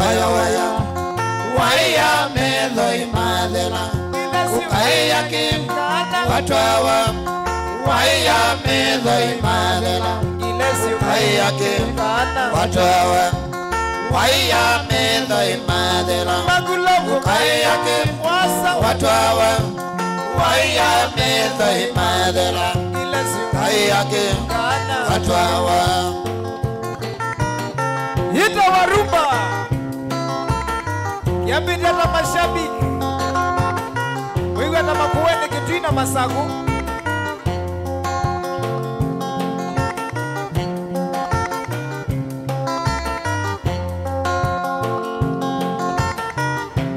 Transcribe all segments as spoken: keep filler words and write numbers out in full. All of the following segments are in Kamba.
Waya, waya, waia metho imathela, ũkaĩa kĩ watwawa, waia metho imathela, ũkaĩa kĩ watwawa, waia metho imathela, ũkaĩa kĩ watwawa, waia metho imathela, ũkaĩa kĩ watwawa. Ita wa rumba. Kĩambĩte ta mashabiki. Wĩw'a ta Makueni, Kitui na Masaku.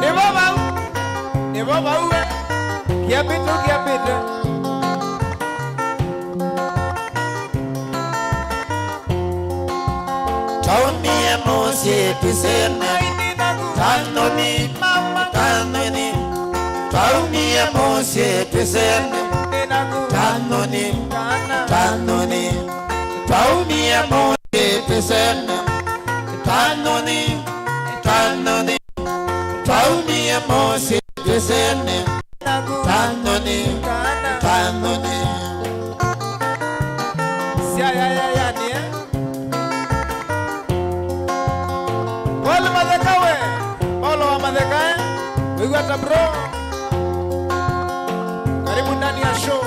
Nĩvo vau. Nĩvo vau we. Kĩambĩte, kĩambĩte. Twaumie mũsyĩ twĩsene, ta nthoni, ta nthoni. Twaumie mũsyĩ twĩsene, ta nthoni, ta nthoni. Twaumie mũsyĩ twĩsene, ta nthoni, ta nthoni. Twaumie mũsyĩ twĩsene, ta nthoni, ta nthoni. Syayayayanie. Paul Matheka we, Paulo wa Matheka, eh? Wĩw'a ta bro. Karibu ndani ya show.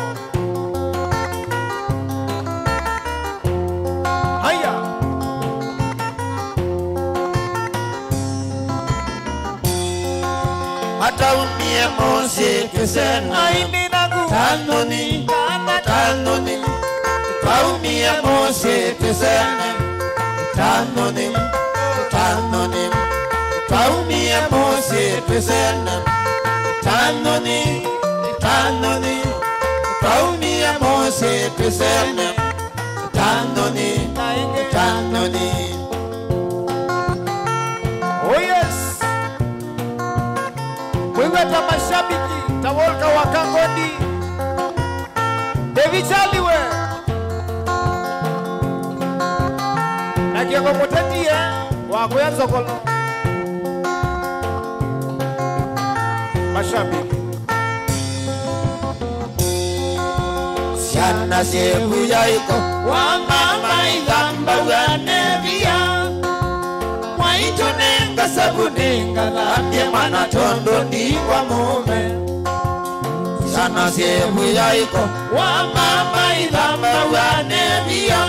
Haya. Mataumie mũsyĩ twĩsene. Ai, nĩ naku. Ta nthoni, ta nthoni. Twaumie mũsyĩ twĩsene. Ta nthoni, ta nthoni. Twaumie mũsyĩ twĩsene. Ta nthoni, ta nthoni. Twaumie mũsyĩ twĩsene. Ta nthoni, ta nthoni. Oh yes. Wĩw'a ta mashabiki, ta Walter wa Kangoni. David Chaliwe. Na Kioko Mũteti, eh, wa kũya Nzokolo. Mashabiki. Syana syĩvu yaiko wa mama ithambaw'a nĩ via. Mwaitũ nĩ ngasavunĩ ngathambye mwana tondũ ndi wa mũũme. Syana syĩvu yaiko wa mama ithambaw'a nĩ via.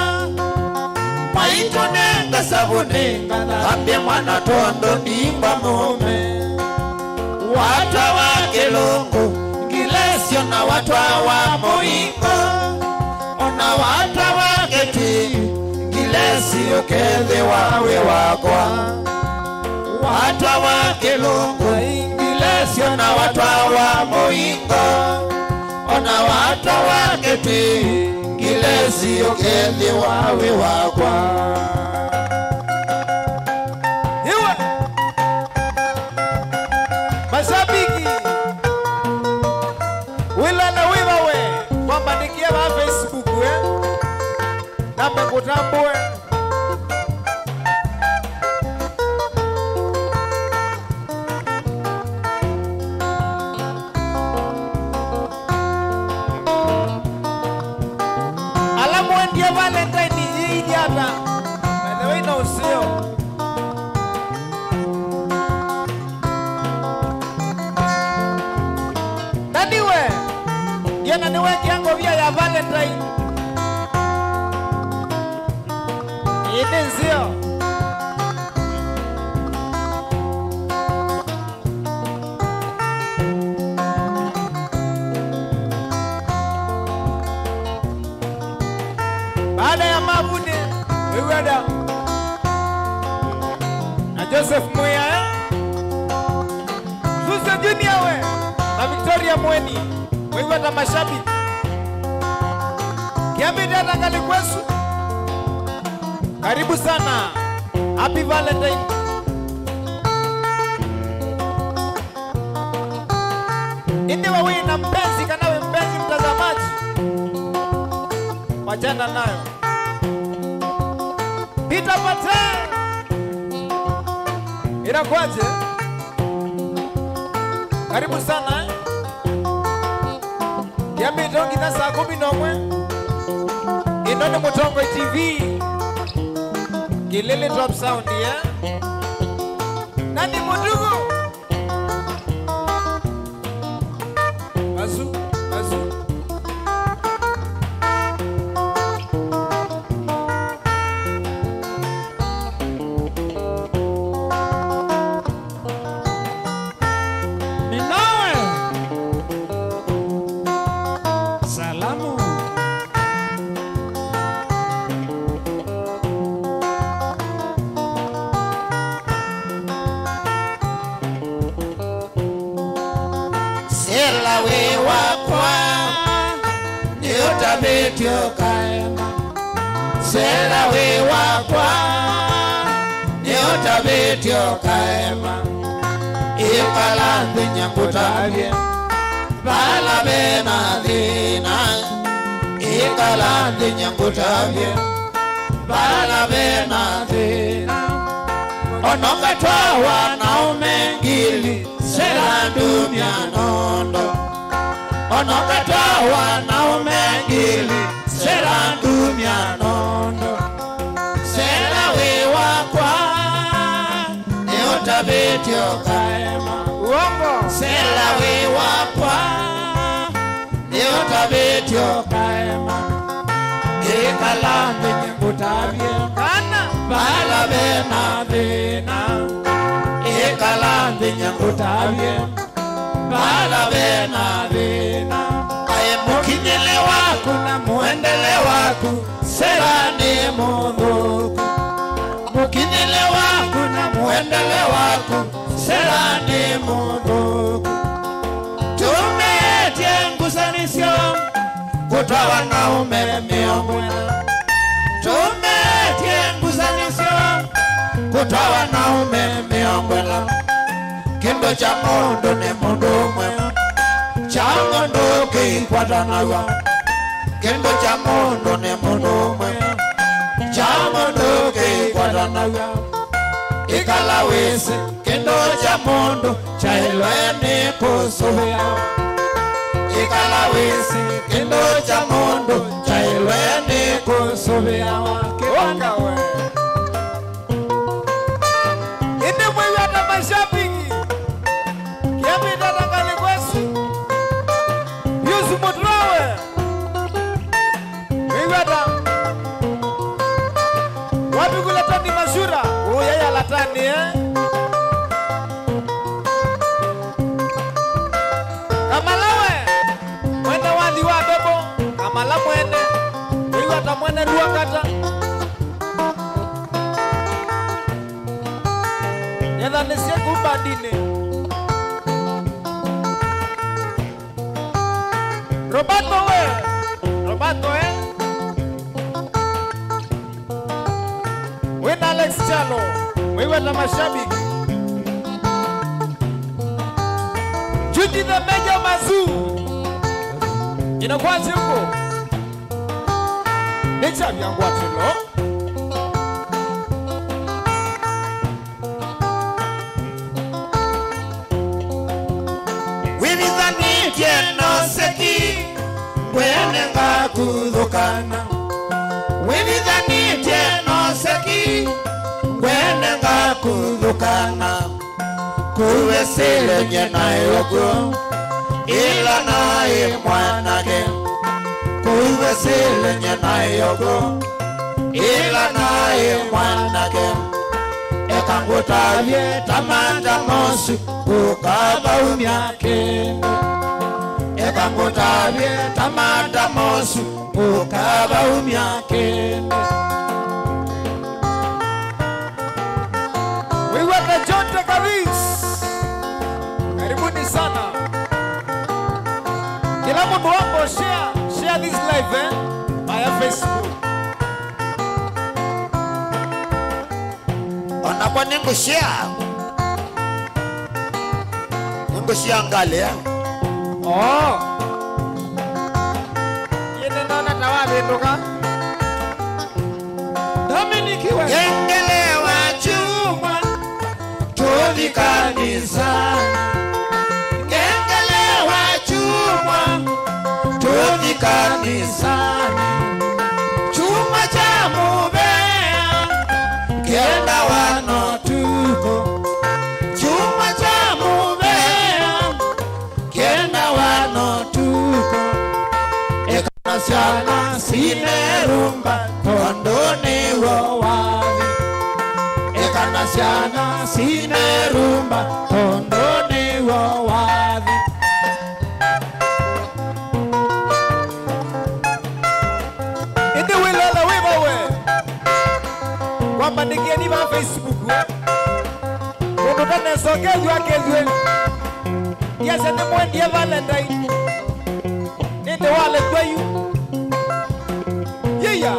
Mwaitũ nĩ ngasavunĩ ngathambye mwana tondũ ndi wa mũũme. Watwa wa kĩlũngũ, ngilesio na watwa wa mũingo, o na watwa wa kĩtwii, ngilesi ũkethĩwa wĩ wakwa. Watwa wa kĩlũngũ, ngilesio na watwa wa mũingo, o na watwa wa kĩtwii, ngilesi ũkethĩwa wĩ wakwa. Iwe. Mashabiki, wĩlana wĩva we, kwambandĩkĩa va Facebook, eh? Nambe ngũtambũe. Ala mwendie Valentine iilyata, by the way, no sio. Na nĩwe, ngĩona nĩwekĩa ngovia ya Valentine. Ĩĩ nĩ nzeo. Baada ya Mavune, Wĩw'ada na Joseph Mwĩa, eh? Susan Junior we, na Victoria Mweni, Wĩw'ada mashabiki. Kĩambĩte ata ngalĩ kwesu. Karibu sana. Happy Valentine. Ĩndĩ we wĩ na mpenzi kana wĩ mpenzi mtazamaji, wachana nayo. Peter Pate. Ĩra kwaje. Karibu sana, eh. Kĩambĩte nginya saa kũmi na ũmwe. Ĩno nĩ Mũtongoi T V. Kilele Top Sound, eh. Na nĩ Mũtugo. Asu, asu. Ninawe. Salamu. Sela wĩ wakwa, nĩũtavĩtye ũkaema. Sela wĩ wakwa, nĩũtavĩtye ũkaema. Ĩkala nthĩ nyie ngũtavye vala ve na thĩna. Ĩkala nthĩ nyie ngũtavye vala ve na thĩna. Ona ũkatwawa na ũme ngili, sela ndumya nondo. Ona ũkatwawa na ũme ngili, sela ndumya nondo. Sela wĩ wakwa, nĩũtavĩtye ũkaema. Uongo. Sela wĩ wakwa, nĩũtavĩtye ũkaema. Ĩkala nthĩ nyie ngũtavye. Kana. Vala ve na thĩna. Ĩkala nthĩ nyie ngũtavye vala ve na thĩna. Aĩ mũkinyĩle waku na mũendele waku, sela nĩ mũthũku. Mũkinyĩle waku na mũendele waku, sela nĩ mũthũku. Tũmĩtye ngusanĩsyo kũtwawa na ũme mĩongo ĩna. Tũmĩtye ngusanĩsyo kũtwawa na ũme mĩongo ĩna. Kĩndũ kya mũndũ nĩ mũndũ ũmwe, kya mũndũ kĩikwatanaw'a. Kĩndũ kya mũndũ nĩ mũndũ ũmwe, kya mũndũ kĩikwatanaw'a. Ĩkala wĩsĩ kĩndũ kya mũndũ kyaĩlwe nĩ kũsũvĩawa. Ĩkala wĩsĩ kĩndũ kya mũndũ kyaĩlwe nĩ kũsũvĩawa. Kĩvanda we. Ĩndĩ mwĩw'a ta mashabiki, kĩambĩte ta ngalĩ kwesi. Pius Mũtũawe. Mwĩw'a ta. Wapi kule Tony Mashura? Ũya ya latani, eh? Kamala we. Mwene wathi wa mbebo. Kamala mwene. Mwĩw'a ta mwene ruakata. Ethanĩsye kuma ndinĩ. Roberto we. Roberto, eh? Wĩna Alex Chalo. Mwĩw'a ta mashabiki. Judy the Major Mazu. Inakuwa simple. Nĩ kyavya ngwatĩlo. Wĩvithanĩtye na ũseki, ngwene ngakuthũkana. Wĩvithanĩtye na ũseki, ngwene ngakuthũkana. Kũu wĩsĩle nyie naĩ ũkw'o, ĩla naĩ mwanake. Kũu wĩsĩle nyie naĩ ũkw'o, ĩla naĩ mwanake. Eka ngũtavye ta mata mosu, ũkavaumya kĩndũ. Eka ngũtavye ta mata mosu, ũkavaumya kĩndũ. Wĩw'a ta Jonte Kavis. Karibuni sana. Kila mũndũ wako share, share this live, eh? Via Facebook. Onakwa nĩngũshare. Nĩngũshare ngalĩ, eh? Oh. Yĩnĩ nona ta wavĩndũka. Dominic we. Ngengele wa chuma. Tũ Syana sine rumba, tondũ nĩw'o wathi. Ĩndĩ wĩlola wĩ va we? Wambandĩkĩeni va Facebook we. Mũndũ ndanesoke yu akethw'e. Ndiasya nĩmwendie Valentine. Nĩndĩ walekw'a yu. Yĩya.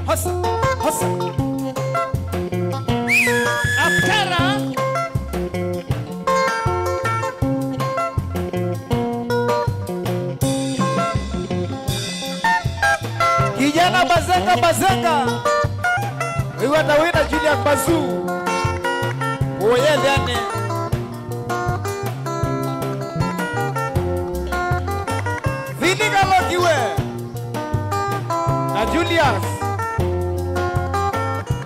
Hosa, hosa. Aftara. Kijana bazenga, bazenga. Wĩw'a ta wĩna Julius Basu. Ũyethĩane. Vini Kaloki we na Julius.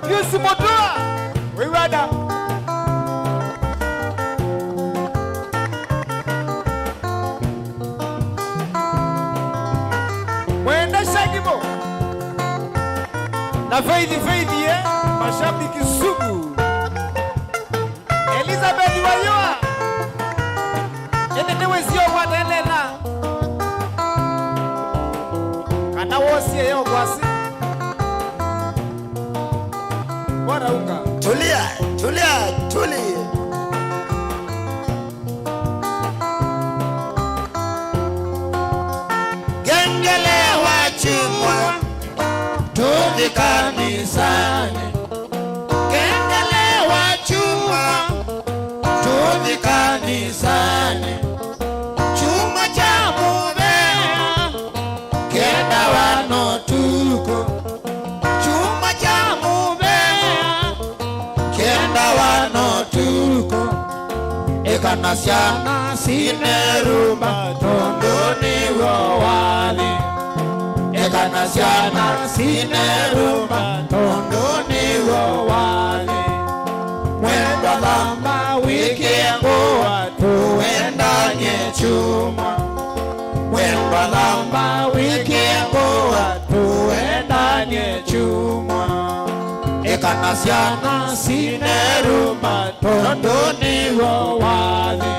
Pius Mutua, wĩw'ada. Mwenda Shagimo na Faith, Faith, eh, mashabiki sugu. Elizabeth Wayua, ĩndĩ nĩwĩsie ũkwata ĩlela kana wosie yo kwasi. Bora unga. Tulia, tulia, tulia. Ngengele wa chumwa, tũthi kanisani. Ngengele wa chumwa, tũthi kanisani. Chumwa kya mũvea, kenda wa na ũtukũ. Chumwa kya mũvea, kenda wa na ũtukũ. Ĩkana syana sine rumba, tondũ nĩw'o wathi. Ĩkana syana sine rumba, tondũ nĩw'o wathi. Mwendwa thamba wĩkĩe ngũa, tũendany'e chumwa. Mwendwa thamba wĩkĩe ngũa, tũendany'e chumwa. Ĩkana syana sine rumba, tondũ nĩw'o wathi.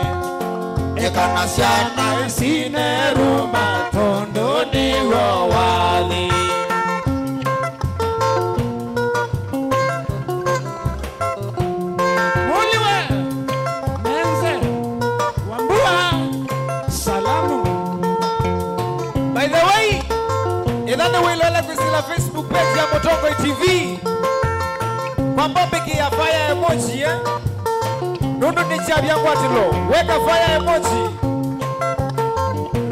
Ĩkana syana sine rumba, tondũ nĩw'o wathi. Mũliwe, Menze, Wambua, salamu. By the way, ĩtha nĩwĩloele kwĩsĩla Facebook page ya Mũtongoi T V. Kwamba mbĩkĩa fire emoji, eh? Nũndũ nĩkyavya ngwatĩlo. Weka fire emoji.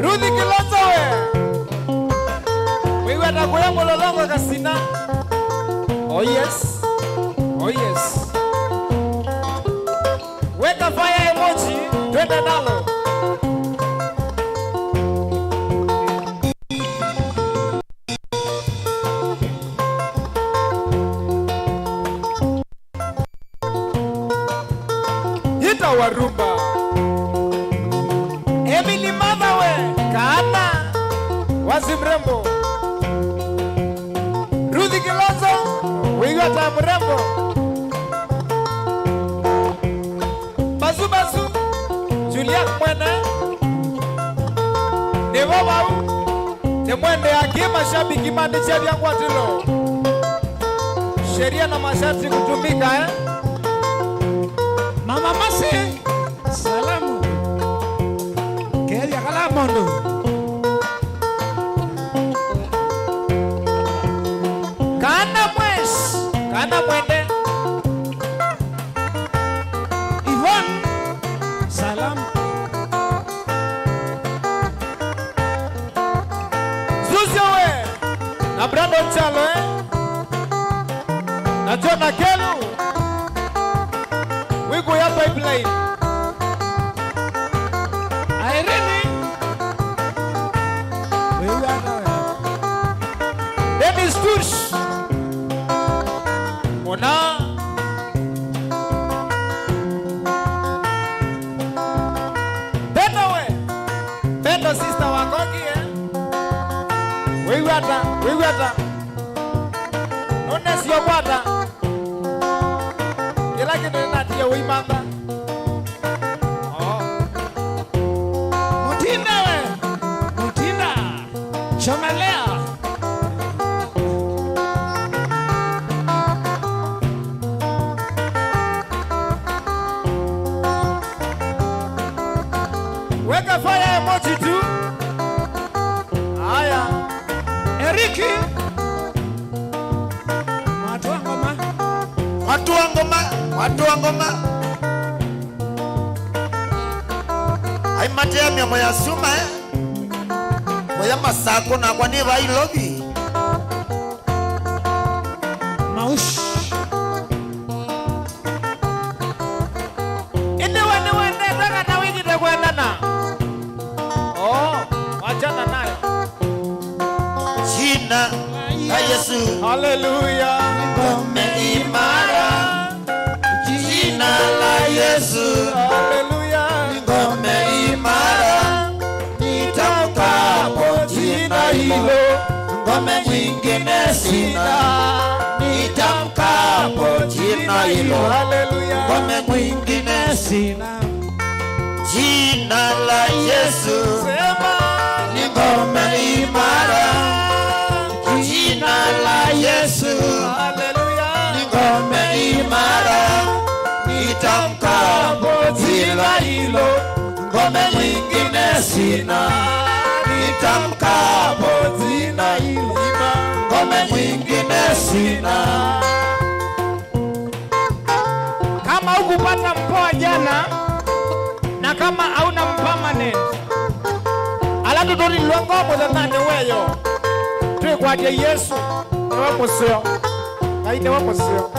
Ruthi Kilonzo we. Wĩw'a ta kũya mũlolongo kasina. Oh yes. Oh yes. Weka fire emoji, twende nalo. Ita wa rumba. Emily Mathawe, kana wazi mrembo. Ruthi Kilonzo, wĩw'a ta mrembo. Basu Basu, Juliet Mwene, nĩvo vau, nĩmwendea kĩ mashabiki mandĩkyavya ngwatĩlo. Sheria na masharti kutumika, eh? Mama Masi, salamu. Kethya kala mũndũ. Kana mwesh, kana mwende. Yvonne, salam. Zuzi we, na Brandon Chalo, eh? Na John Akelu. Wĩkũya pipeline. Irene. Wĩw'ana we. Dennis Tush. Mona. Beto we. Beto sister wa Koki, eh? Wĩw'ata, wĩw'ata. Nũnesio kwata. Lakini natia uimanga. Oh. Mutinda we. Mutinda. Chomelea. Weka fire emoji tu. Haya. Eriki. Mwatũa ngoma. Mwatũa ngoma. Mwatũa ngoma. Aimatea mĩomo ya syuma, eh? Moya masako nakwa nĩ vai lovi. Maush. Ĩndĩ we nĩwendete kana wĩkĩte kwendana? Oh, wachana nayo. Jina la Yesu. Hallelujah. Ngome imara. Jina la Yesu. Hallelujah. Ngome imara. Nitamkapo jina hilo, ngome nyingine sina. Nitamkapo jina hilo, hallelujah, ngome nyingine sina. Jina la Yesu. Sema. Ni ngome imara. Jina la Yesu. Hallelujah. Ni ngome imara. Nitamkapo jina hilo, ngome nyingine sina. Nitamkapo jina hilo, ngome nyingine sina. Kama hukupata mpoa jana, na kama hauna mpermanent, ala tũtũlilwe ngoo mũthenyanĩ weyo, twĩkwatya Yesũ, nĩwe mũseo. Ngai nĩwe mũseo.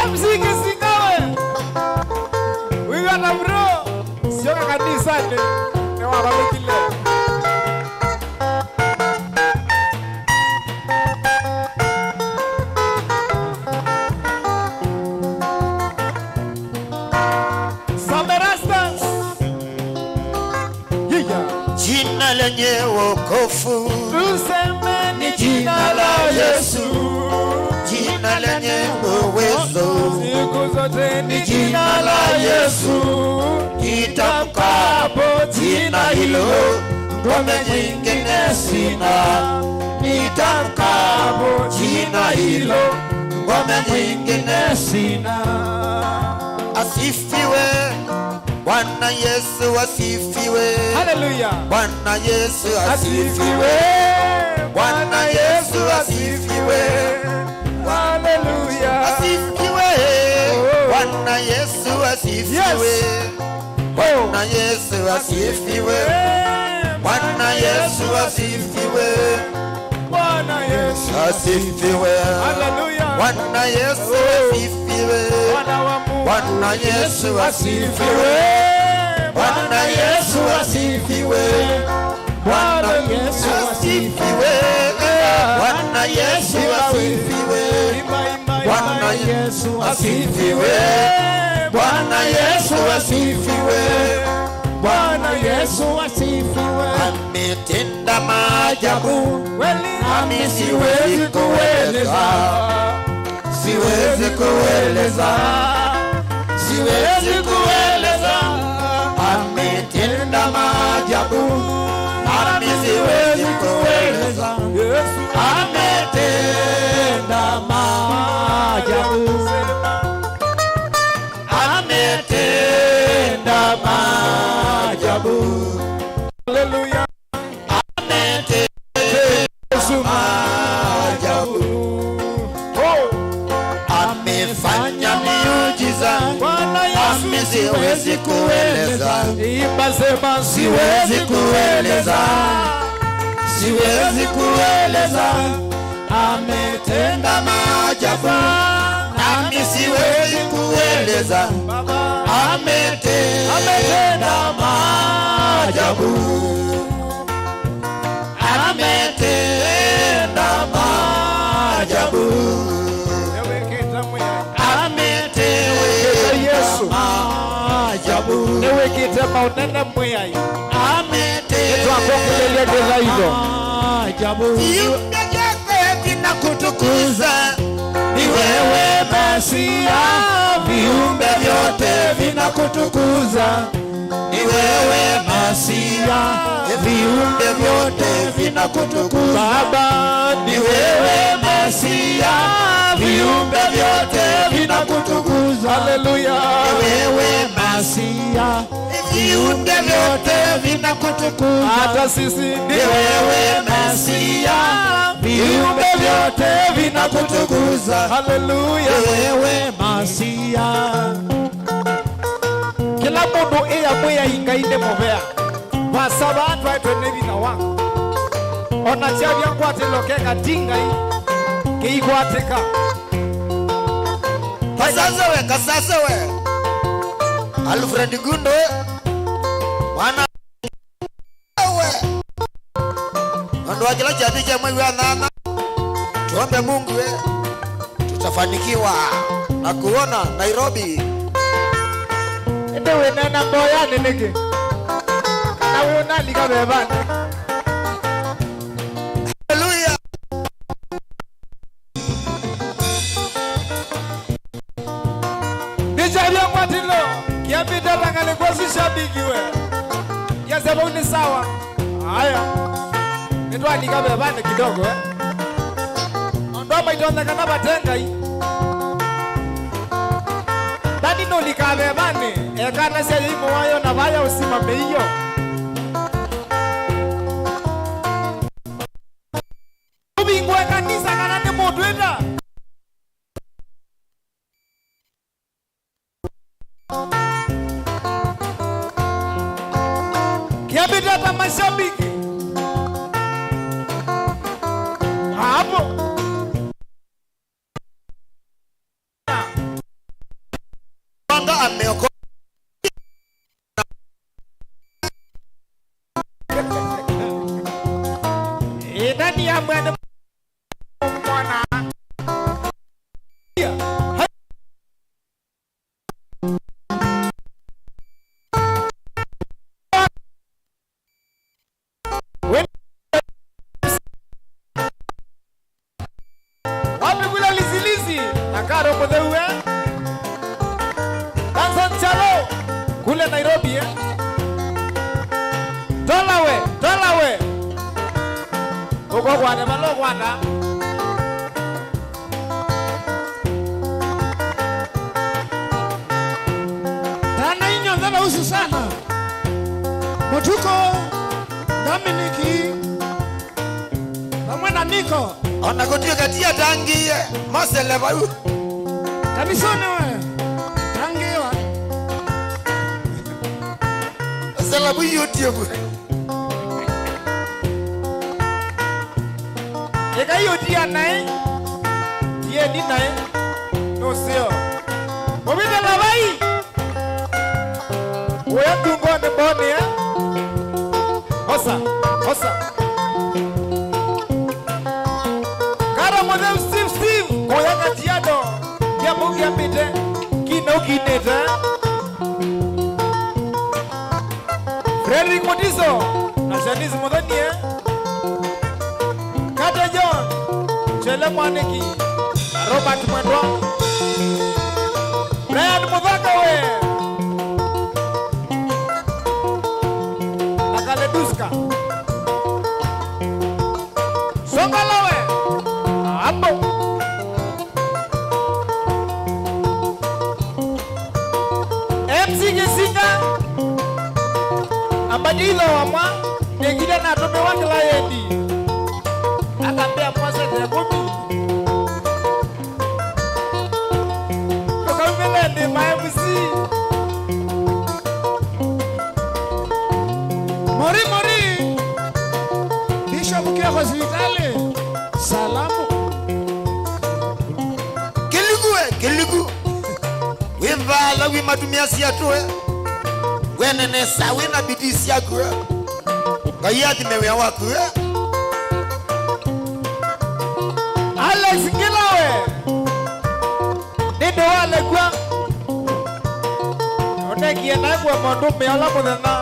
M C Kĩsingawe, wĩw'a ta bro, syoka kanisanĩ, nĩwavalũkile. Some Rastas. Yeah. Jina lenye wokovu. Tuseme ni jina la Yesu. Jina lenye uwezo. Siku zote ni jina la Yesu. Nitamkapo jina hilo, ngome nyingine sina. Nitamkapo jina hilo, ngome nyingine sina. Asifiwe. Bwana Yesu asifiwe. Hallelujah. Bwana Yesu asifiwe. Asifiwe. Bwana Yesu asifiwe. Hallelujah. Asifiwe. Oh. Bwana Yesu asifiwe. Yes. Bwana Yesu asifiwe. Bwana Yesu asifiwe. Bwana Yesu asifiwe. Hallelujah. Bwana Yesu asifiwe. Bwana wa Mungu. Bwana Yesu asifiwe. Bwana Yesu asifiwe. Bwana Yesu asifiwe. Bwana Yesu asifiwe. Imba, imba, imba. Bwana Yesu asifiwe. Bwana Yesu asifiwe. Bwana Yesu asifiwe. Ametenda maajabu. Kweli. Nami siwezi kueleza. Siwezi kueleza. Siwezi kueleza. Ametenda maajabu. Nami siwezi kueleza. Yesu. Ametenda maajabu. Ametenda maajabu. Hallelujah. Ametenda maajabu. Oh. Amefanya miujiza. Bwana Yesu. Nami siwezi kueleza. Imba, sema, siwezi kueleza. Siwezi kueleza. Ametenda maajabu, nami siwezi kueleza. Ametenda maajabu. Ametenda maajabu. Ametenda maajabu. Nĩwĩkĩte maũnene Mwĩai. Ametenda. Nĩtwakũngũlĩlya kĩthaitho. Maajabu. Kiumbe gĩothe kĩna kutukuza, ni wewe Masia, viumbe vyote vinakutukuza. Ni wewe Masia, viumbe vyote vinakutukuza. Baba, ni wewe Masia, viumbe vyote vinakutukuza. Haleluya. Ni wewe Masia, viumbe vyote vinakutukuza. Hata sisi ni wewe Masia, viumbe vyote vinakutukuza. Haleluya. Ni wewe Masia. Kĩla mũndũ ĩya Mwĩai Ngai nĩ mũvea. Vasa vaa twaĩtwe nĩ vinya wa. O na kyavya ngwatĩlo keka ti Ngai, kĩikwatĩka. Kasasewe, kasasewe. Alfred Gundo, mwana we. Nũndũ wa kĩla kyathĩ kya mwei wa nyanya, tuombe Mungu, eh, tutafanikiwa na kuona Nairobi. Ĩndĩ wĩneena mboyanĩ nĩkĩ? Kana wĩ ũnalika vevanĩ? Haleluya. Nĩkyavya ngwatĩlo, kĩambĩte ta ngalĩko isu syavikiwe. Yasya vau nĩ sawa. Aya. Nĩtwalika vevanĩ kidogo, eh. Andũ amwe itonyekana vate Ngai. Ndani nũlikaa vevanĩ, ekanasya yĩ mũoyo na vaya ũsimame iyo. Ũvingũe kanisa kana nĩ mũndũ ĩta. Kĩambĩte ta mashabiki. Hapo. Anga ameoko. Ĩ, ndani ya mwene mwana. Wapi kule Lisilisi? Na Karo Mũtheu, eh? Danson Chalo, kule Nairobi, eh? Tola we, tola we. Uko kwa ne malo kwanda. Tana inyo ndala usu sana. Mũtuko, Dominic, vamwe na Niko. Ona kũtuĩka ti atangĩĩe, masele vau. Kanisonĩ we, tangĩĩwa. Masele vau YouTube. Ĩkai ũtia naĩ, tieni naĩ, nũseo. Mũvithe Lavai. Ũya nthungonĩ mbonĩ, eh? Osa, osa. Kara mũtheu Steve, Steve, kũya Kajiado. Kĩamũ kĩambĩte, kina ũkinĩte. Frederick Mutiso, na Shanice Mũthanie. Kate John, Chele Mwaniki, na Robert Mwendwa. Brian Mũthaka we. Na Kaleduska. Songa lawe. Hapo. M C Kisinga. Ambadilo wa mwa. Nĩkile natũmĩwa kĩlayendi. Akambĩa mwasete kũmi. Ndũkaumĩle nthĩ ma M C. Mori, mori. Bishop Kioko sivitali. Salamu. Kĩliku we, kĩliku. Wĩ mbaala wĩ matumĩa syatũe. Wene nesa wĩ na bidii syaku we. Ngai athime wĩa waku we. Alex Ngila we. Nĩndĩ walekwa. Onekie naĩ kũema ũndũ ũmĩa ũla mũthenya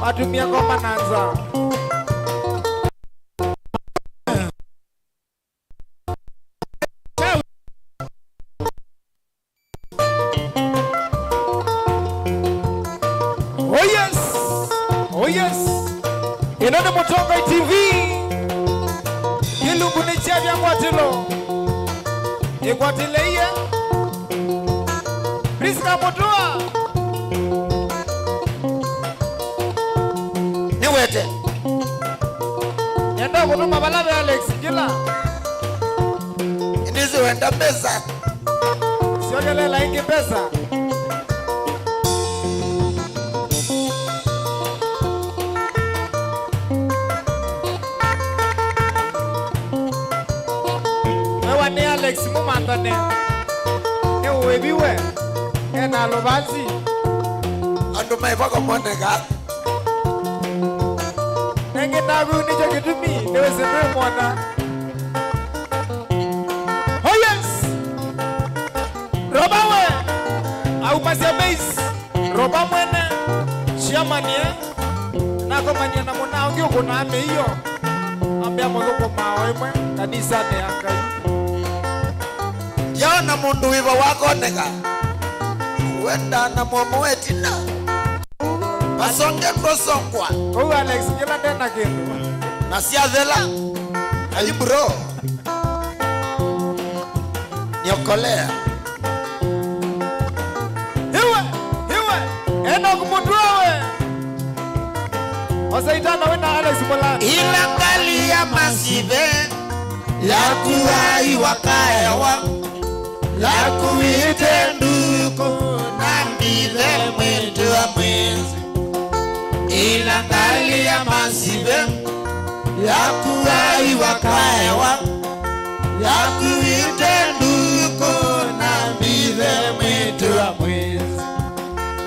watumie ngoma na nza. Ngwatĩlo ĩkwatĩlĩie. Priska Mũtũa. Nĩwete. Nenda kũtũma vala ve Alex Ngila. Nĩsĩ wenda mbesa. Syokelela ĩngĩ mbesa. Wewa nĩ Alex Mũmanthane. Nĩ ũĩvi we. Ena lũvanzi. Andũ maĩva kũmoneka. Nengĩ naku nĩkyo kĩtumi nĩwĩsĩ ndwĩmwona. Oh yes! Roba we! Aumasya base. Roba mwene. Chairman, eh? Nakomania na mũna ũngĩ ũkũnaa mĩio. Ambĩa mũthũkũma o ĩmwe kanisanĩ ya Ngai. Yaona mũndũ wĩva wakoneka. Wenda na mũomo wetina. Masonge ndwasongwa. Kũu Alex Ngila ndena kĩndũ. Na syathela. Ayi bro. Niokolea. Iwe, iwe, Enoch Mũtũa we. Osaitana wĩna Alex Mũlani. Ĩla ngalĩ ya masive yakuaa iwakaewa, yakuĩte nduku na mbithe mwĩĩtu wa mwĩsĩ. Ĩla ngalĩ ya masive yakuaa iwakaewa, yakuĩte nduku na mbithe mwĩĩtu wa mwĩsĩ.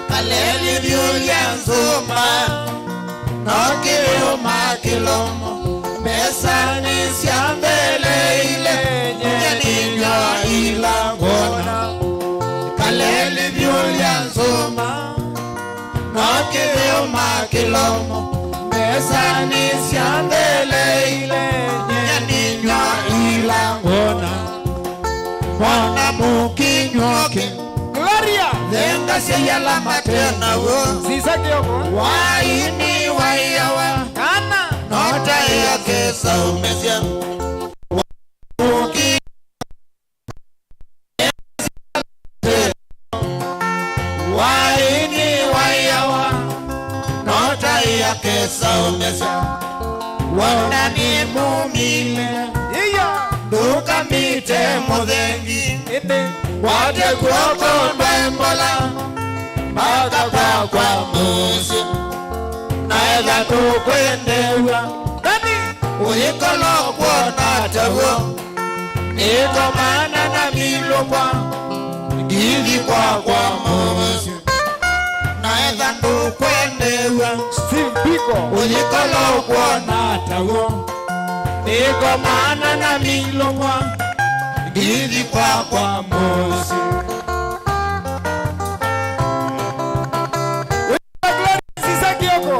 Kaleli vyũlya nzũma, no kĩũma kĩlomo, mbesanĩ sya mbeleile, nyeninywa ila ngona. Kaleli vyũlya nzũma, no kĩũma kĩlomo, mbesanĩ sya mbeleile, nyeninywa ila ngona. Mwana mũkinyũke. Gloria. Thengasya yala mate naw'o. Sisa Kioko. Waini waiawa. Kana. Notaĩa kesa umesya. Mũki-, waini waiawa. Notaĩa kesa umesya. Wona nĩ mumile. Iya. Ndũkamite mũthengi. Ĩndĩ. Kwate kw'oko ndwae mbola, mbaka kwakwa mũsyĩ. Na etha ndũkwendeew'a, nani? Ũyĩkola ũkwona taw'o, nĩkomana na milũkwa, ndithi kwakwa mũsyĩ. Na etha ndũkwendeew'a, Steve Biko. Ũyĩkola ũkwona taw'o, nĩkomana na milũkwa, ndithi kwakwa mũsyĩ. Wĩva Glory Sisa Kioko,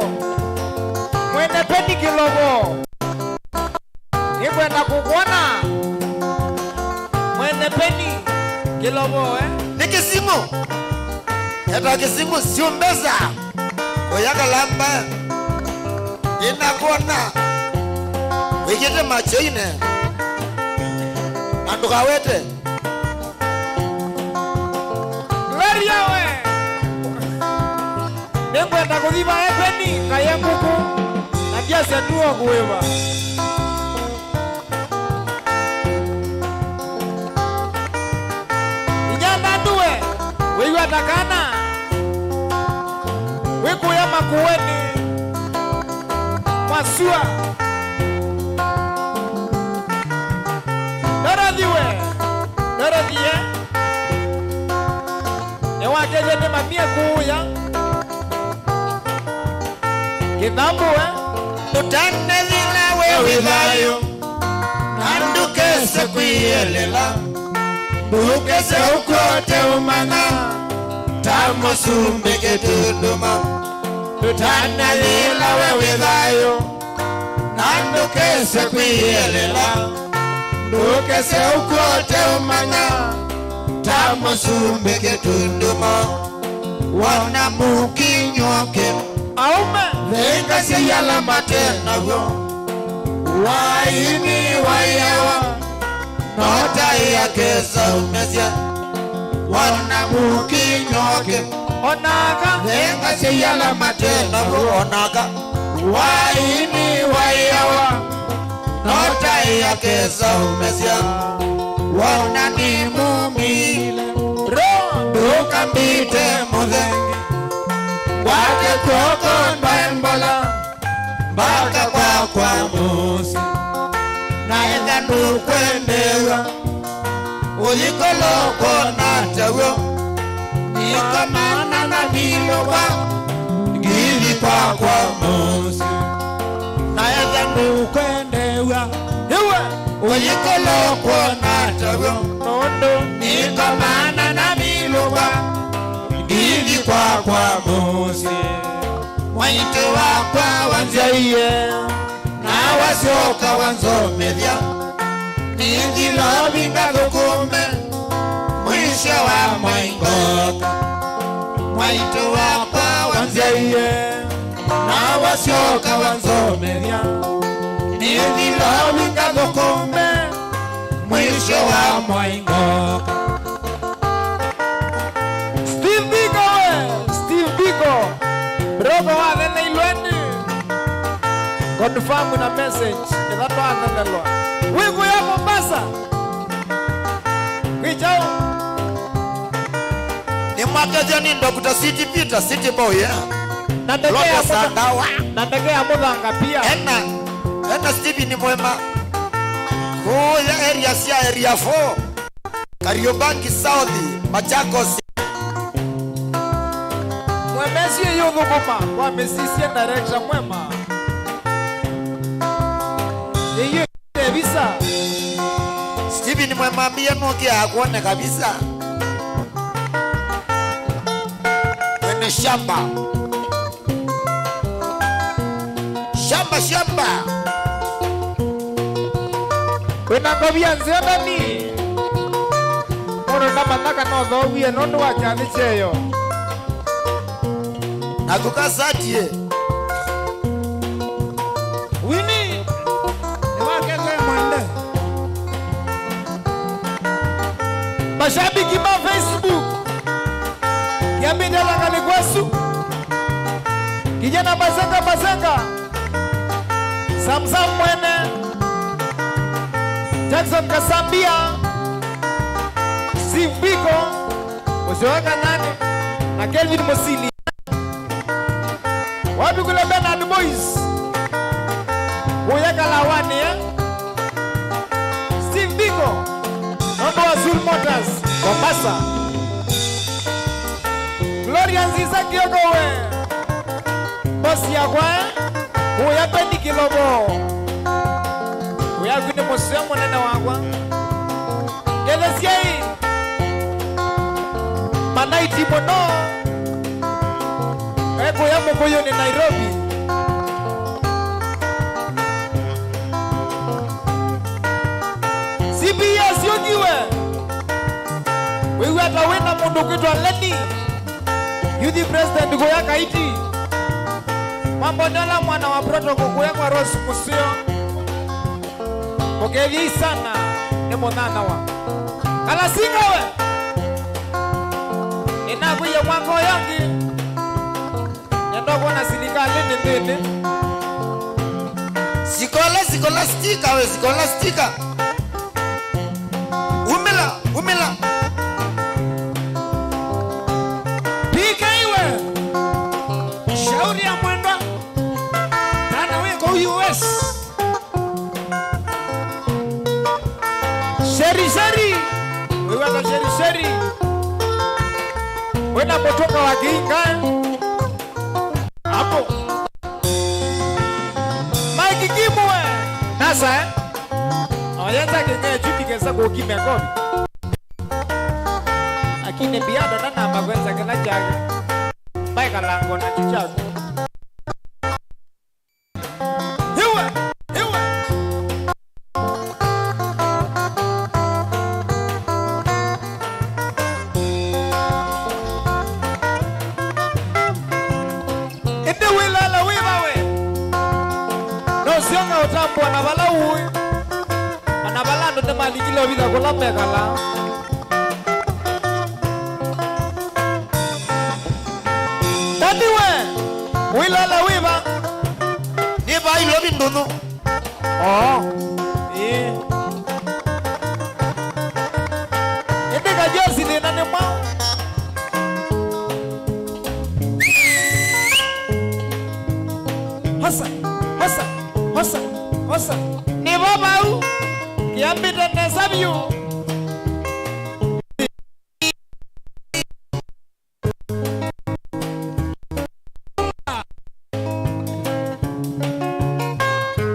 mwene Peni Kĩlovo. Nĩkwenda kũkwona. Mwene Peni Kĩlovo, eh? Nĩ kĩsimũ. Eta kĩsimũ syũmbesa. Oya kalamba. Nĩnakwona. Wĩkĩte machoine. Na ndũkawete. Gloria we. Nĩngwenda kũthi va Epeni, ngaye ngũkũ, na ndyasya nũũ ũkũĩva. Inyanda nduwe, wĩw'a ta kana, wĩkũya makũenĩ ma sua. Dorothy we, Dorothy, eh? Nĩwakethĩe nĩ mamie kũũya. Kĩthambu we. Ndũtanethĩla we wĩ thayũ, na ndũkese kwĩyelela. Ndũkese ũkw'ote ũmanya, ta mũsumbĩ kĩtunduma. Ndũtanethĩla we wĩ thayũ, na ndũkese kwĩyelela. Ndũkese ũkw'ote ũmanya, ta mũsumbĩ kĩtunduma. Wona mũkinyũke. Aume. Thengasya yala mate naw'o. Waini waiawa. Notaĩa kĩsaumĩsye, wona mũkinyũke. Onaka. Venga syĩyala mate naw'o, onaka. Waini waiawa, notaĩa kĩsaumĩsye, wona nĩ mũmile. Ro. Ndũkambite mũthengi, kwake kwoko ndwaembola. Mbaka kwakwa mũsyĩ, na ethwa ndũkwendeew'a, ũyĩkolo kwona taw'o, nĩkomana na vilũkwa, ngithi kwakwa mũsyĩ. Na ethwa ndũkwendeew'a, nĩwe ũyĩkolo kwona taw'o, nũndũ nĩkomana na vilũkwa, ngithi kwakwa mũsyĩ. Mwaitũ wakwa wanzyaie, na wasyoka wanzomethya, nĩnzĩlovi ngathũkũme, mwisho wa mwai ngoka. Mwaitũ wakwa wanzyaie, na wasyoka wanzomethya, nĩnzĩlovi ngathũkũme, mwisho wa mwai ngoka. Steve Biko we, Steve Biko. Brother watheneilwe nĩ. Confirm na message. Ĩtha twathenelwa. Wĩ kũya Mombasa? Kwĩ kyaũ? Nĩmakethya nĩ Doctor City Peter, City Boy, yeah. Na ndeke ya Lopez mũtha-, Andawa. Na ndeke ya mũthanga pia. Ena, ena Stephen Mwema. Kũya area sya area four. Kariobangi South, Machakos. Mwemesye yũthũkũma kwa mĩsisye director mwema. Ĩyĩ visa. Stephen Mwema mbia nũkĩa kuone kabisa. Mwene shamba. Shamba, shamba. Wĩna ngovia nzeo ndani. Mũndũ ndamanya kana ũthowie nũndũ wa kyathĩ kyeyo. Naku kasatie. Wini, nĩwaketwe mwende. Mashabiki ma Facebook. Kiambĩte Langani Kwasu. Kijana Bazenga Bazenga. Sam Sam Mwene. Jackson Kasambia. Steve Biko. Mũsyoe Kanani. Na Kelvin Mũsili. Wapi kule Bernard Boys? Kũya Kalawani, eh? Steve Biko, nũndũ wa Zul Motors, Mombasa. Gloria Nziza Kioko we, boss yakwa, eh? Kũya Penny Kilobo. Ũyaku nĩ mũseo mũnene wakwa. Ngethesyai. Manaiti mũno. Ekũya Mũkũyũnĩ Nairobi. C P S yũkiwe. Wĩw'a ta wĩna mũndũ ũkwĩtwa Lenny. Youth president kũya Kaiti. Mambonyola mwana wa protocol kũya kwa Rose Museo. Mũkethye isana nĩ mũnana wa Kalasinga we. Nĩnakwĩie mwaka ũyũ ũngĩ. Nĩenda kwona silikalĩ nĩ nthĩnĩ. Sikola, sikola stika we, sikola stika. Umĩla, umĩla. P K we. Shauri ya mwendwa. Tana wĩ kũu U S. Sheri, sheri. Wĩwata sheri, sheri. Wĩna mũtũka wa kĩinga, eh? Hapo. Mike Kimu, eh? Nasa, eh? Oyenza kĩng'e, chuti kesa kũkime kovi. Lakini bado nana magwenza kĩla kyake. Mike Kalango na chuchaku. Hiwe! Hiwe! Ĩndĩ wĩlala wĩva we? Nũsyoka ũtambũa na vala ũĩ, o na vala andũ nĩma Alikile ovitha kũla mekala. Tatiwe, wĩlala wĩva? Nĩ vaa ilovi ndũnyũ. Oo. Ĩĩ. Ĩndĩ Kajosi thĩna nĩ mwaũ? Hosa, hosa, hosa, hosa. Nĩvo vau. Kĩambĩte nesa vyũ.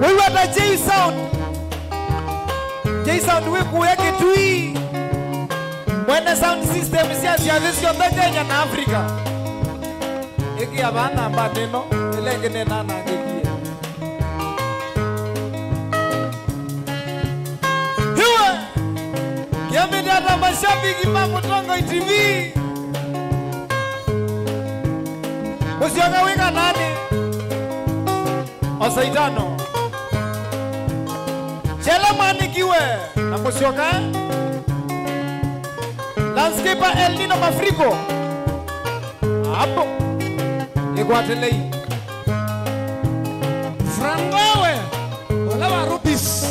Wĩw'a ta J Sound. J Sound wĩ kũya Kitui. Mwene sound system sya syathĩ syonthe Kenya na Africa. Ĩkĩa vaa nambanĩ ĩno, ĩla ĩngĩ nĩnanangĩkie. Iwe! Kĩambĩte ata mashabiki ma Mũtongoi T V? Mũsyoka wĩ kanani? Osa itano. Chela Mwanĩkiwe na Mũsyoka. Landscaper El Nino Mafuriko. Apo. Ĩkwatelei. Franco we, ũla wa Rubis,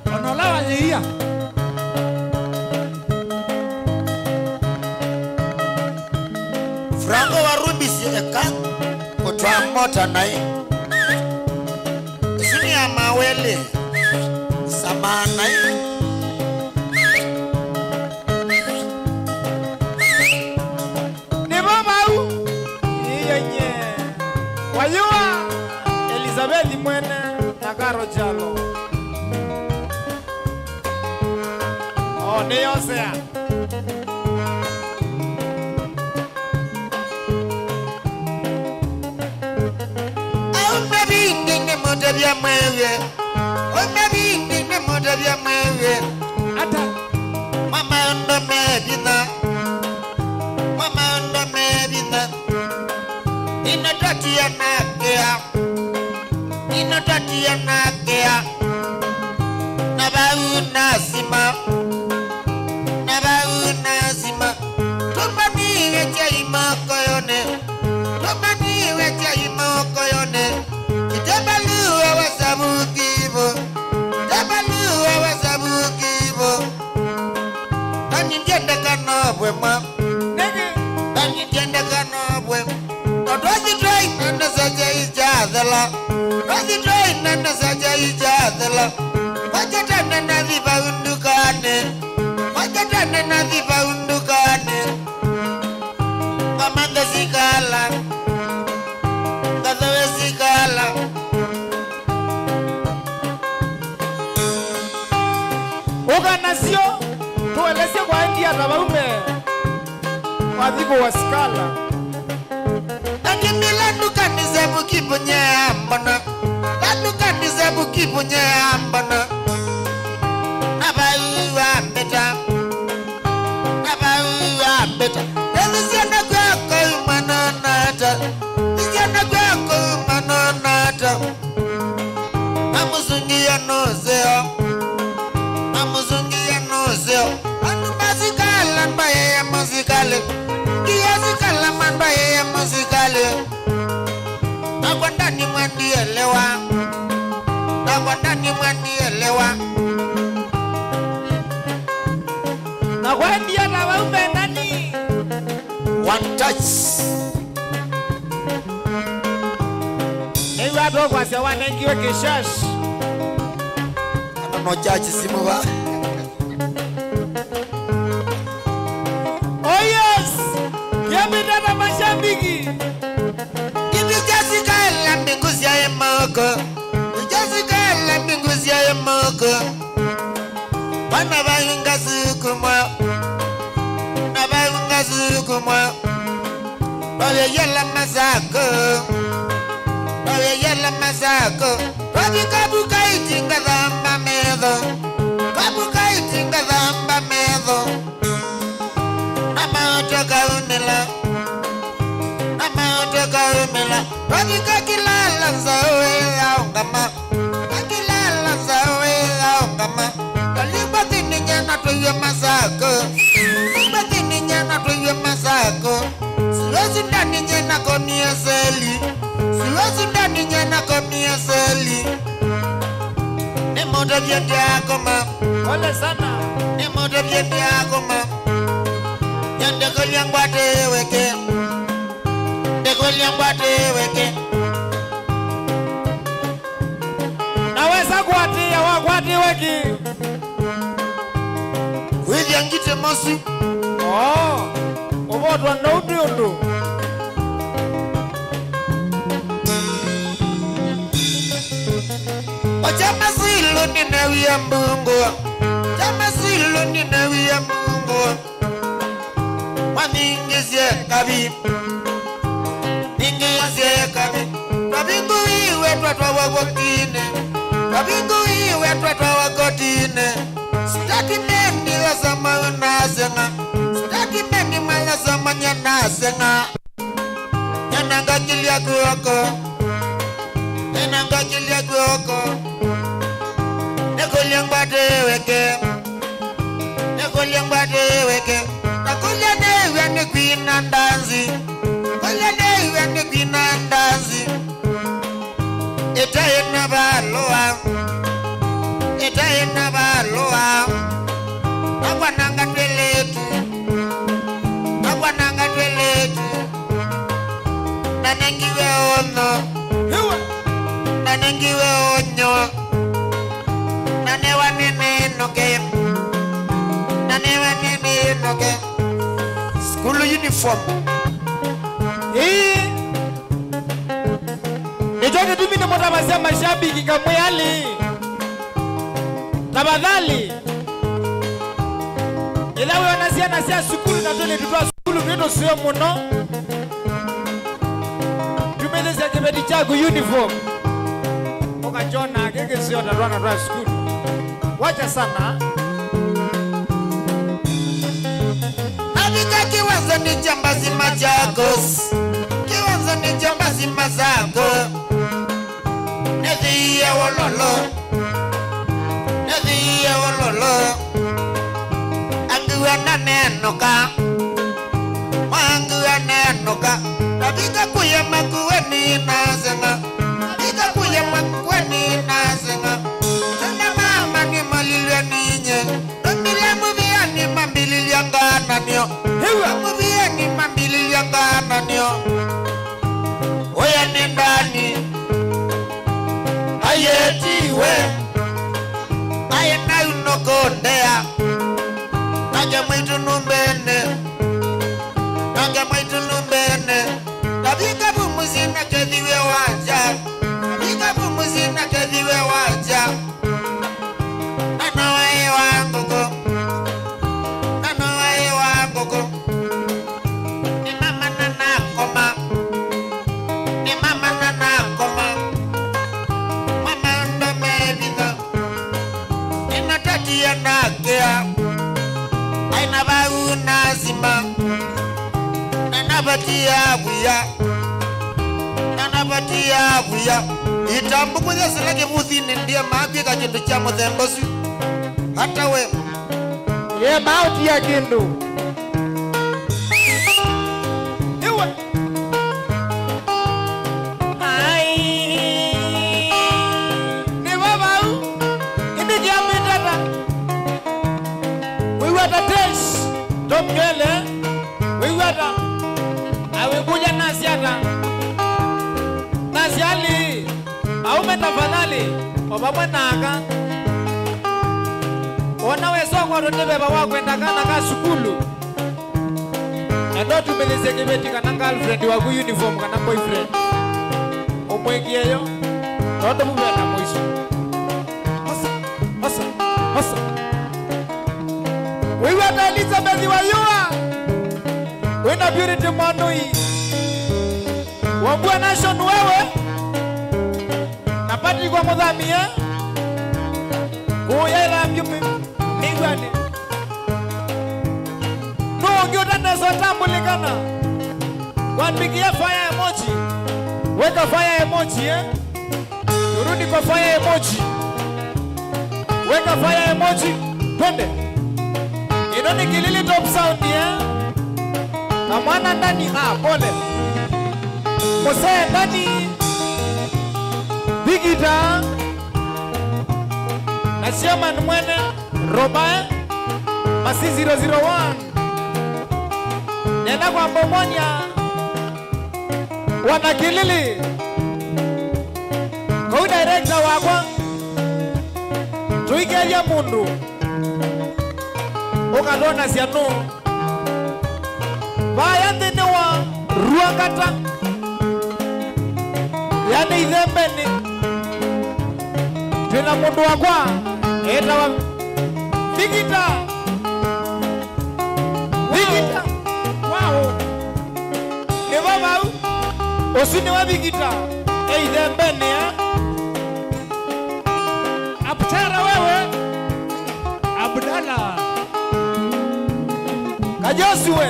o na ũla wa Yĩia. Franco wa Rubis eka kũtwaa mota naĩ. Ĩsu nĩ ya mawelĩ. Samaa naĩ. Nĩvo vau. Ĩĩ nye. Wayũa Elizabeth Mwene na Karo Kyalo. O, nĩyosea. Aume vindi nĩ mũtavya mwĩw'e. Aume vindi nĩ mũtavya mwĩw'e. Ata. Mamaũndũ me vinya. Mamaũndũ me vinya. Ino tatia na kĩa. Ino tatia na kĩa. Na vau nasima. Na vau nasima. Tũmaniwe kyai makoyone. Tũmaniwe kyai makoyone. Itabaluwa wasabukivo. Itabaluwa wasabukivo. Nani ndiendekana vwema. Nani ndiendekana vwema. Tondũ athi twainanesa kyai kyathela. Athi twainanesa kyai kyathela. Kwakya tene nathi vau ndukanĩ. Kwakya tene nathi vau ndukanĩ. Ngamanthe sikala. Ngathowe sikala. Ũka nasyo, tũelesye kwaendie ata vau mbee wa thikũ wa sikala. Akimila ndukanĩ sevu kipunye ambona. La ndukanĩ sevu kipunye ambona. Na vau ambĩta. Na vau ambĩta. Ethĩsya na kwako umana nata. Ethĩsya na kwako umana nata. Amũsũngĩa nũseo. Amũsũngĩa nũseo. Andũ masikala mbaĩe mũsikalĩ. Ngiya sikala mbaĩe mũsikalĩ. Nakwa ndani mwandielewa. Nakwa ndani mwandielewa. Nakwa ndiana vau mendani. One touch. Nĩw'a andũ kwasya wanengiwe kĩshash. Ano no judge simu va. Oh yes! Yamĩtata mashabiki. Ivi jasikaela mbingu syaĩ moko. Jasikaela mbingu syaĩ moko. Vana vainga sukumwa. Na vainga sukumwa. Vaveyela masako. Vaveyela masako. Vathi kavuka itinga thamba metho. Kavuka itinga thamba metho. Na maoto kaumila. Na maoto kaumila. Vathi kakilala nzawe yaungama. Kakilala nzawe yaungama. Kalikwa Mieseli. Nĩmũtavye ndyaakoma. Pole sana. Nĩmũtavye ndyaakoma. Nĩndĩkũlya ngwatĩĩwe kĩ? Ndĩkũlya ngwatĩĩwe kĩ? Nawesa kũatĩĩa wakwatĩwe kĩ? Kwĩthya ngitĩ masu. Oo, ũvotwa ndou nĩ ũndũ. Kwa kyama silu nĩnewie mbungũa. Kyama silu nĩnewie mbungũa. Mwaningĩsye kavi. Ningĩsye kavi. Twavinguiwe twatwawa kotinĩ. Twavinguiwe twatwawa kotinĩ. Statimenti lasama naseng'a. Statimenti mwalasama nyanaseng'a. Nyanangakilya kw'oko. Nyanangakilya kw'oko. Nĩkũlye ngwatĩĩwe kĩ? Nĩkũlye ngwatĩĩwe kĩ? Nakũlya nĩw'a nĩ kwina ndanzi. Kũlya nĩw'a nĩ kwina ndanzi. Ĩtaĩ na valũa. Ĩtaĩ na valũa. Nakwananga twĩlĩtu. Nakwananga twĩlĩtu. Nanengiwe ũnyo. Hiwa. Nanengiwe ũnyo. Nanewa nĩnĩnũke. Nanewa nĩnĩnũke. School uniform. Ĩĩ. Nĩkyo kĩtumi nĩmũtavasya mashabiki ngamwĩa lĩ, tafadhali, ĩla wĩona syana sya sukulu na tũlĩtu twa sukulu twĩ tũseo mũno, tumĩthĩsya kĩveti kyaku uniform, ũkakyonaa kĩ kĩseo ta twana twa sukulu. Wacha sana. Navika kiwanzani kya mbasi Machakos. Kiwanzani kya mbasi Masako. Nĩthiie Wololo. Nĩthiie Wololo. Angua nanenũka. Angua nenũka. Navika kuya Makueni naseng'a. Navika kuya Makueni naseng'a. Tena mama nĩmalilwe ninye. Ndombile mũvianĩ mambililya ngananĩo. Ĩw'a mũvianĩ mambililya ngananĩo. Ũya nĩ ndani. Ayetiwe. Aĩ nau nũkũndea. Nake mwaitũ nũmbene. Nake mwaitũ nũmbene. Tavika vumũsyĩ na kethiwe wacha. Tavika vumũsyĩ na kethiwe wacha. Nanoe wa ngũkũ. Nanoe wa ngũkũ. Nĩ mama na nakoma. Nĩ mama na nakoma. Mama ndo mevitha. Nĩnatatia nakĩa. Aina vau nasima. Nanapatia vuya. Nanapatia vuya. Ĩtambu kũya sila kĩvuthinĩ ndie makwĩka kĩndũ kya mũthemba ũsu. Hata we. Ye mautia kĩndũ. Iwe. Ai. Nĩ vavau. Ĩndĩ kĩambĩte ata? Wĩw'a ta Tesh, Tom Nywele. Wĩw'a ata? Awĩkũlya nasya ata? Nasya alĩ, aume tafadhali, o vamwe na aka. Ona wesa ũkwatwa nĩ veva wa kwenda kana ka sukulu. Enda ũtumĩlĩsye kĩveti kana girlfriend waku uniform kana boyfriend. Ũmwĩkĩe yo, tondũ vuvena mũico. Osa, osa, osa. Wĩw'a ta Elizabeth Wayũa. Wĩna Purity Mwanũi. Wambua Nation wewe. Na Patrick wa Mũthamie. Kũya ĩrambyo mĩw'anĩ. Nũũ ũngĩ ũtanesa ũtambũlĩkana? Wambikie fire emoji. Weka fire emoji, eh? Turudi kwa fire emoji. Weka fire emoji. Twende. Ĩno nĩ Kĩlili Top Sound, eh? Kamwana ndani, ah, pole. Mũsee ndani. Vikita na chairman mwene Robae, Masi zero zero one. Nenda kwamba ũmony'a wana Kĩlĩlĩ. Kau director wakwa, tũikethya mũndũ ũkatwonasya nũũ. Vaya nthĩnĩ wa Ruangata, yani Ithembeni, twĩ na mũndũ wakwa etawa Vikita. Vikita. Wow. Nĩ vau vau. Ũsu nĩwe Vikita. E Ithembeni, eh? Abdala wewe. Abdala. Kajosue.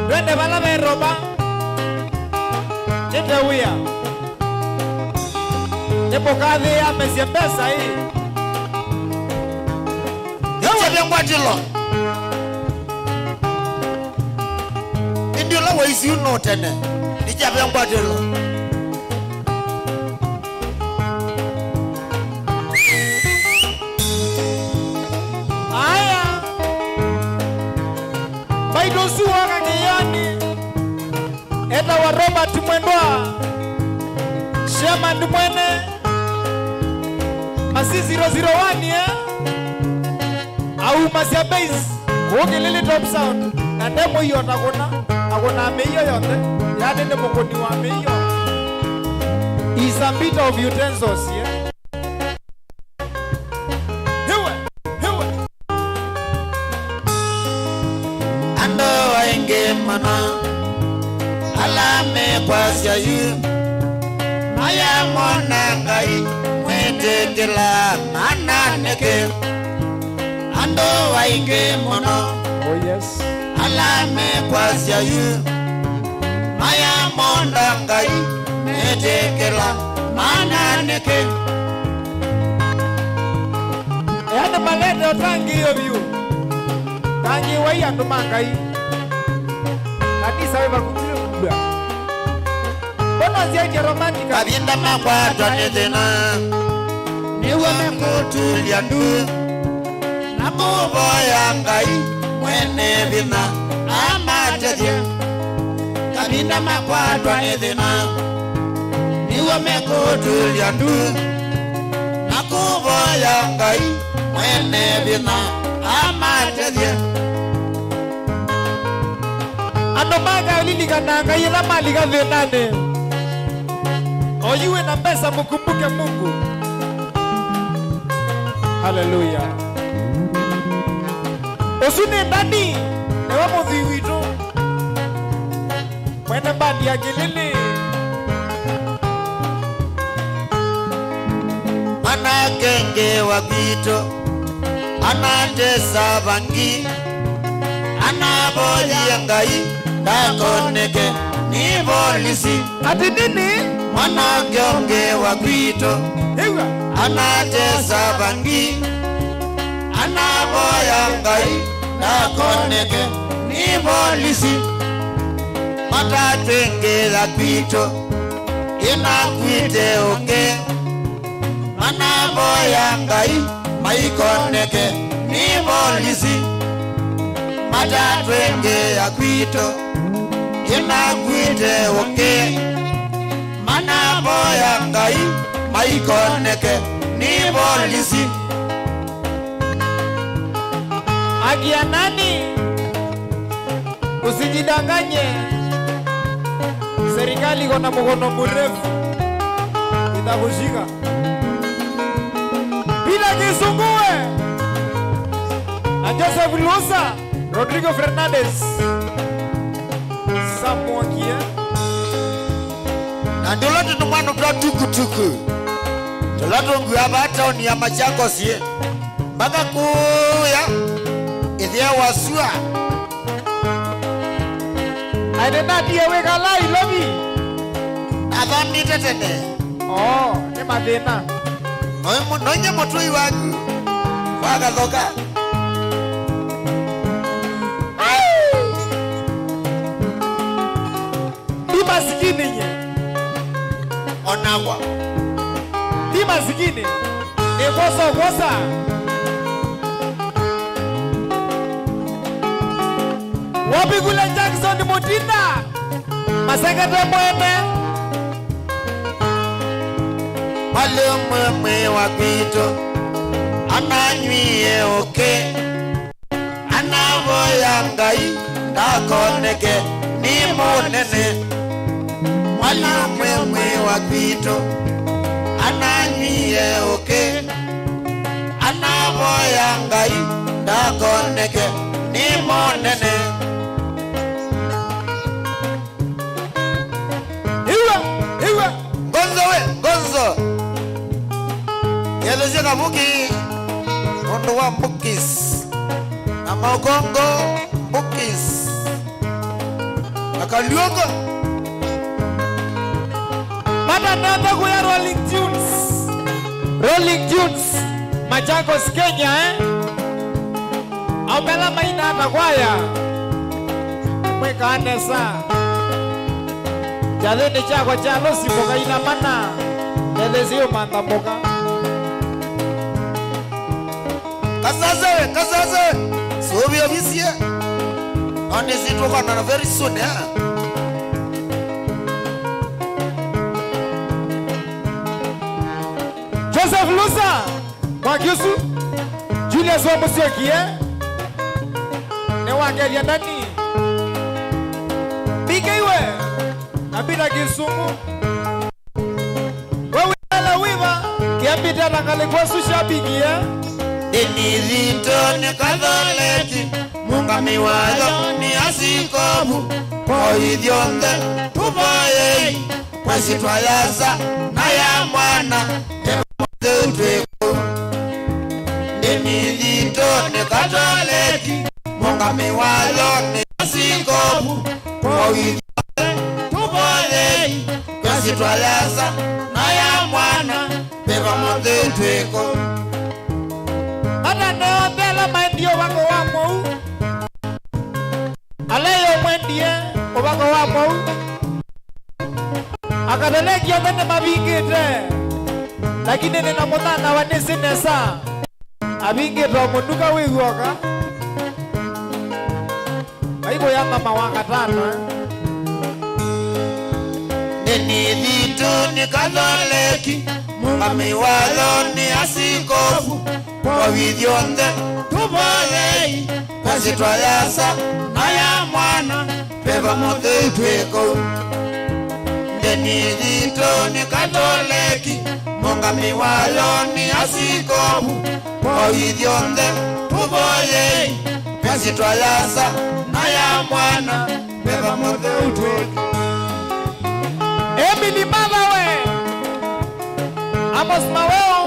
Twende vala ve Roba. Nĩte wĩa. Nĩmũkathĩĩa mesye mbesa ii. Nĩkyavya ngwatĩlo. Ĩndĩ ũla waisi ũno tene, nĩkyavengwa telo. Aya. Mbaitũ ũsu woka kĩĩonĩ. Etawa Robert Mwendwa. Chairman mwene. Masi zero zero one, eh? Aumasya base kũu Kĩlĩlĩ Top Sound, na nde mũio ta kũna, akũnaa mĩio yonthe, yani nĩ mũkũni wa mĩio. Is a beater of utensils, yeah? Hiwe, hiwe. Andũ aingĩ mũno ala mekwasya yu mayamona Ngai, mwĩtĩkĩla mana nĩkĩ? Andũ aingĩ mũno, oh, yes, ala mekwasya yu mayamona Ngai, metĩkĩla mana nĩkĩ? Ea nĩmalete ũtangĩĩo vyũ. Tangĩĩwai andũ ma Ngai. Kanisa wĩ vakuvĩ kũmbwa. Mbona nzyaĩtye romantic? Kavinda makwatwa nĩ thĩna, nĩw'o mekũtulya ndu na kũvoya Ngai mwene vinya amatethye. Kavinda makwatwa nĩ thĩna, nĩw'o mekũtulya ndu na kũvoya Ngai mwene vinya amatethye. Andũ makaũlilikana Ngai ĩla malika thĩnanĩ. Oyu wĩ na mbesa, mkumbuke Mungu. Haleluya. Ũsu nĩ Ndani, nĩwe mũthwii witũ. Mwene mbandi ya Kĩlĩlĩ. Mwanake ũngĩ wa kwitũ anatesa vangi, anavoyie Ngai ndakoneke nĩ volisi. Ati nini? Mwanake ũngĩ wa kwitũ, ĩw'a, anatesa vangi, anavoya Ngai ndakoneke nĩ volisi. Matatwĩngĩĩa kwitũ, ĩnakwĩte ũkĩ. Manavoya Ngai maikoneke nĩ volisi. Matatwĩngĩĩa kwitũ, ĩnakwĩte ũkĩ. Manavoya Ngai maikoneke nĩ volisi. Akia nani? Usijidanganye. Serikali iko na mkono mrefu. Itakushika. Peter Kisungue na Joseph Lusa, Rodrigo Fernandez. Samuakie. Na ndũla tũtũ mwana twa tukutuku. Tũla tũngua vaa taoni ya Machakos ye. Mpaka kũya ĩthĩa wa sua. Aĩ nĩnatie wĩkala Ilovi. Athamĩte tene. Oo, nĩ mathĩna. Noĩ mũ-, noinye mũtũi waku wa Gathoka. Ai! Ndi masikini nye. Onagwa. Ti masikini. Nĩ kwosa kwosa. Wapi kule Jackson Mutinda? Masekete mwene. Mwalyũ ũmwe mwĩĩ wa kwitũ ananywie ũkĩ, anavoya Ngai ndakoneke nĩ mũnene. Mwalyũ ũmwe mwĩĩ wa kwitũ ananywie ũkĩ, anavoya Ngai ndakoneke nĩ mũnene. Iwe, iwe. Ngonzo we, ngonzo. Yelesya kavuki nũndũ wa mbukis na maũkongo mbukis na kalyũko. Mata nata kuya Rolling Tunes. Rolling Tunes, Machakos, Kenya, eh? Aumela maina ata kwaya? Mwĩkaa nesa. Kyathĩnĩ kyakwa kya lũsi mũkaina mana, ndelesĩ ũmantha mũka. Kasase, kasase, sũvĩ ovisie. Onesi tũkonana very soon, eh? Joseph Lusa. Mwaki ũsu, Julius wa Mũsyokie, nĩwakethya ndani. P K we, na Peter Kĩsũngũ. We wĩala wĩva, kĩambĩte na ngalĩko ĩsu shabiki, eh? Ndĩni yitũ nĩ Katholeki, mũũngami wayo nĩ asikovu, kwa ithyonthe tũvoyei. Kwa syĩtwa ya Asa na ya Mwana, Veva Mũtheu twĩ kũu. Ndĩni yitũ nĩ Katoleki, mũũngami wayo nĩ asikovu. Kwa wĩthĩo tũvoyei, kwa syĩtwa ya Asa na ya Mwana, Veva Mũtheu twĩ kũu. Ata nĩonthe ala maendie ũvako wa mũu. Ala yo mwendie ũvako wa mwau. Akatoleki onthe nĩmavingĩte, lakini nĩnamũthanawa nĩsĩ nesa. Avingĩte o mũnuka wĩw'oka. Vaikũya mama wa katano, eh? Ndĩni yitũ nĩ Katholeki, mũũngami wayo nĩ asikovu, kwa wĩthĩo nthe tũvoyei. Kwa syĩtwa ya Asa na ya Mwana, Veva Mũtheu twĩ kũu. Ndĩni yitũ nĩ Katoleki, mũũngami wayo nĩ asikovu. Kwa wĩthĩo nthe tũvoyei, kwa syĩtwa ya Asa na ya Mwana, Veva Mũtheu twĩ kũu. Emily Mathawe, Amos Maweo,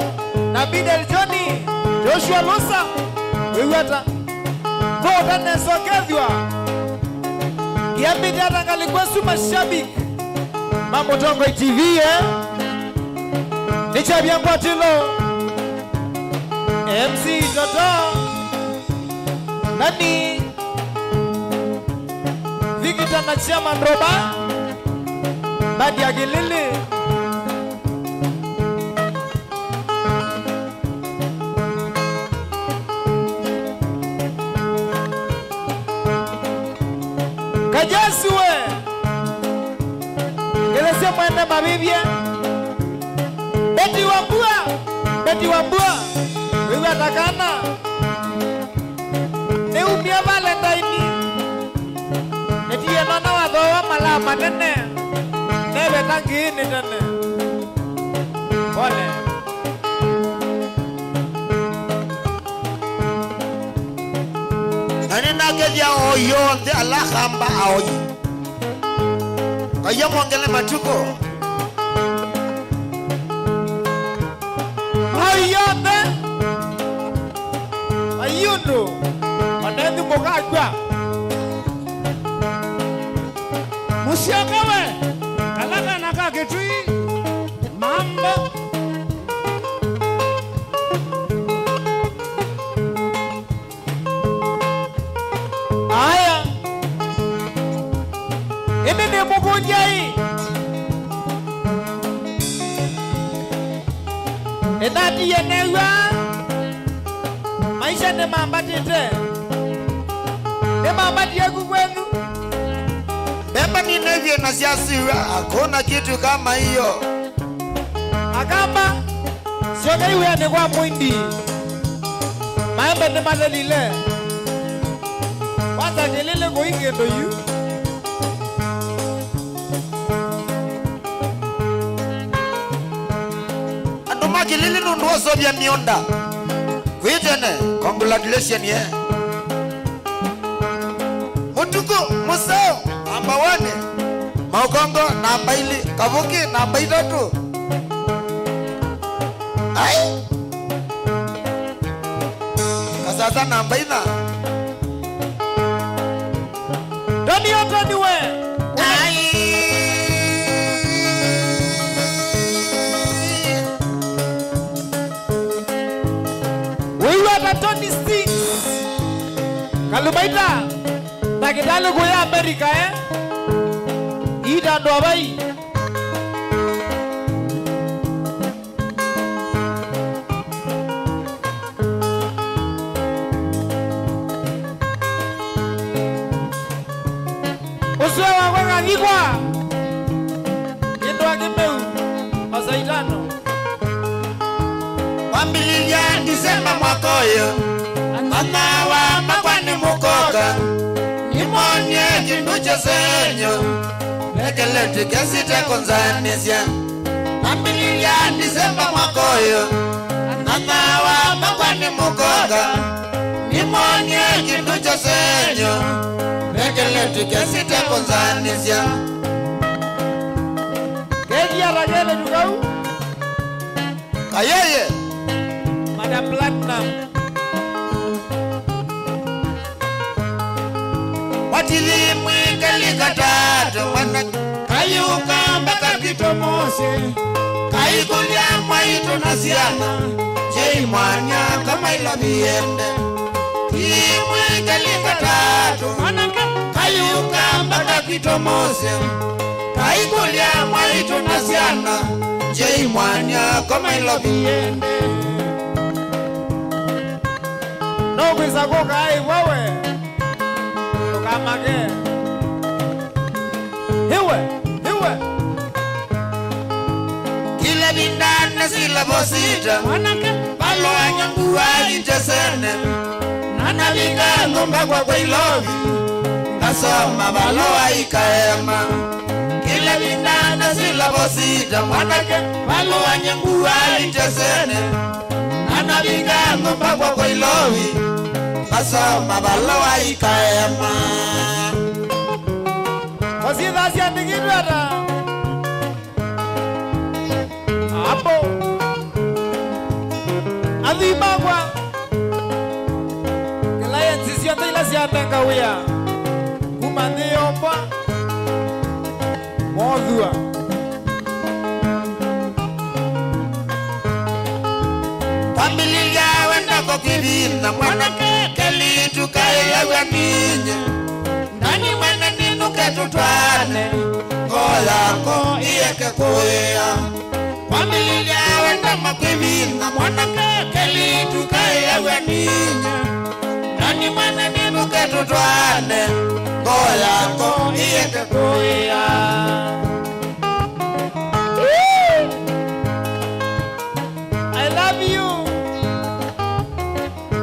na Bidel Johnny, Joshua Lusa, wĩw'ata. Thũũta nesa ũkethĩwa. Kĩambĩte ata ngalĩko ĩsu mashabiki ma Mũtongoi T V, eh? Nĩ kyavya ngwatĩlo. M C Toto. Nani? Vikita na Chairman Roba. Nadia Gilili. Kajesu we! Ngelesya mwene mavĩvye. Beti wa mbua! Beti wa mbua! Wĩw'a ta kana. Nĩumie Valentine. Nĩtie nona wathoa malaa manene. Neveta ngĩĩnĩ tene. Pole. Na nĩnakethya aoi onthe ala akamba aoi. Ngai amwongele matukũ. Aoi onthe. Ayũndũ. Onenthi mũkakw'a. Mũsyoka we. Kala kana ka kĩtui. Mambo. Aya. Ĩndĩ nĩmũkũnjai. Nĩnatiie new'a maisha nĩmambatĩte. Nĩmambatie ku kwenyu. Mbemba nĩnew'ie na syasiw'a, hakuna kitu kama hiyo. Akamba, syokei wĩanĩ kwa mũindi. Maembe nĩmathelile. Kwanza kĩlĩlĩ kũi kĩndũ yu. Andũ ma Kĩlĩlĩ nũndũ wa ũseũvya mĩũnda kwĩ tene, congratulations, yeah. Mũtukũ, mũseo, namba one, maũkongo, namba ilĩ, kavũkĩ, namba itatũ. Ai! Kasasa, namba inya. Tony, o Tony we. Ai. Wĩw'a ta Tony Sings. Kalumaita, ndakĩtalĩ kũya Amerika, eh? Ita andũ avai. Ũseo wakwa ngathikwa, ĩndwa kĩmeu, o saa itano. Kwambĩlĩlya Disemba mwaka ũyũ, anyanyawa makwa nĩmũkoka, nĩmwonie kĩndũ kyesenyo, vekeleti kesite kũnzanĩsya. Kwambĩlĩlya Disemba mwaka ũyũ, anyanyawa makwa nĩmũkoka, nĩmwonie kĩndũ kyesenyo, vekeleti kesite kũnzanĩsya. Kethia Rakele Tukau. Kayeye. Madam Platinum. Watili mwikali katatu mwana kayuka mpaka kitomose. Kaikulya mwaitu na syana. Jei mwanya kama ila viende. Ti mwikali katatu mwana kayuka mpaka kitomose. Kaikulya mwaitu na syana, njei mwanya koma ilovi ende. No kwĩsa kũka ĩvwa we, ndũkamake. Iwe, iwe. Kila vinda nasila vosita, mwanake, valũany'a ngua itesene. Nanavinga nyũmba kwakwa ilovi, ngasoma valoa ikaema. Kila vinda nasila vosita mwanake, valũany'a ngua itesene. Nanavinga nyũmba kwakwa ilovi, ngasoma valoa ikaema. Ositha syandĩkĩtwe ata? Apo. Athĩi makwa. Kĩla enzi syonthe ila syanenga wĩa kuma nthĩ yombwa. Mothua. Kwambĩlĩlya wendako kĩvitha mwanake kelĩtu kaĩaw'a ninye. Nani mwene nĩnũke tũtwaane, ngoo yako ĩeke kũĩa. Kwambĩlĩlya wenda makwĩvitha mwanake kelĩtu kaĩaw'a ninye. Nani mwene nĩnũke tũtwaane, ngoo yako ĩeke kũĩa. I love you.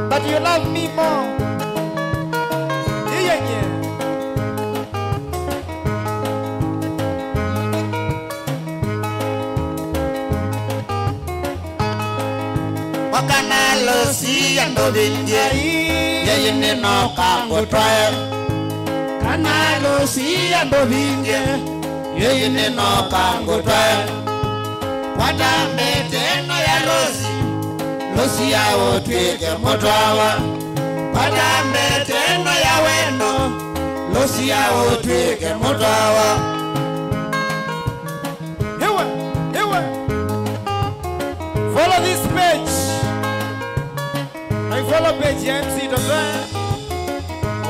But you love me more. Iyenye. Wakana losi ya ndovindie. Yeye nĩnoka ngũtwae. Kana losi ya ndovindie. Yeye nĩnoka ngũtwae. Kwata mbete ĩno ya Rosi, Rosi ya ũtw'ĩke mũtwawa. Kwata mbete ĩno ya wendo, Rosi ya ũtw'ĩke mũtwawa. Iwe, iwe. Follow this page. I follow page ya M C Totwe.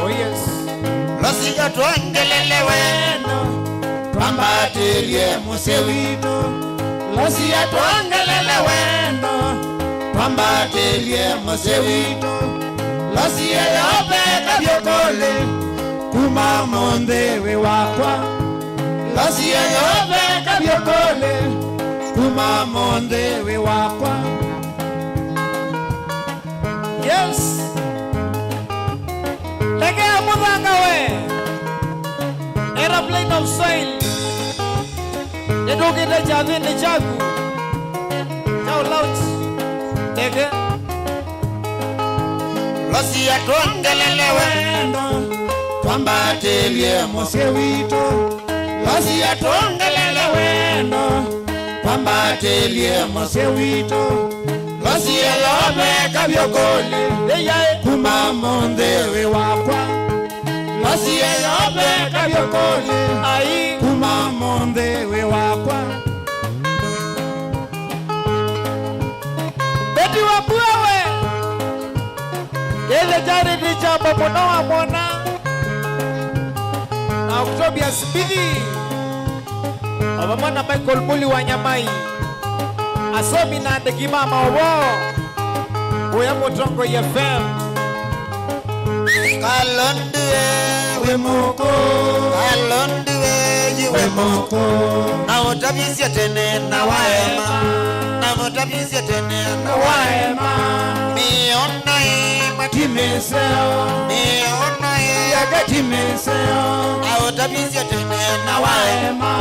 Oh yes. Losi ya twongelele wendo, twambatĩlye mũsyĩ witũ. Losie twongelele wendo, twambatĩlye mũsyĩ witũ. Losie Yeova eka vyũ kũlĩ, kuma ũmũnthĩ wĩ wakwa. Losie Yeova eka vyũ kũlĩ, kuma ũmũnthĩ wĩ wakwa. Yes. Lekea mũthanga we. Aeroplane of Soil. Nĩtũkĩte kyathĩnĩ kyaku. Kya lounge. Ndeke. Losie twongelele wendo, twambatĩlye mũsyĩ witũ. Losie twongelele wendo, twambatĩlye mũsyĩ witũ. Losie Yeova eka vyũ kũlĩ, ĩyaĩ, kuma ũmũnthĩ wĩ wakwa. Losie Yeova eka vyũ kũlĩ, ai, kuma ũmũnthĩ wĩ wakwa. Betty Wambua we. Kĩthĩ kyarĩ nĩ kyambo mũno wamwona. Na Octobia Smith. O vamwe na Michael Muli wa Nyamai. Asomi na andĩki ma maũvoo. Kũya Mũtongoi F M. Kalondu we wĩ mũkũ. Kalondu we yu wĩ mũkũ. Na ũtavisye tene na waema. Na ũtavisye tene na waema. Mĩono ĩmwe ti mĩseo. Mĩono ĩmwe ti mĩseo. Na ũtavisye tene na waema.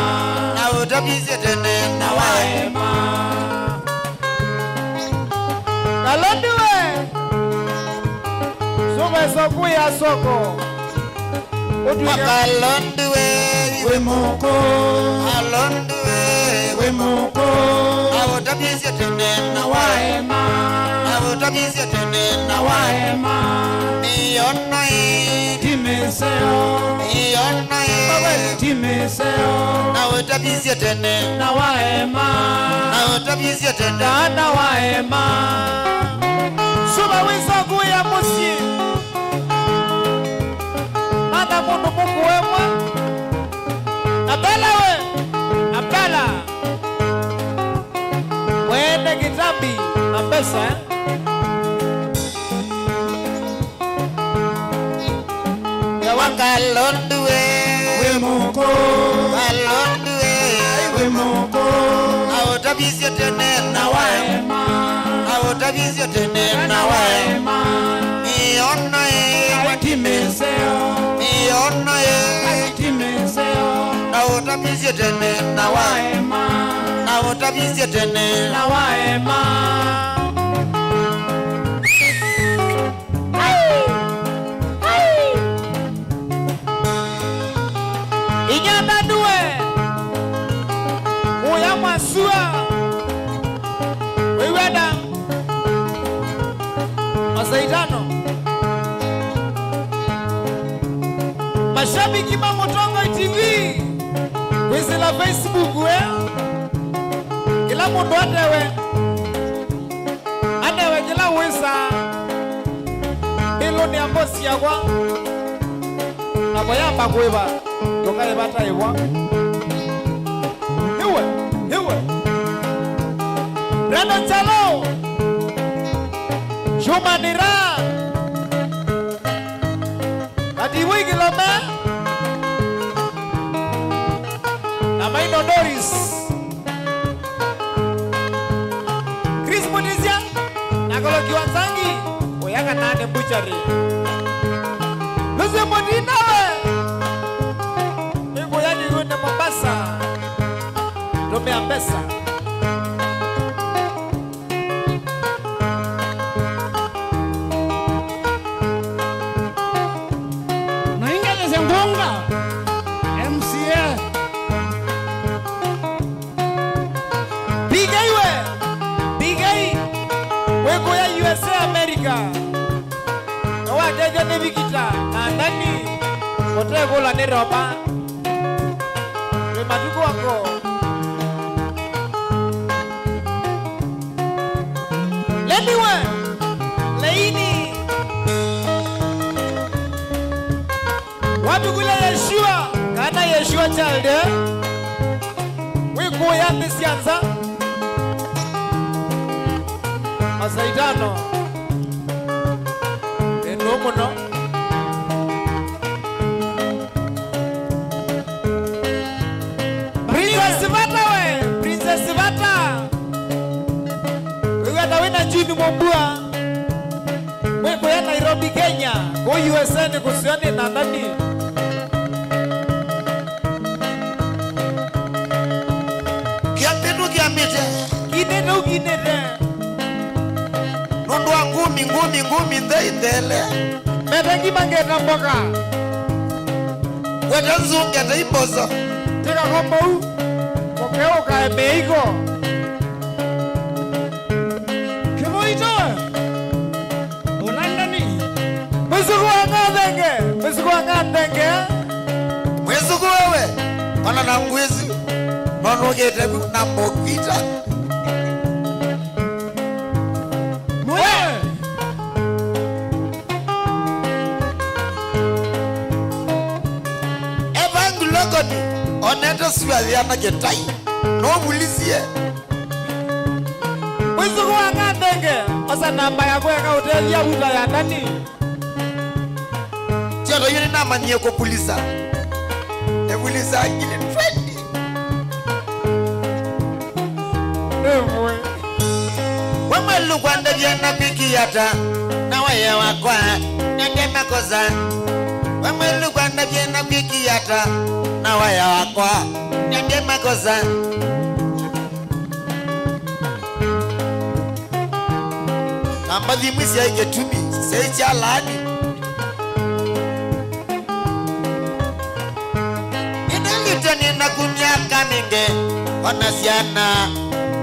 Na ũtavisye tene na waema. Kalondu we. Sũva ĩsoku ya soko. Ũtw'ĩke. Kalondu we wĩ mũkũ. Kalondu we wĩ mũkũ. Na ũtavisye tene na waema. Na ũtavisye tene na waema. Mĩono ĩmwe ti mĩseo. Mĩono ĩmwe ti mĩseo. Na ũtavisye tene. Na waema. Na ũtavisye tene. Na, na waema. Sũva wĩsoku ya mũsyĩ. Mana mũndũ mũkũemwa. Abela we. Abela. Mwene kĩtambi na mbesa, eh? Yawa Kalondu we wĩ mũkũ. Kalondu we wĩ mũkũ. Na ũtavisye tene na waema. Na ũtavisye tene na waema. Mĩono ĩmwe ti mĩseo. Mĩono ĩmwe ti mĩseo. Na ũtavisye tene na waema. Na ũtavisye tene na waema. Ai! Ai! Inyanda nue. Kuya masua. Wĩw'e nda. Masaa itano. Mashabiki ma Mũtongoi T V. Kwĩsĩla Facebook, eh? Kĩla mũndũ atewe. Anewe kĩla wĩsaa ĩlũnĩ ya mbosi yakwa, nako yamba kwĩva, ndũkaĩva ta ĩvwa. Hiwe, hiwe. Brenda Chalo, Shumanira. Katibu Ikilome na Maino Doris. Chris Mutisia na Koloki wa Nzangi, ũya kana nĩ mbuchari. Lucio Mutinda we, nĩngũya Kĩw'ũnĩ Mombasa, tũmĩa mbesa. Na ingethesya ngunga M C A. P K we, P K, wĩ kũya U S A America. Na watethya nĩ Vikita na Ndani, ũtekũla nĩ Roba. Wĩ matukũ ako. Lemiwe, Leini. Wapi kule Yeshua? Kana Yeshua child, eh? Wĩ kũya nthĩ sya nza. Saa itano. Ĩndũ mũno. Princess Vata we, Princess Vata. Wĩw'a ta wĩna June Mũmbua. Mwĩ kũya Nairobi, Kenya. Kũu U S A nĩ kũsũa nĩ na nani. Kĩambĩtu kĩambĩte. Kinĩte ũkinĩte. Nũndũ wa ngumi, ngumi, ngumi, nthei, nthele. Mete ngima ngeta mboka. Wete nzũ ngeta imboso. Tĩka kombou. Mũkeũkae mĩiko. Kĩvoito. Ũlandani. Mwĩsũkũ wa Ngathenge. Mwĩsũkũ wa Ngathenge. Mwĩsũkũ wewe. Ona na ngwĩsĩ. Nonũkĩte vu na mũkwita. Mwe! Evangu Lokoti, onete sua yĩana kĩtai, nũvulisie. Mwĩsũkũ wa Ngathenge, osa namba yaku eka ũtethya vuta ya ndani. Kyoto yu nĩnamanyie kũpulisa. Epulisa ngili twenty. Ĩmwe. We mwĩlukwa ndavye na kwĩkĩa ata, na waya wakwa, nende makosa. We mwĩlukwa ndavye na kwĩkĩa ata, na waya wakwa, nende makosa. Namba thimũ syaĩ kĩtumi, syaĩ sya laani. Nĩnĩlĩte nĩnaku myaka mingĩ, ona syana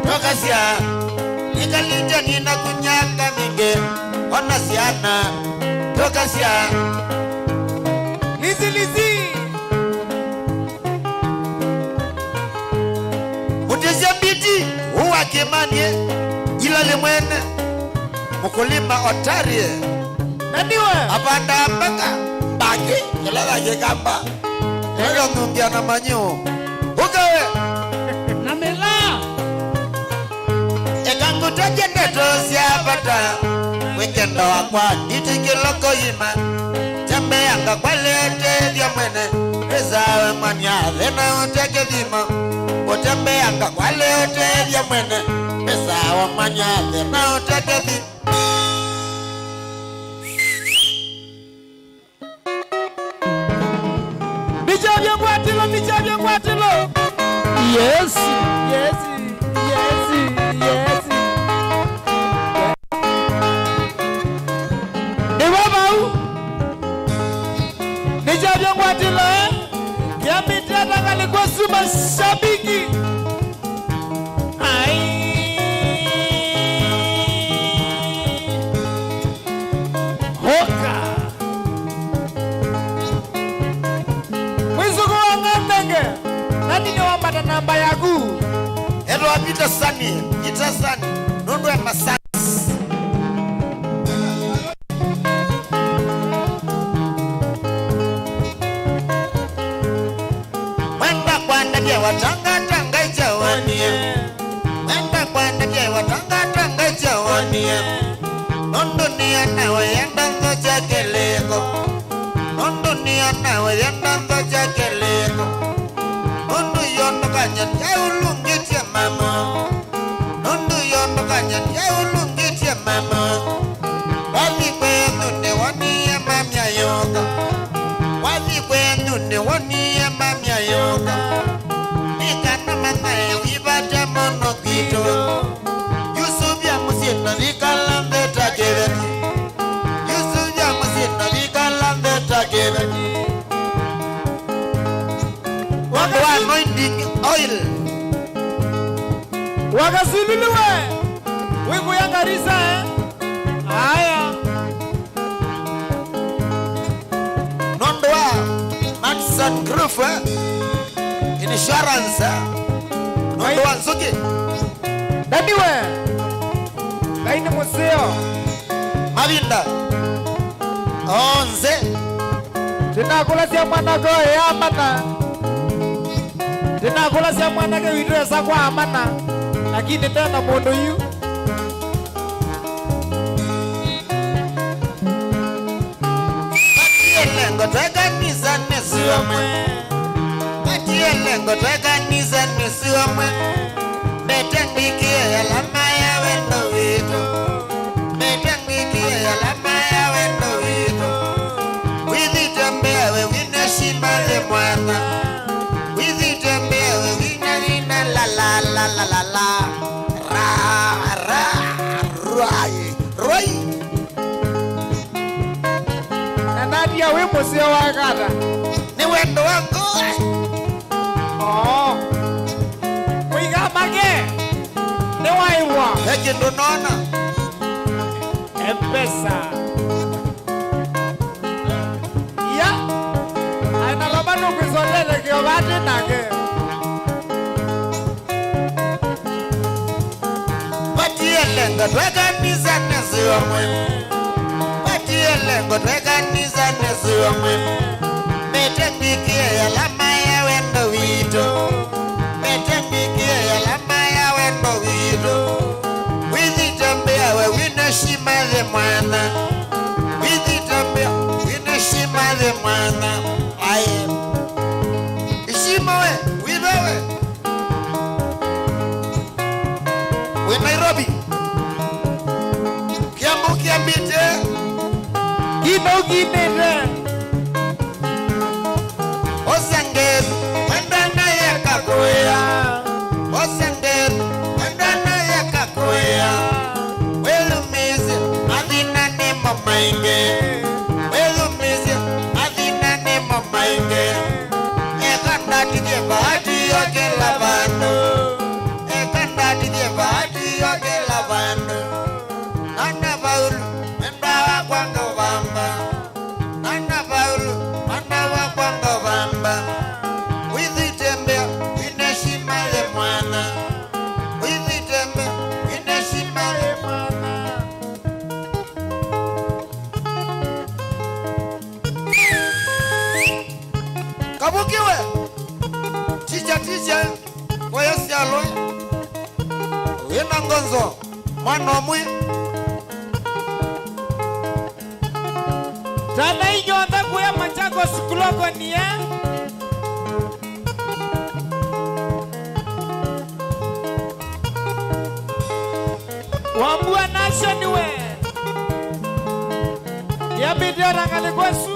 tokasya. Nĩkalĩte nĩnaku myaka mingĩ, ona syana tokasya. Lizi, lizi. Mũtĩsya mbiti ũũ wa kĩmanyĩ, ila lĩmwene, mũkũlima otarie. Na niwe. Avandaa mbaka, mbakĩ, kĩla ya kĩkamba. Ĩla yonungia na manyũ. Ũkawe. Na mĩla. Eka ngũtavye ndeto sya vata, wĩkenda wakwa, nditi kĩloko ima. Tembeanga kwa leo ũtethya mwene, ĩsawe mwanya thĩna ũte kĩthimo. Ũtembeanga kwa leo ũtethya mwene, ĩsawe mwanya thĩna ũte kĩthimo. Nĩkyavya ngwatĩlo, nĩkyavya ngwatĩlo. Yes, yes, yes, yes. Nĩvo vau. Nĩkyavya ngwatĩlo, eh? Kĩambĩte ata ngalĩko su mashabiki. Ai. Hoka. Mwĩsũkũ wa Ngathenge, nani nĩwambata namba yaku? Etwa Peter Sani, Peter Sani, nũndũ e Masasi. Mwenda kwandavya watangatanga ichawanie. Mwenda kwandavya watangatanga ichawanie. Nũndũ nĩonawe yenda nthokya kĩlĩko. Nũndũ nĩonawe yenda nthokya kĩlĩko. Nũndũ yondokany'a yaulungĩtye mamo. Nũndũ yondokany'a yaulungĩtye mamo. Wathi kwenyu nĩwonie mamya yoka. Wathi kwenyu nĩwonie mamya yoka. Nĩ kana mamae wĩvata mũno kwitũ. Yusuvya mũsyĩ na vikala nthĩ ta kĩveti. Yusuvya mũsyĩ na vikala nthĩ ta kĩveti. Ũndũ wa anointing oil. Wakasululu we. Wĩkũya Garissa, eh? Aya. Nũndũ wa Matson Group, eh? Insurance, eh? Nũndũ wa nzũkĩ. Ndani we. Ngai nĩ mũseo. Mavinda. Onze. Ndinakũlasya mwanake ũyũ amana. Ndinakũlasya mwanake witũ esa kwa amana, lakini ndena mũndũ yu. Matiele ngotwe kanisa nĩsio mwe. Mbete ngwĩkĩe alama ya wendo witũ. Mbete ngwĩkĩe alama ya wendo witũ. Wĩthĩte mbea we wĩna shima ye mwana. Wĩthĩte mbea we wĩna, wĩna la, la, la, la, la, la. Ra, ra, rwai, rwai. Na natia wĩ mũseo wa kata. Nĩ wendo wa ngoo. Oo. Kũiga make. Nĩ waĩwa. He kĩndũ nona. Mpesa. Ia. Aina baba nũkwĩsondele kĩo vati nake. Vatiele ngotwe kanisa nĩsio mwe. Vatiele ngotwe kanisa nĩsio mwe. Mbete ngwĩkĩe alama ya wendo witũ. Mbete ngwĩkĩe alama ya wendo witũ. Wĩthĩte mbea we wĩna shima ye mwana. Wĩthĩte mbea wĩna shima ye mwana. Aye. Ishima we, wĩve we. Wĩ Nairobi. Kĩamũ kĩambĩte. Kĩno kĩnĩte. Osange, wenda naye kakũĩa. Osange, wenda naye kakũĩa. Wĩyumĩsye, mathĩna nĩmo maingĩ. Wĩyumĩsye, mathĩna nĩmo maingĩ. Eka ndatithye bahati yo kĩla vandũ. Eka ndatithye bahati yo kĩla vandũ. Nana Paulo, mwenda wakwa ngavamba. Nana Paulo, mwenda wakwa ngavamba. Wĩthĩte mbea, wĩna shima ye mwana. Wĩthĩte mbea, wĩna shima ye mwana. Kavukiwe. Ticha, ticha. Voya syalwe. Wĩna ngonzo. Mwana ũmwe. Tana inyonthe kuya Machakos kulokonie. Wambua nasyo nĩwe. Yambĩte ona ngalĩko ĩsu.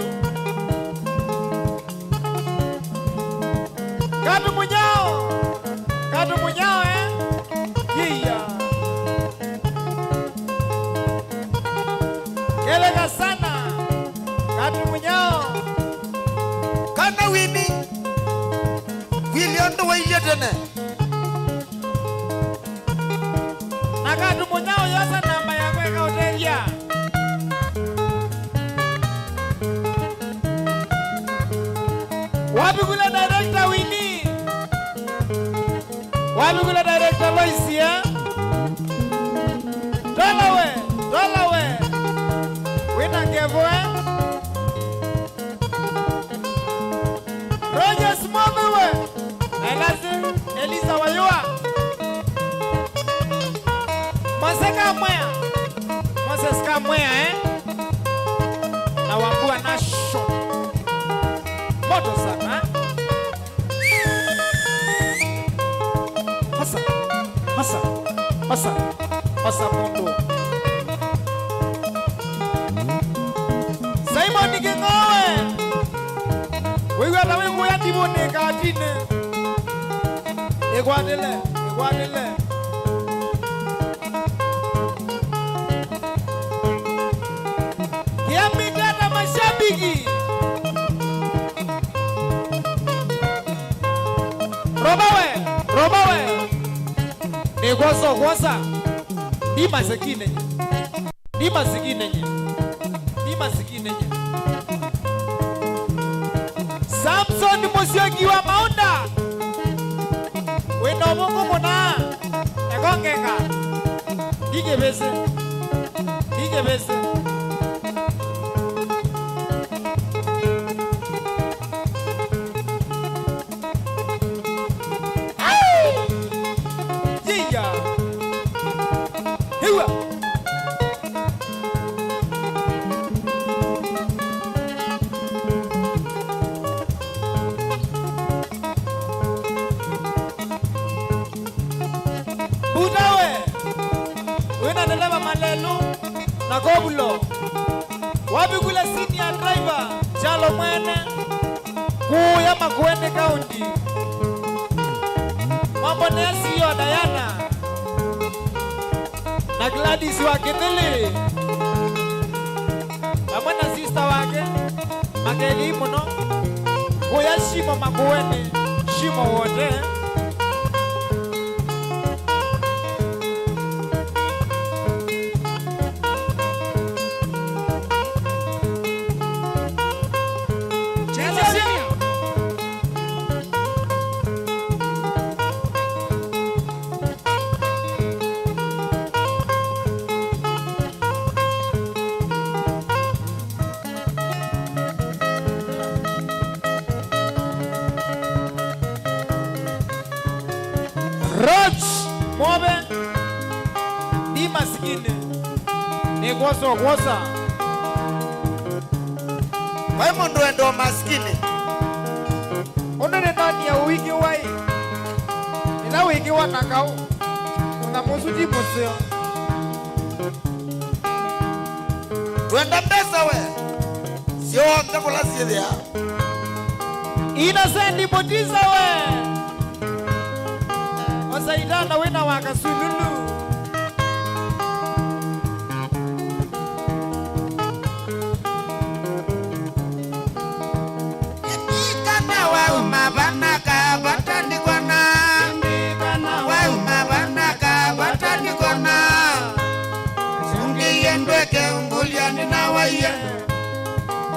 Katu mũnyao. Katu mũnyao, eh? Iya. Keleka sana. Katu mũnyao. Kana wini. Wili ũndũ wailye tene. Na katu mũnyao yosa namba yakwa ĩkaũtethya. Wavukule director Winnie. Wavukule director Loisia. Tola we, tola we. Wĩna ngevo, eh? Rogers Mwamewe, Elasi, Elisa Wayua, Mose Kamwea, Moses Kamwea, eh? Na Wambua Nation. Moto sana, eh? Masa, masa, masa, masa mũndũ. Simon Kĩng'owe. Wĩw'a ta wĩkũya ndivũnĩ katinĩ. Ĩkwatĩle, ĩkwatĩle. Kĩambĩte ta mashabiki. Roba we, roba we. Nĩ kwosa, kwosa. Ni masikini nye. Ni masikini nye. Ni masikini nye. Samson Musyoki wa Maunda. Wĩna ũvũngũ mũna. Ekongeka. Ndikĩvĩsĩ. Ndikĩvĩsĩ. Au! Yiya! Hiwa! Kovulo. Wavikula senior driver, Kyalo mwene, kũya Makueni County. Mwambonea C E O Diana na Gladys wa Kĩthĩlĩ, vamwe na sister wake, makethei mũno, kũya Shimo Makueni, Shimo wote. Roch Mwobe, ndi masikini, nĩ kwosa ũkwosa. Vai mũndũ wenda ũmasikini. Ũndũ nĩnonie ũingĩ wa ĩ, ĩla wĩkĩwa na kaũ, ũnyamũ ũsu ti mũseo. Twenda mbesa we, syonthe kũla syĩthĩa. Innocent Mutisa we, osaitana wĩna wa kasululu. Kana wauma vana ka vatandikwana. Wauma vana ka vatandikwana. Sungĩie ndweke ũngũlya nĩnawaiye.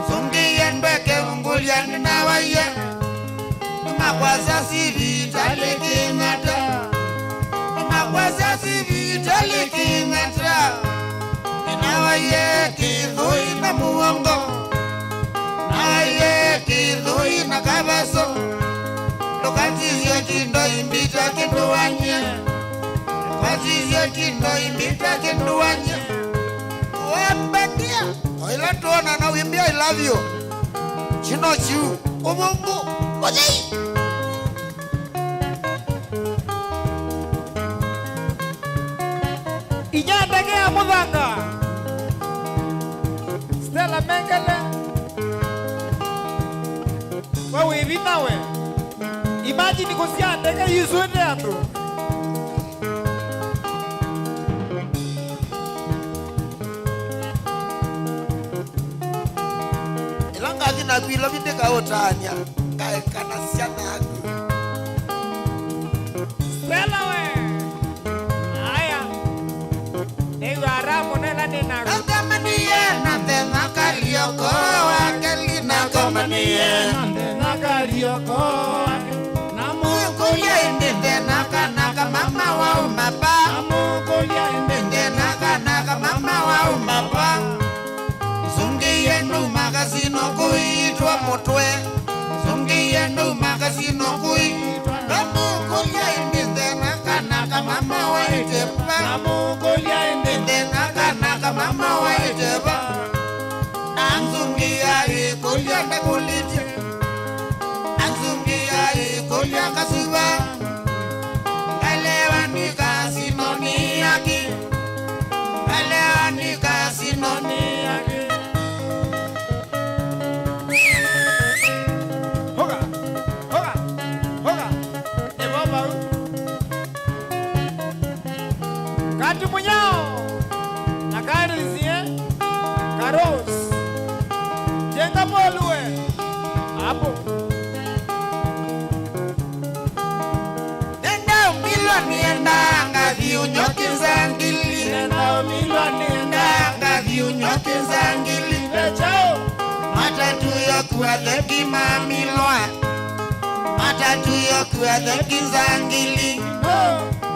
Sungĩie ndweke ũngũlya nĩnawaiye. Nĩmakwasya sivitalĩ Kĩng'ata. Nĩmakwasya sivitalĩ Kĩng'ata. Nĩnawaiye kĩthũi na mũongo. Nawaiye kĩthũi na kavaso. Ndũkatisye kindo imbita kĩndũany'e. Ndũkatisye kindo imbita kĩndũany'e. Wembendia. O ĩla twoonana wĩmbĩa I love you. Chino chiu. Ũvũngũ. Ũthei. Inya ndege ya mũthanga. Stella Mengele. We wĩ vinya we. Imagine kũsyaa ndege yĩsũĩte andũ. Ĩla ngathi naku Ilovi ndĩkaũtaany'a, ngaekana syana yaku. Stella we. Aya. Nĩw'a raha mũno ĩla nĩ naku. Nakomanie na thĩna Karioko wake, Lina komanie na thĩna Karioko wake. Namũkũlya ĩndĩ thĩna kana kamama wauma va? Namũkũlya ĩndĩ thĩna kana kamama wauma va? Sungĩie nauma kasino kũitwa mũtwe. Sungĩie nauma kasino kũitwa. Namũkũlya ĩndĩ thĩna kana kamama waĩte va? Namũkũlya ĩndĩ thĩna kana kamama waĩte va? Anzungia ĩkũlya ndakũlĩtye. Anzungia ĩkũlya kasuva. Ngalewa nĩ kasinoni yake. Ngalewa nĩ kasinoni yake. Hoga, hoga, hoga. Nĩ vau vau. Kati Munyao na Karisie Karos. Jenga bolue. Hapo. Nenda umilwa nienda ngathi unyoke zangili. Nenda umilwa nienda ngathi unyoke zangili. Lechao. Matatu yoku atheki mamilwa. Matatu yoku atheki nzangili.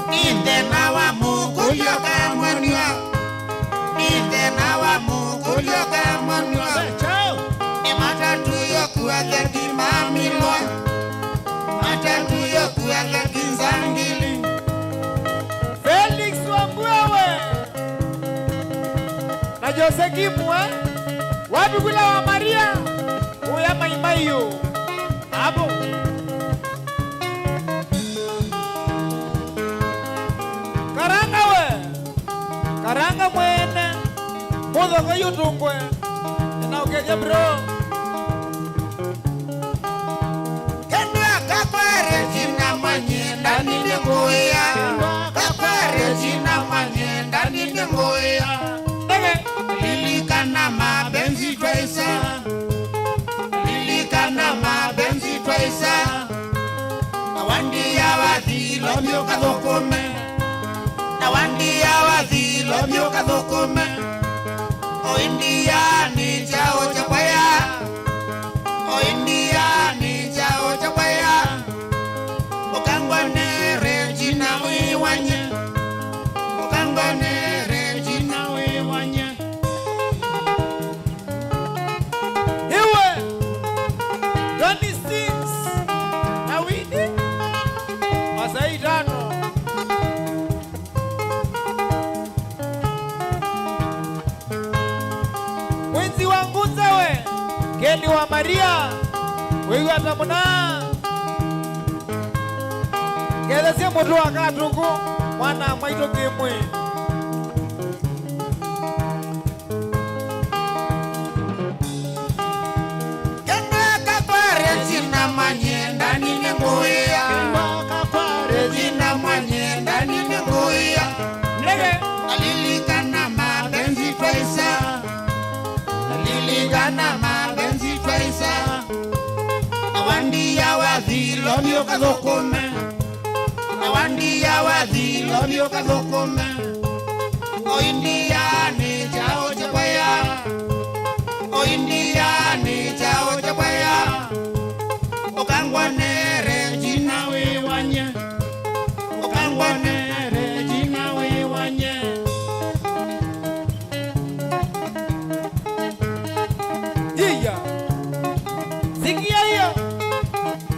Nĩ thĩna wa mũkũlyo kamwenw'a. Nĩ thĩna wa mũkũlyo kamwenw'a. Nĩ matatu yoku atheki mamilwa. Matatu yoku atheki nzangili. Felix Wambua we. Na Jose Kimwe, wapi kula wa Maria? Uya maimaiyo. Abo. Karanga we. Karanga mwene. Ũtũngwe. Nĩnaũkethya, bro. Kendra kakwa Regina Mwanyi, ndani nĩ ngũĩa. Kakwa Regina Mwanyi, ndani nĩ ngũĩa. Ndege. Lilikana mapenzi twaisa. Lilikana mapenzi twaisa. Na wandia wathi, lomio kathũkũme. Na wandia wathi, lomio kathũkũme. O India nĩ kyaũ kya kwaya. O India nĩ kyaũ kya kwaya. Ũkangwa nĩ Regina wĩwanye. Ũkangwa nĩ Regina wĩwanye. Iwe, Johnny Sins, na Widi, masaa itano. Mwinzi wa ngunza we, Keni wa Maria, wĩw'a ta mũna. Ngethesye mũtũ wa Katũkũ, mwana mwaitũ Kĩmwĩ. Kendra kakwa Regina Mwanyi, ndani nĩ ngũĩa. Regina Mwanyi, ndani nĩ ngũĩa. Ndege. Nalilikana mapenzi twaisa. Nalilikana mapenzi twaisa. Na wandia wathi, lomio kathũkũme. Na wandia wathi, lomio kathũkũme. O India nĩ kyaũ kya kwaya. O India nĩ kyaũ kya kwaya. Ũkangwa nĩ Regina wĩwanye. Ũkangwa nĩ Regina wĩwanye. Iya. Sikia hiyo.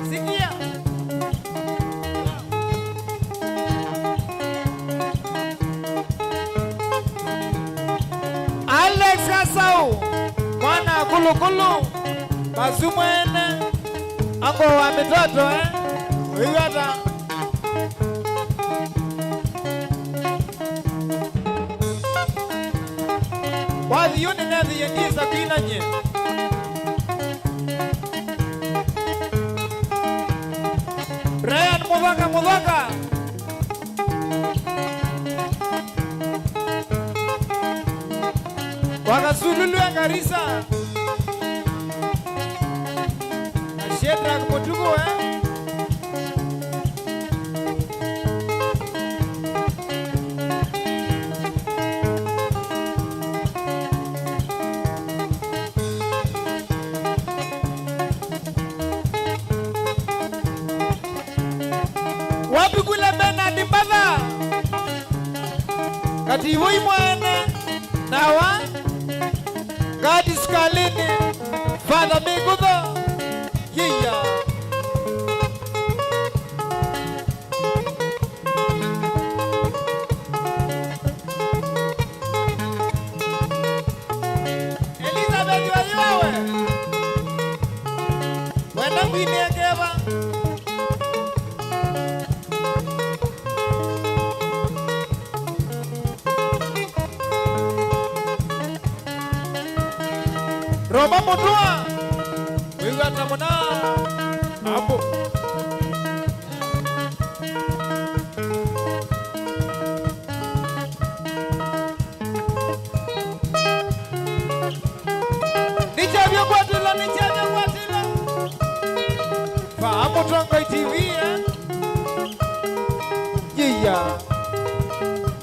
Sikia. Alex Asau, mwana Kulukulu, Masu mwene, ango wa mitoto, eh? Ũiwata. Wathi yu nĩnethĩie ndisa kwina nyie. Brian Mũthaka, Mũthaka. Wa Kasululu ya Garissa. Na Shedrack Mutuku, eh? Wapi kule Bernard Mbatha? Kativoi mwene, nawa, Gladys Kalini, Father Mĩkũtho, yiya. Elizabeth Wayũawe, wenda kwinĩe keva. Roma Mũtũa, wĩw'a ta mũna ambũ. Nĩkyavya kwatĩla, nĩkyavya kwatĩla. Vaa Mũtongoi T V, eh? Yiya.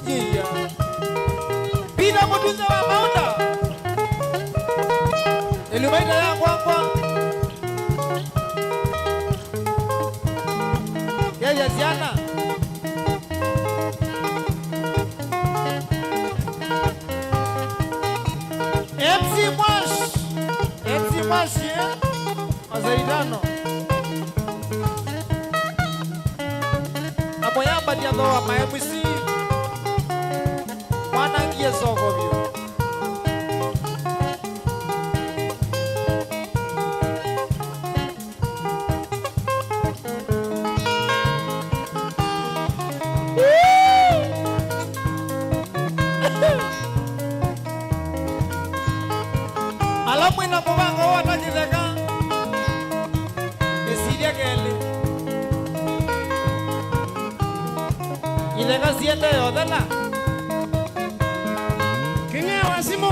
Yiya. Peter Mũtunza wa Maunda. Ĩlumaita ya kwakwa. Kethya syana. M C Mwash. M C Mwash, eh? Masaa itano. Amwe yambatya thooa ma M C. Mwanangie soko vyũ. Mwĩna mũvango wa ta kĩtheka. Ĩsilya kelĩ. Itheka siendee ũthela. Kĩng'ea wa simũ.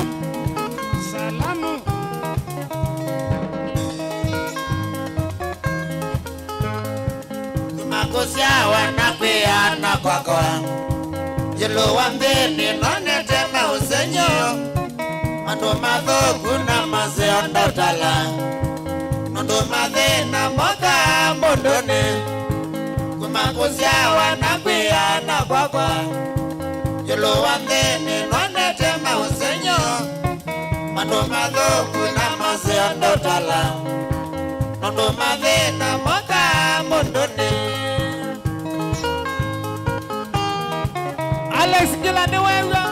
Salamu. Kuma kũsyawa na kwĩana kwakwa, ĩũlũ wa nthĩnĩ nonete maũsengy'o, andũ mathũku na maseo ndaũtala, nũndũ mathĩna mokaa mũndũnĩ. Kuma kũsyawa na kwĩana kwakwa, ĩũlũ wa nthĩnĩ nonete maũsengy'o, andũ mathũku na maseo ndaũtala, nũndũ mathĩna mokaa mũndũnĩ. Alex Ngila nĩwew'a.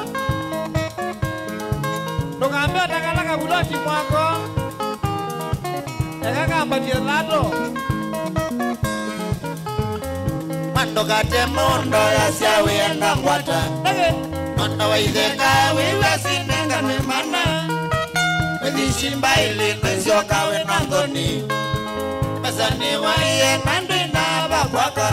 Ndũkambe ũtakala kavuloti mwako. Eka kambatie thato. Mandũkate mũndũ yasya wĩenda ngwata. Ndege. Nũndũ wa itheka wĩw'a sinenganwe mana. Wĩthi simba ilĩ na isyoka wĩ na nthoni. Mbesa nĩwaie na ndwĩna va kwaka.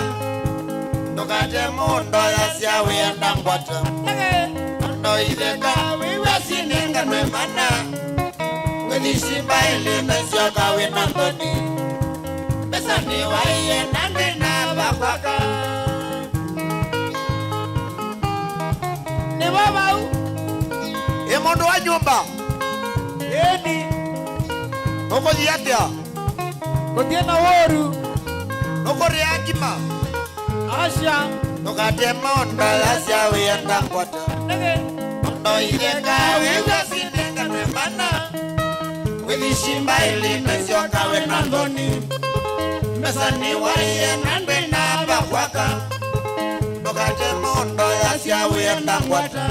Ndũkate mũndũ yasya wĩenda ngwata. Ndege. Nũndũ wa itheka wĩw'a sinenganwe mana. Wĩthi simba ilĩ na isyoka wĩ na nthoni. Mbesa nĩwaie na ndwĩna va kwaka. Nĩ vau vau. Ĩ mũndũ wa nyũmba. Ĩni. Ũkũthi atĩa? Kũthiĩ na wũru. Nũkũrĩa ngima. Asha. Ndũkate maũndũ yasya wĩenda ngwata. Nĩkĩ? Mũndũ itheka wĩw'a sinenganwe mana. Wĩthi simba ilĩ na isyoka wĩ na nthoni. Mbesa nĩwaie na ndwĩna va kwaka. Ndũkate mũndũ yasya wĩenda ngwata.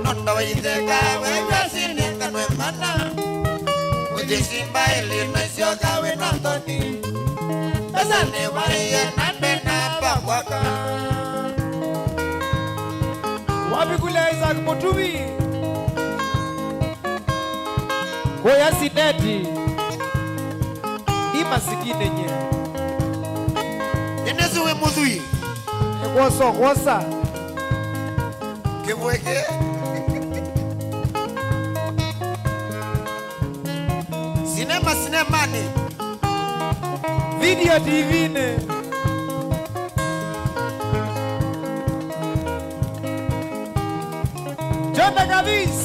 Nũndũ wa itheka wĩw'a sinenganwe mana. Wĩthi simba ilĩ na isyoka wĩ na nthoni. Mbesa nĩwaie na ndwĩna va kwaka. Wapi kule Isaac Mutuvi? Kũya Sineti. Ni masikini nye. Ĩndĩ si wĩ mũthwii. Nĩ kwosa, kwosa. Kĩvweke. Sinema sinemanĩ. Video T V-nĩ. Jonda Gavis.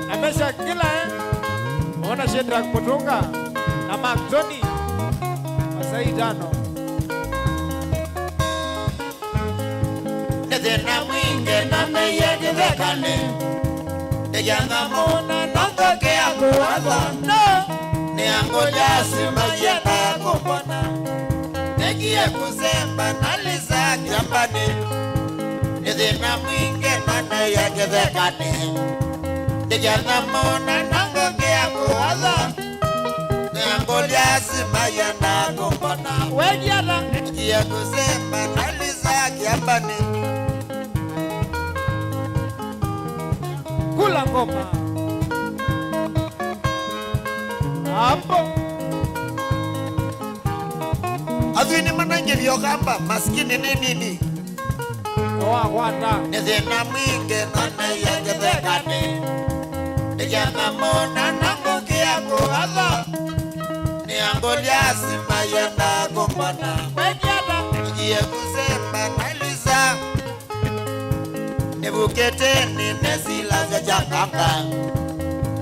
Na Mesha Kila, eh? Ona Shedrack Mutunga. Na Mark Tony. Masaa itano. Nĩ thĩna mwingĩ na nĩye kĩthekanĩ. Ndĩkyangamũna no nthokea kũwatha. No. Nĩ angũlya simba yenda kũmbona. Nĩkie kũsemba na Lisa kĩambanĩ. Nĩ thĩna mwingĩ na nĩye kĩthekanĩ. Ndĩkyangamũna no nthokea kũwatha. Nĩangũlya simba yenda kũmbona. Wendi ata? Nĩkie kũsemba na Lisa kĩambanĩ. Kula ngoma. Hapo. Athwii nĩmanangĩvye Ũkamba, masikini nĩ nini. Wakwata. Nĩ thĩna mwingĩ no nĩye kĩthekanĩ. Ndĩkyangamũna na ngũkĩa kũwatha. Nĩ angũlya simba yenda kũmbona. Wendi ata? Nĩkie kũsemba na Lisa. Nĩvukĩte nĩne silasya kyanganga.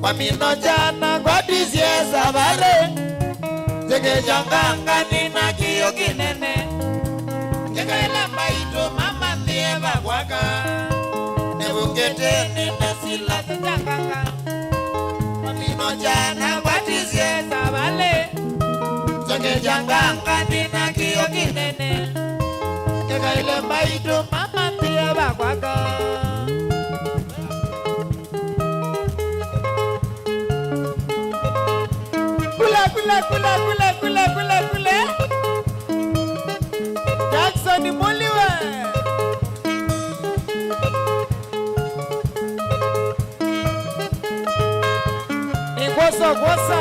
Kwa mino kyana ngwatisye savalĩ. Nzĩkĩkya nganga nĩna kĩyo kĩnene. Ngĩkaĩla maitũ mamanthĩe va kwaka. Nĩvukĩte nĩne silasya kyanganga. Kwa mino kyana ngwatisye savalĩ. Nzĩkĩkya nganga nĩna kĩyo kĩnene. Ngĩkaĩle maitũ mamanthĩe va kwaka. Kule, kule, kule. Jackson Muliwe. Kwosa, kwosa.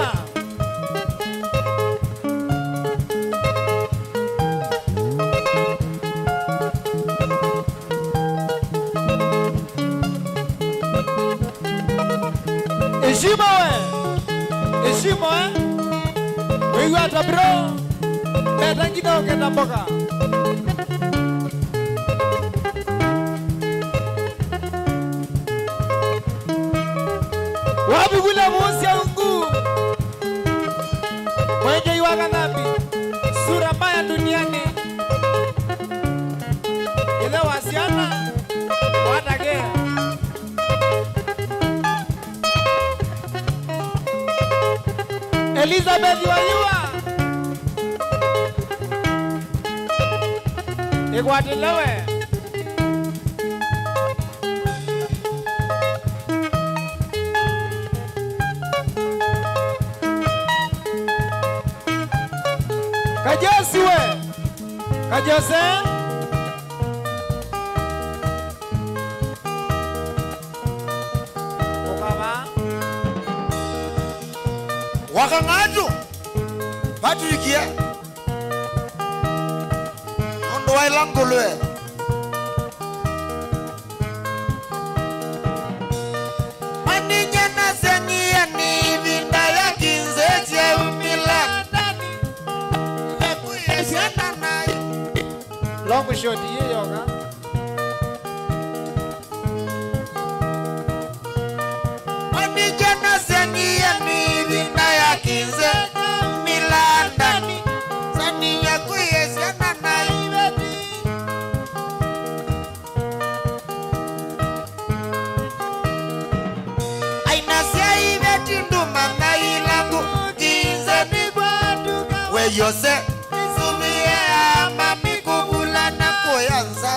Heshima we. Heshima, eh. Wĩw'a ata bro? Meta nginya ũkenda mboka. Wapi kule muusya ungu? Mwenjei wa kathambi, sura mbaya duniani. Ithe wa syana, watakea. Elizabeth Wayua. Ĩkwatĩle we. Kajosi we. Kajose. Ũkava. Wakang'atu. Patrick ye. Nũndũ wa ĩla ngũlwe. Manĩnyanasya nĩanĩ ĩvinda ya kĩnzĩ kyeumĩla ndani. Ekuĩe syana naĩ. Long shot yĩyoka. Onĩkya nasya nĩanĩ ĩvinda ya kĩnzĩ mĩlandani, saniya kwĩe syana na iveti. Ainasya iveti nduma na ilangu, kĩnzĩ nĩkwatuka. We Yose, ĩsũvĩe ya mami kũvula na kũya nza.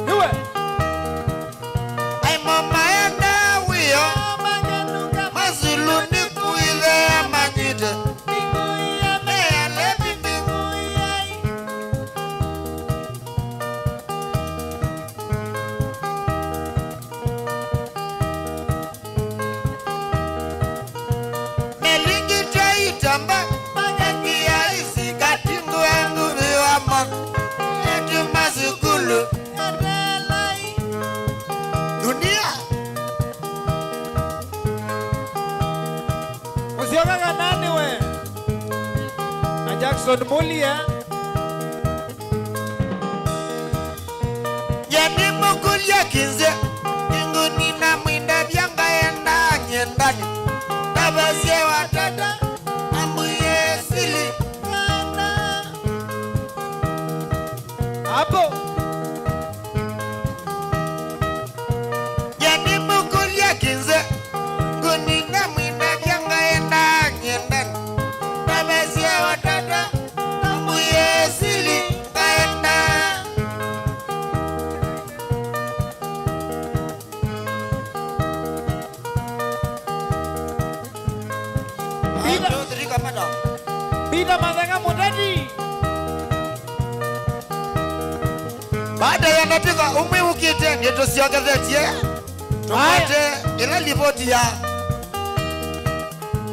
Nĩwe. Aimo maenda wĩo. Mazulu nĩkuithea manyite. Mealevi mbingũiai. Melingitwe itamba, makangia isi katingu wa nguvi wa manu, eti masukulu. Dunia. Mũsyoka kana nĩwe? Na Jackson Mulia. Yanimũkũlya kĩnzĩ, nĩngũnina mwĩndavya ngaenda nyendani. Ndavasye watata, ambwie sili, ngana. Hapo. Yanimũkũlya kĩnzĩ, ngũnina mwĩndavya ngaenda nyendani. Ndavasye watata, ambwie sili, ngaenda. One, two, three, kamata. Peter Matheka Mũteti. Baada ya ndatĩka ũmwe ũkĩte, nĩtũsyokethetye tũkwate ĩla livoti ya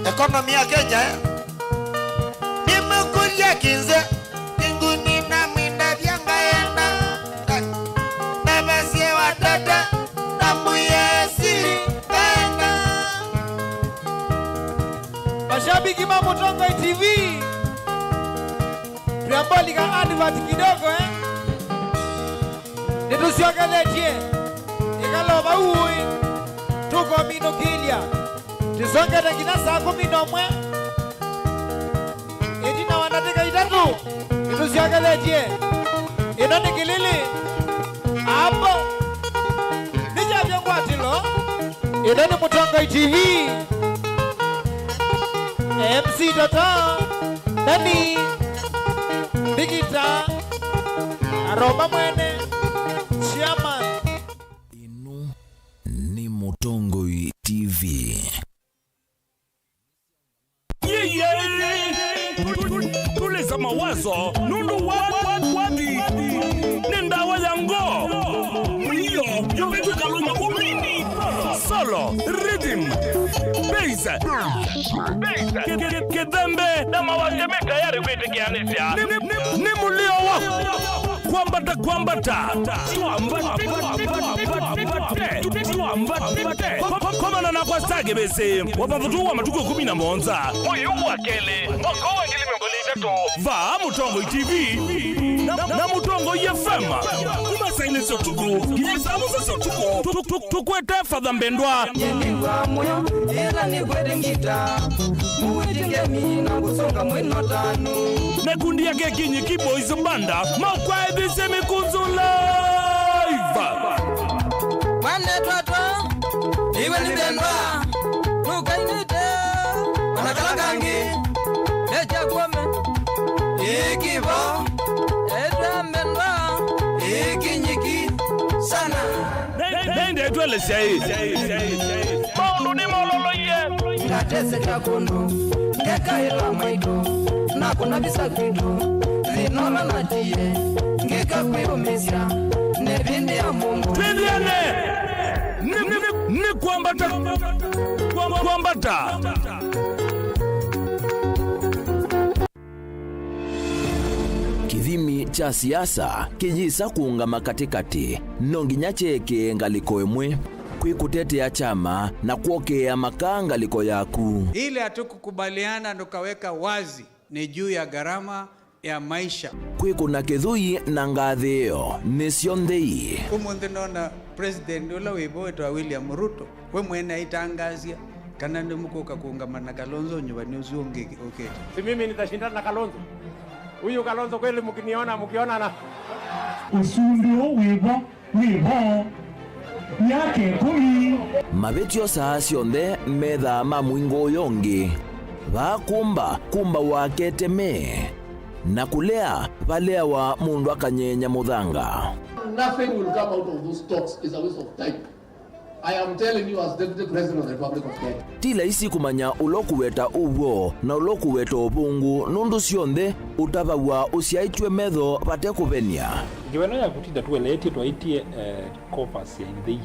economy ya Kenya, eh? Nĩmũkũlya kĩnzĩ. Nĩngũnina mwĩndavya ngaenda. Ndavasye watata, na mbuye sili ngaenda. Mashabiki ma Mũtongoi T V, twĩambolika advert kidogo, eh? Nĩtũsyokethetye ĩkalo vau ũĩ, tũkominũkĩlya. Tũsongete nginya saa kũmi na ũmwe. Ĩtina wa ndatĩka itatũ, nĩtũsyokethetye. Ĩno nĩ kĩlĩlĩ. Apo. Nĩkyavya ngwatĩlo. Ĩno nĩ Mũtongoi T V. M C Toto. Nani? Mbigita. Aroma mwene. Chairman. Ĩno nĩ Mũtongoi T V. Yeye, tuliza mawazo, nũndũ wa, wa, wathi nĩ ndawa ya ngoo. Rhythm, bass, bass, ki- ki- kĩthembe, na mawasya me tayarĩ kwĩtĩkĩanĩsya. Nĩ- nĩ- nĩ- nĩ mũlio wa kwambata, kwambata. Twambate, twambate, twambate. Ko- komana nakwa Star Kĩvĩsĩ, wavathatũ wa matukũ ĩkũmi na mũonza. Mwei ũũ wa kelĩ, mwaka wa ngili mĩongo ĩlĩ na itatũ. Vaa Mũtongoi T V na, na Mũtongoi F M. Kuma saa ilĩ sya ũtukũ nginya saa mũonza sya ũtukũ. Tu- tu- Tũkwete Father Mbendwa. Nyeliwa moyo, ĩla nĩkwete ngita. Mũwĩtye ngemi na ngũsonga mwĩno tanu. Na ikundi ya Kekinyiki Boys Banda, maũkwaĩthĩsye mĩkũnzũ live. Mwane twatwa, iwe nĩ Mbendwa, nũkainĩte, ona kala kangĩ, mecha kuome, ĩkĩvo, etwa Mbendwa, ĩkinyiki sana. Nendetwelesya ĩ, maũndũ nĩmololoie. Ndateseka kũndũ ngekaĩla maitũ, nakũna visa kwitũ, thĩna ũla natie, ngĩka kwĩũmĩsya, nĩ vĩndĩ ya mũndũ. Twĩthiane. Nĩ- nĩ- nĩ- nĩ kwambata. Kwa- kwambata. Kĩthimi kya siasa kĩyĩsa kũũngama katĩkatĩ, no nginya kyeekĩe ngalĩko ĩmwe, kwĩ kũtetea kyama na kwokea makaa ngalĩko yaku. Ile hatukukubaliana tukaweka wazi ni juu ya gharama ya maisha. Kwĩkũna kĩthũi na ngathĩĩo nĩ syonthe ii. Ũmũnthĩ nona president ũla wĩ vo wĩtawa William Ruto. We mwene aitangaasya kana nĩmũkũka kũũngama na Kalonzo nyuvani ũsu ũngĩ ũkĩte. Si mimi nitashindana na Kalonzo? Huyu Kalonzo kweli mkiniona, mkionana? Ũsumbĩ ũũ wĩ vo, wĩ vo myaka ĩkũmi. Mavĩtyo saa syonthe methaa ma mũingo ũyo ũngĩ. Vaa kũmba, kũmbawa keteme. Na kũlea, valeawa mũndũ akanyenya mũthanga. Nothing will come out of those talks. It's a waste of time. I am telling you as Deputy President of the Republic of Kenya. Ti laisi kũmanya ũla ũkũweta ũw'o na ũla ũkũweta ũvũngũ, nũndũ syonthe ũtavaw'a ũsyaĩtw'e metho vate kũvenia. Ngewa ĩno ya kũtinda tũeleetye twaĩtye, eh, Cofas ya Ithei,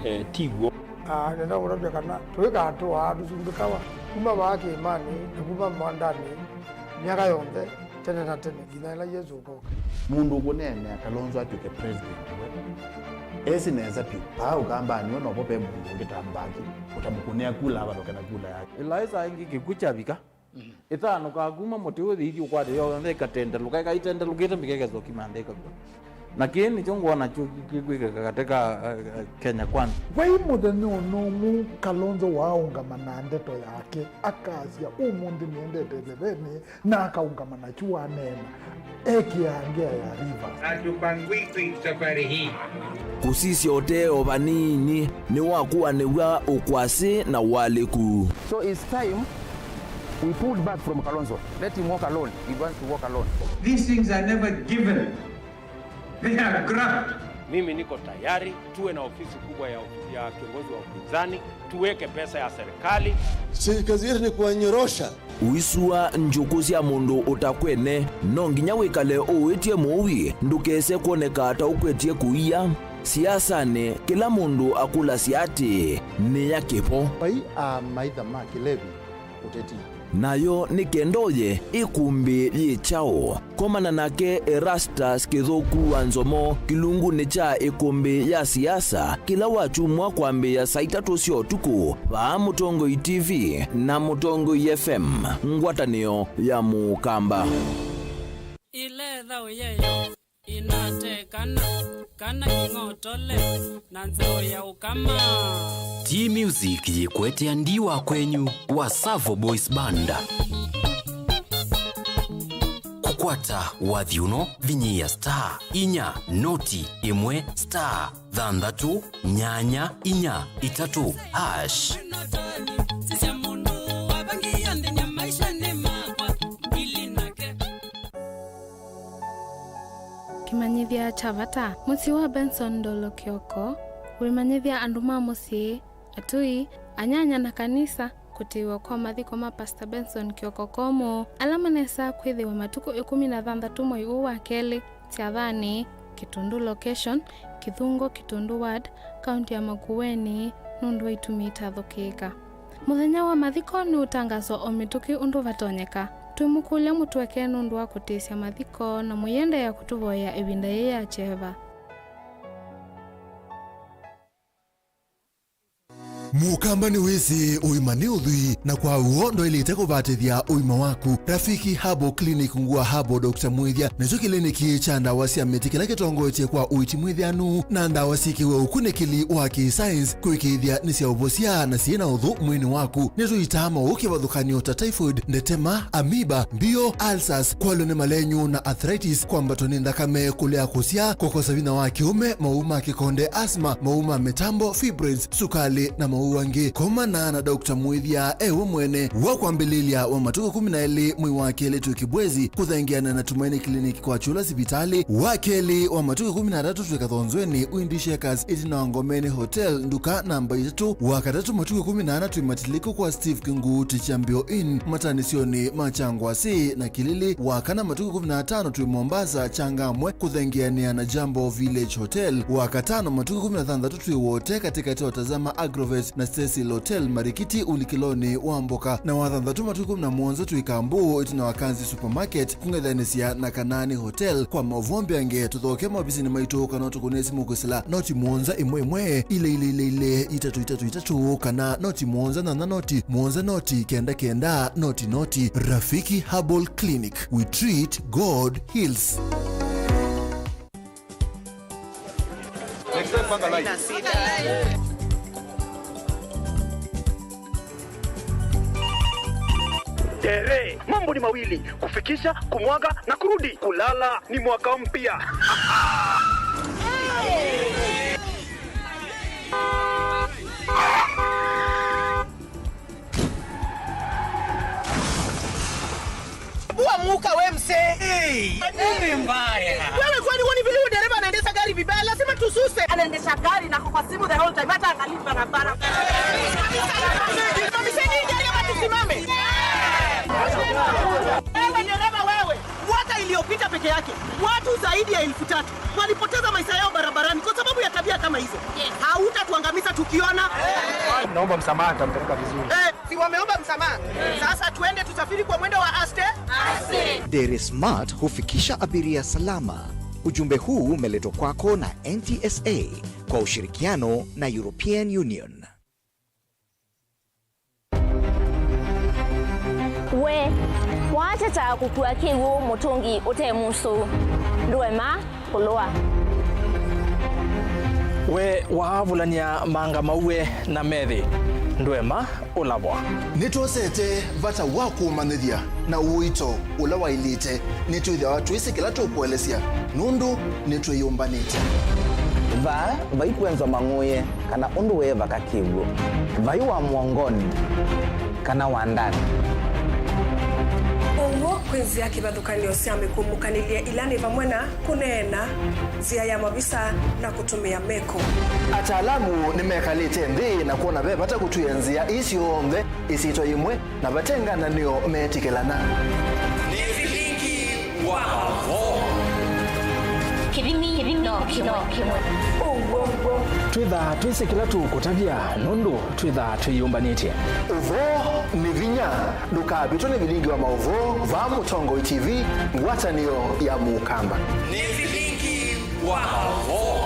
eh, ti w'o. Ah, nenda kũtavya kana tũikatũaa tũsumbĩkawa kuma vaa kĩĩmanĩ na kuma mwandanĩ myaka yonthe, tene na tene, nginya ĩla Yesũ ũkoka. Mũndũ ũkũneenea Kalonzo atw'ĩke president we, esi nesa vyũ, paa Ũkambanĩ we novo ve mũndũ ũngĩ ta Mbaki ũtamũkũnĩa kula avatũke na kula yake. Ĩla ĩsaa ĩngĩ kĩkw'ũ kyavika, ĩthanũkaa kuma mũtĩ ũyũ ĩthi ũkwate yonthe ĩkatendelũka, ĩkaitendelũkĩte mbika ĩkesa ũkima nthĩ ĩkakw'a. Na kĩĩ nĩkyo ngwona kyo kĩkwĩkĩka katĩ ka, eh, eh, Kenya Kwanza. Vai mũthenya o na ũmwe Kalonzo waaũngama na ndeto yake, akasya, "Ũmũnthĩ nĩendete ĩlevenĩ," na akaũngama nakyu waneena, ekĩaa ngea ya Rivers. Hatupangwiki safari hii. Kũsisya ũtee o vanini nĩwakũanĩw'a ũkwasĩ na ũalĩku. So it's time we pulled back from Kalonzo. Let him walk alone. He wants to walk alone. These things are never given. They are grabbed. Mimi niko tayari tuwe na ofisi kubwa ya, ya kiongozi wa upinzani, tuweke pesa ya serikali. Si kazi yetu ni kuwanyorosha. Ũisua njũkũ sya mũndũ ũtakwene, no nginya wĩkale ũĩtye mũui ndũkese kwoneka ta ũkwetye kũia. Siasanĩ, kĩla mũndũ akũlasya atĩĩ, "Nĩ ya kĩvo?" Vai amaitha ma kĩlevi ũteti. Nayo nĩ kenda ũye ĩkũmbĩ yĩ kyaũ? Komana nake Erastus Kĩthũku wa Nzomo kĩlungunĩ kya ĩkũmbĩ ya siasa kĩla wakyumwa kwambĩĩa saa itatũ sya ũtukũ vaa Mũtongoi T V na Mũtongoi F M, ngwatanĩo ya Mũkamba. Iletha ũyeyo. Inate kana, kana ing'otole na nzeo ya ũkama. T Music yĩkwetea ndi wa kwenyu wa Savo Boys Band. Kũkwata wathi ũno, vinyĩĩa star inya noti ĩmwe star thanthatũ nyanya inya itatũ hash. Sisya mũndũ wavangie nthĩnĩ maishanĩ makwa, mbili nake. Kĩmanyĩthya kya vata. Mũsyĩ wa Benson Ndolo Kioko wĩmanyĩthya andũ ma mũsyĩ, atũi, anyanya na kanisa kũtĩĩwa kwa mathiko ma Pastor Benson Kioko Komo, ala manesaa kwĩthĩwa matukũ ĩkũmi na thanthatũ mwei ũũ wa kelĩ, Syathanĩ, Kĩtũndũ Location, Kĩthungo Kĩtũndũ Ward, kaunti ya Makueni, nũndũ wa itumi itathũkĩĩka. Mũthenya wa mathiko nĩũtangaswa o mĩtũkĩ ũndũ vatonyeka. Twĩmũkũlya mũtũekee nũndũ wa kũtĩsya mathiko na mũiendeea kũtũvoyea ĩvinda yĩĩ ya kyeva. Mũkamba nĩwĩsĩ ũima nĩ ũthwii, na kwa w'o ndwaĩlĩte kũvatĩthya ũima waku. Rafiki Herbal Clinic, Ngua Herbal Doctor Mwĩthya, nĩkyo kĩliniki kya ndawa sya mĩtĩ kĩla kĩtongoetye kwa ũiiti mwĩthĩanu na ndawa syĩkĩwe ũkunĩkĩli wa kĩ-science kũĩkĩĩthya nĩ sya ũvosya na syĩ na ũthũ mwĩĩnĩ waku. Nĩtũitaa maũũ kĩvathũkany'o ta typhoid, ndetema, amoeba, mbio, ulcers, kwalwa nĩ malenyu na arthritis, kwambatwa nĩ nthakame, kũlea kũsyaa, kũkosa vinya wa kĩũme, maũũ ma kĩkonde, asthma, maũũ ma mĩtambo, fibroids, sukalĩ, na maũũ angĩ. Komana na Doctor Mwĩthya e we mwene. Wa kwambĩlĩlya wa matukũ ĩkũmi na elĩ mwei wa kelĩ twĩ Kibwezi, kũthengeana na Tumaini Clinic kwa Kyũla sivitalĩ. Wa kelĩ wa matukũ ĩkũmi na atatũ twĩ Kathonzweni, Windy Shakers, ĩtina wa Ngomeni Hotel, nduka namba itatũ. Wa katatũ matukũ ĩkũmi na ana twĩ Matiliku kwa Steve Kinguuti, Kyambĩo Inn, matanĩsyonĩ ma Kyangwasĩ na Kilili. Wa kana matukũ ĩkũmi na atano twĩ Mombasa, Changamwe, kũthengeanĩa na Jambo Village Hotel. Wa katano matukũ ĩkũmi na thanthatũ twĩ Wote, katĩkatĩ wa Tazama Agrovet na Cecil Hotel, Marikiti, ũlikĩlonĩ wa mboka. Na wa thanthatũ matukũ ĩkũmi na mũonza twĩ Kambu, ĩtina wa Kanzi Supermarket, kũng'ethanĩsya na Kanaani Hotel. Kwa maũvoo mbeange, tũthoke maovisinĩ maitũ kana ũtũkũnĩe simũ kwĩsĩla noti mũonza ĩmwe ĩmwe, ilĩ ilĩ ilĩ ilĩ, itatũ itatũ itatũ, kana noti mũonza nyanya noti, mũonza noti, kenda kenda, noti noti. Rafiki Herbal Clinic, we treat, God heals. Next time, panga line. Tere, mambo ni mawili, kufikisha, kumwaga na kurudi. Kulala ni mwaka mpya. Bua muka we mse. Hey, ni mbaya. Wewe kwani woni vile huyu dereva anaendesha gari vibaya? Lazima tususe. Anaendesha gari na kwa simu the whole time, hata angalii barabara. Simamisheni hii gari ama tusimame? Wewe dereva wewe, mwaka iliyopita peke yake, watu zaidi ya elfu tatu walipoteza maisha yao barabarani kwa sababu ya tabia kama hizo. Yes. Hautatuangamiza tukiona. Naomba msamaha, nitampeleka vizuri. Eh, si wameomba msamaha? Sasa tuende tusafiri kwa mwendo wa aste? Aste. Dere Smart hufikisha abiria salama. Ujumbe huu umeletwa kwako na N T S A kwa ushirikiano na European Union. We waatetaa kũkua kĩw'ũ mũtũngi ũte mũsũu, ndũema kũlũa. We waavulany'a manga mauwe na methĩ, ndũema ũlavwa. Nĩtwosete vata wa kũũmanyĩthya na ũito ũla waĩlĩte. Nĩtwĩthĩawa twĩsĩ kĩla tũkũelesya, nũndũ nĩtwĩyũmbanĩtye. Vaa vaikwenzwa mang'ũĩe kana ũndũ wĩ vaka kĩw'ũ, vai wa mũongonĩ kana wa ndanĩ. Ũw'o kwĩ nzĩa kĩvathũkany'o sya mĩkũmũkanĩlye ila nĩ vamwe na kũneena, nzĩa ya mavisa, na kũtũmĩa meko. Ataalamu nĩmekalĩte nthĩ na kwona ve vata kũtw'ĩĩa nzĩa ii syonthe ĩsyĩtwa yĩmwe na vate ngananĩo meetĩkĩlana. Nĩ vilingi wa maũvoo. Kĩthimi, kĩthimi no kĩmwe, kĩmwe. Ũw'o, ũw'o. Twĩthaa twĩsĩ kĩla tũkũtavya nũndũ twĩthaa twĩyũmbanĩtye. Ũvoo nĩ vinya. Ndũkavĩtwe nĩ vilingi wa maũvoo vaa Mũtongoi T V, ngwatanĩo ya Mũkamba. Nĩ vilingi wa maũvoo.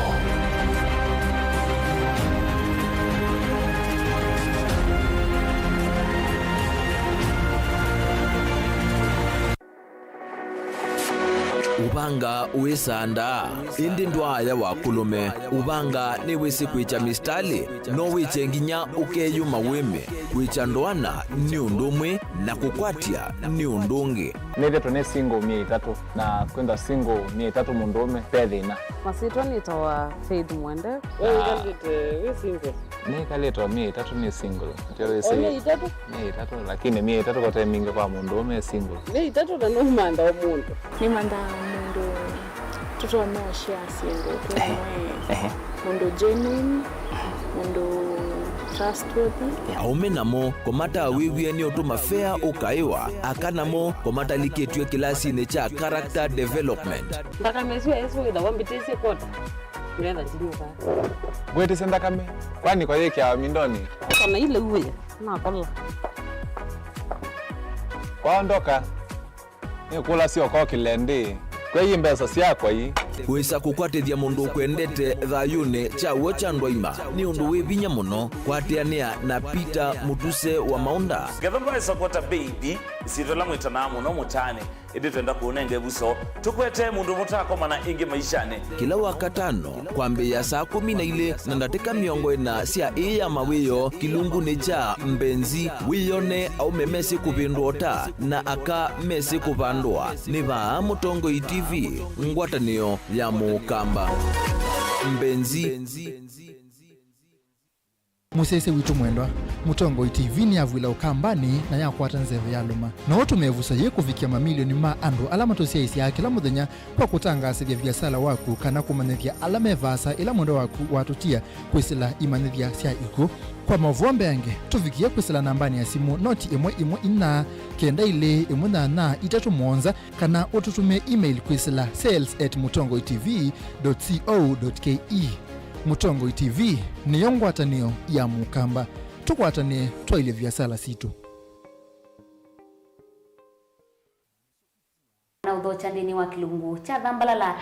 Ũvanga wĩ sanda, ĩndĩ ndwaaya wa kũlũme. Ũvanga nĩwĩsĩ kwĩkya misitalĩ, no wĩkye nginya ũkeyũma wĩme. Kwĩkya ndoana nĩ ũndũ ũmwe na kũkwatya nĩ ũndũ ũngĩ. Nĩthĩtwe nĩ single myei ĩtatũ, na kwĩthwa single myei ĩtatũ mũndũũme ve thĩna. Masyĩtwa nĩtawa Faith Mwende. We wĩkalĩte wĩ single? Nĩkalĩte o myei ĩtatũ nĩ single. Ndio wĩsĩ. O myei ĩtatũ? Myei ĩtatũ, lakini myei ĩtatũ kote mingĩ kwa mũndũũme e single. Myei ĩtatũ na nũmantha o mũndũ. Nĩmanthaa mũndũ tũtonya ũshare syĩndũ twĩ. Ehe. Mũndũ genuine, mũndũ trustworthy. Aũme namo kũmatawĩw'e nĩ ũtũma fea ũkaĩwa, aka namo kũmatalikĩtw'e kĩlasinĩ kya character development. Nthakame ĩsu ya Yesũ ĩthawa mbĩtĩsye kota. Ngetha ndinyuka. Ngwĩtĩsye nthakame, kwani kwa yĩkĩawa mindonĩ? Kana ile uwe, nakola. Kwaondoka, nĩkũlasya ũkokĩle ndĩ. Kwei mbesa syakwa ii. Wĩsa kũkwatĩthya mũndũ ũkwendete thayũnĩ kya w'o kya ndwaima nĩ ũndũ wĩ vinya mũno. Kwatĩanĩa na Peter Mũtuse wa Maũnda. Ngetha ndwaĩsa kwata mbei ithi, isyĩtwa ĩla mwĩtanaa mũno mũtaanĩ. Ĩndĩ twenda kũũnenga ĩvuso, tũkwete mũndũ mũtakomana ĩngĩ maishanĩ. Kĩla Wakatano, kwambĩĩa saa kũmi na ilĩ na ndatĩka mĩongo ĩna sya ĩĩ ya mawĩoo, kĩlungunĩ kya Mbenzi, wĩyone aũme mesĩ kũvĩndwa ũta na aka mesĩ kũvandũa. Nĩ vaa Mũtongoi T V, ngwatanĩo ya Mũkamba. Mbenzi. Mũsyaĩĩsya witũ mwendwa, Mũtongoi T V nĩyavw'ĩla Ũkambanĩ na yakwata nzeve yalũma. No ũtũme ĩvuso yĩĩ kũvikĩa mamilioni ma andũ ala matũsyaĩĩsyaa kĩla mũthenya kwa kũtangaasĩthya viasala waku kana kũmanyĩthya ala me vaasa ĩla mwendwa waku watũtia kwĩsĩla imanyĩthya sya ikw'ũ. Kwa maũvoo mbeange, tũvikĩe kwĩsĩla nambanĩ ya simũ noti ĩmwe ĩmwe inya, kenda ilĩ ĩmwe nyanya itatũ mũonza, kana ũtũtũmĩe email kwĩsĩla sales at mũtongoi T V dot co dot K E. Mũtongoi T V nĩyo ngwatanĩo ya Mũkamba. Tũkwatanĩe twaĩlye viasala sitũ. Na ũthokya nthĩnĩ wa kĩlungu kya Thambalala.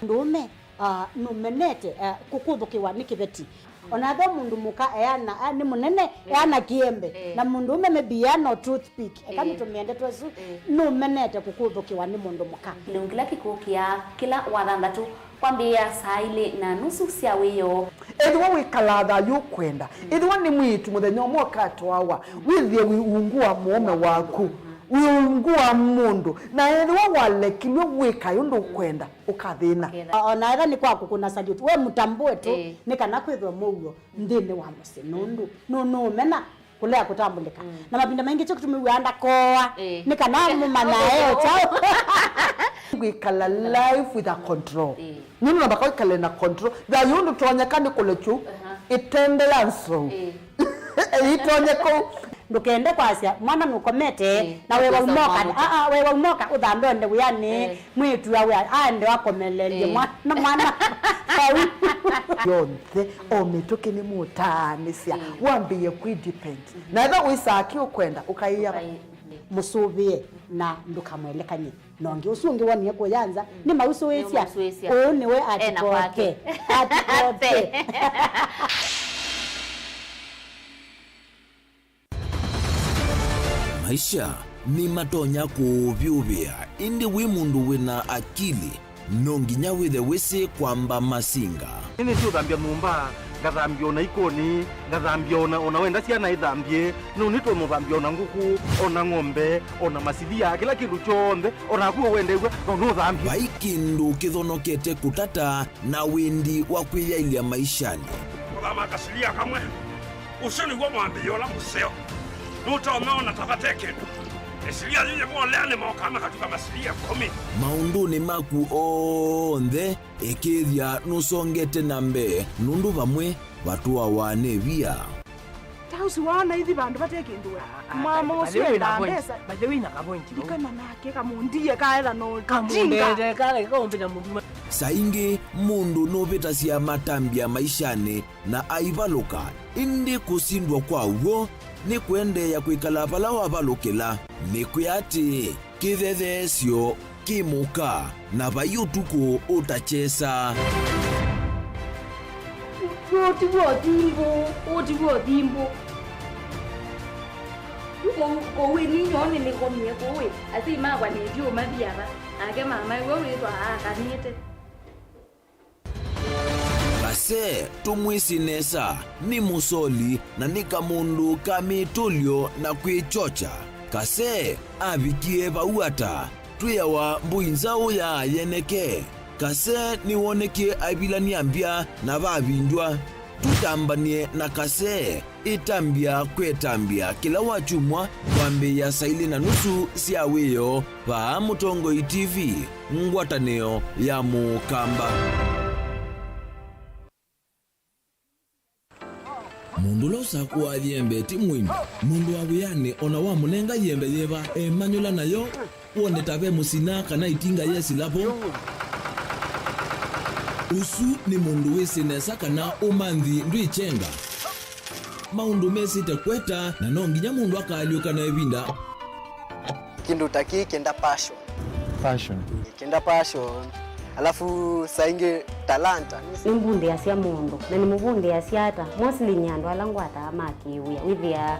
Mũndũũme, ah, nũmenete, ah, kũkũthũkĩwa nĩ kĩveti. Ona ethĩwa mũndũ mũka eana, ah, nĩ mũnene, eh, eana kĩembe. Eh. Na mũndũũme maybe eana o toothpick. Eka, eh, nĩtũmĩe ndeto ĩsu. Eh. Nũmenete kũkũthũkĩwa nĩ mũndũ mũka. Kĩlungu kĩla kĩkũkĩa kĩla Wathanthatũ kwambĩĩa saa ilĩ na nusu sya wĩoo. Ethĩwa wĩkalaa thayũ ũkwenda, ethĩwa nĩ mwĩĩtu mũthenya ũmwe ũkatwawa, wĩthĩe wĩ ungu wa mũũme waku, wĩ ungu wa mũndũ, na ethĩwa walekilw'e wĩkae ũndũ ũkwenda, ũkathĩna. Ũkethĩa. O na ethĩwa nĩ kwa kũkũna salute, we mũtambũe tu, ĩĩ, nĩ kana kwĩthwe mũuo nthĩnĩ wa mũsyĩ, nũndũ nũ-, nũũmena kũlea kũtambũlĩka. Mm. Na mavinda maingĩ kyo kĩtũmĩw'aa ndakooa, ĩĩ, nĩ kana mũmanyae o kyaũ. Kwĩkala life with a control. Ĩĩ. Nũndũ namba kwĩkale na control. Thayũ ndũtonyeka nĩ kũlekyu, aha, ĩtende ya nzou. Ĩĩ. Ĩitonye kũu. Ndũkende kwasya mwana nũkomete, ĩĩ, na wewa ũkesa umoka, mwana. Aa, wewa umoka ũthambe onde wĩanĩ, ĩĩ, mwĩĩtu awe aende akomeleelye, ĩĩ, mwana, mwana vau. Yonthe, o mĩtũkĩ nĩmũtaanĩsya, ĩĩ, wambĩĩe kwĩ depend. Mhm. Na ethĩwa wĩsaa kĩ ũkwenda, ũkaĩa. Ũkaĩ-, ĩĩ. Mũsũvĩe na ndũkamwelekany'e. Na ũngĩ ũsu ũngĩ wonie kũya nza, mm, nĩmausũĩsya. Nĩmausũĩsya. Ũũ nĩwe ena atikoke kwake. Atikoke. Maisha nĩmatonya kũũvyũvĩa, ĩndĩ wĩ mũndũ wĩ na akili, no nginya wĩthe wĩsĩ kwamba masinga. Nĩnĩsĩ ũthambya nyũmba, ngathambya ona ikoni, ngathambya ona, ona wenda syana ithambye, no nĩtũmũthambya ona ngũkũ, ona ng'ombe, ona masilia, kĩla kĩndũ kyonthe, ona naku wendew'a, no nũthambye. Vai kĩndũ kĩthonokete kũtata na wendi wa kwĩyaĩlya maishanĩ. Kũthama kasilia kamwe, ũsu nĩw'o mwambĩĩo ũla mũseo. Nũtonya ona ta vate kĩndũ. Ĩsilia yĩyĩvolea nĩmokaa makatuka masilia ĩkũmi. Maũndũnĩ maku onthe, ĩkĩĩthya nũsongete na mbee, nũndũ vamwe vatũawa nĩ via. Ta ũsu waona ithi vandũ vate kĩndũ we. Ah, ah, mama by the ũsu way, enda wĩna point. Mbesa. By the way, wĩna ka point vau. Ndikana nake kamũndie kaetha no kamũndete kale kaũmbĩnya mũndũ. Saa ingĩ mũndũ nũvĩtasya matambya maishanĩ na aivalũka, ĩndĩ kũsindwa kwa w'o nĩ kũendeea kwĩkala vala wavalũkĩla. Nĩkwĩa atĩĩ, kĩthetheesyo kĩ mũka, na vai ũtukũ ũtakyesa. Ũũ ti w'o thimbũ, ũũ ti w'o thimbũ. Kũu, kũu ĩni nyoo nĩnĩkomie kũu ĩ, asyai makwa nĩtyo mathiava, nake mama ĩwe wĩthwa aakanĩte. Kase, tũmwĩsĩ nesa, nĩ mũsoli na nĩ kamũndũ ka mĩtũlyo na kwĩkyokya. Kase avikie vau ata? Twĩawa mbũi nzaũ ya yeneke. Kase nĩwonekie aivilany'a mbya na vavindw'a. Tũtambany'e na Kase. Ĩtambya kwĩ ĩtambya kĩla wakyumwa kwambĩĩa saa ilĩ na nusu sya wĩoo vaa Mũtongoi T V, ngwatanĩo ya Mũkamba. Mũndũ ũla ũsakũaa yembe ti mũini. Mũndũ wa wĩanĩ o na wamũnenga yembe yĩva, emanyũla nayo. Wone ta ve mũsina kana ĩtinga yesĩla vo. Yu. Ũsu nĩ mũndũ wĩsĩ nesa kana ũmanthi ndwĩkyenga. Maũndũ mesĩte kweta, na no nginya mũndũ akaalyũka na ĩvinda. Kĩndũ ta kĩĩ kĩenda passion. Passion. Kĩenda passion. Alafu saa ingĩ talanta. Nĩmbundĩasya mũndũ, na nĩmũvundĩasya ata? Mostly nĩ andũ ala ngwataa ma kĩwĩa. Wĩthĩaa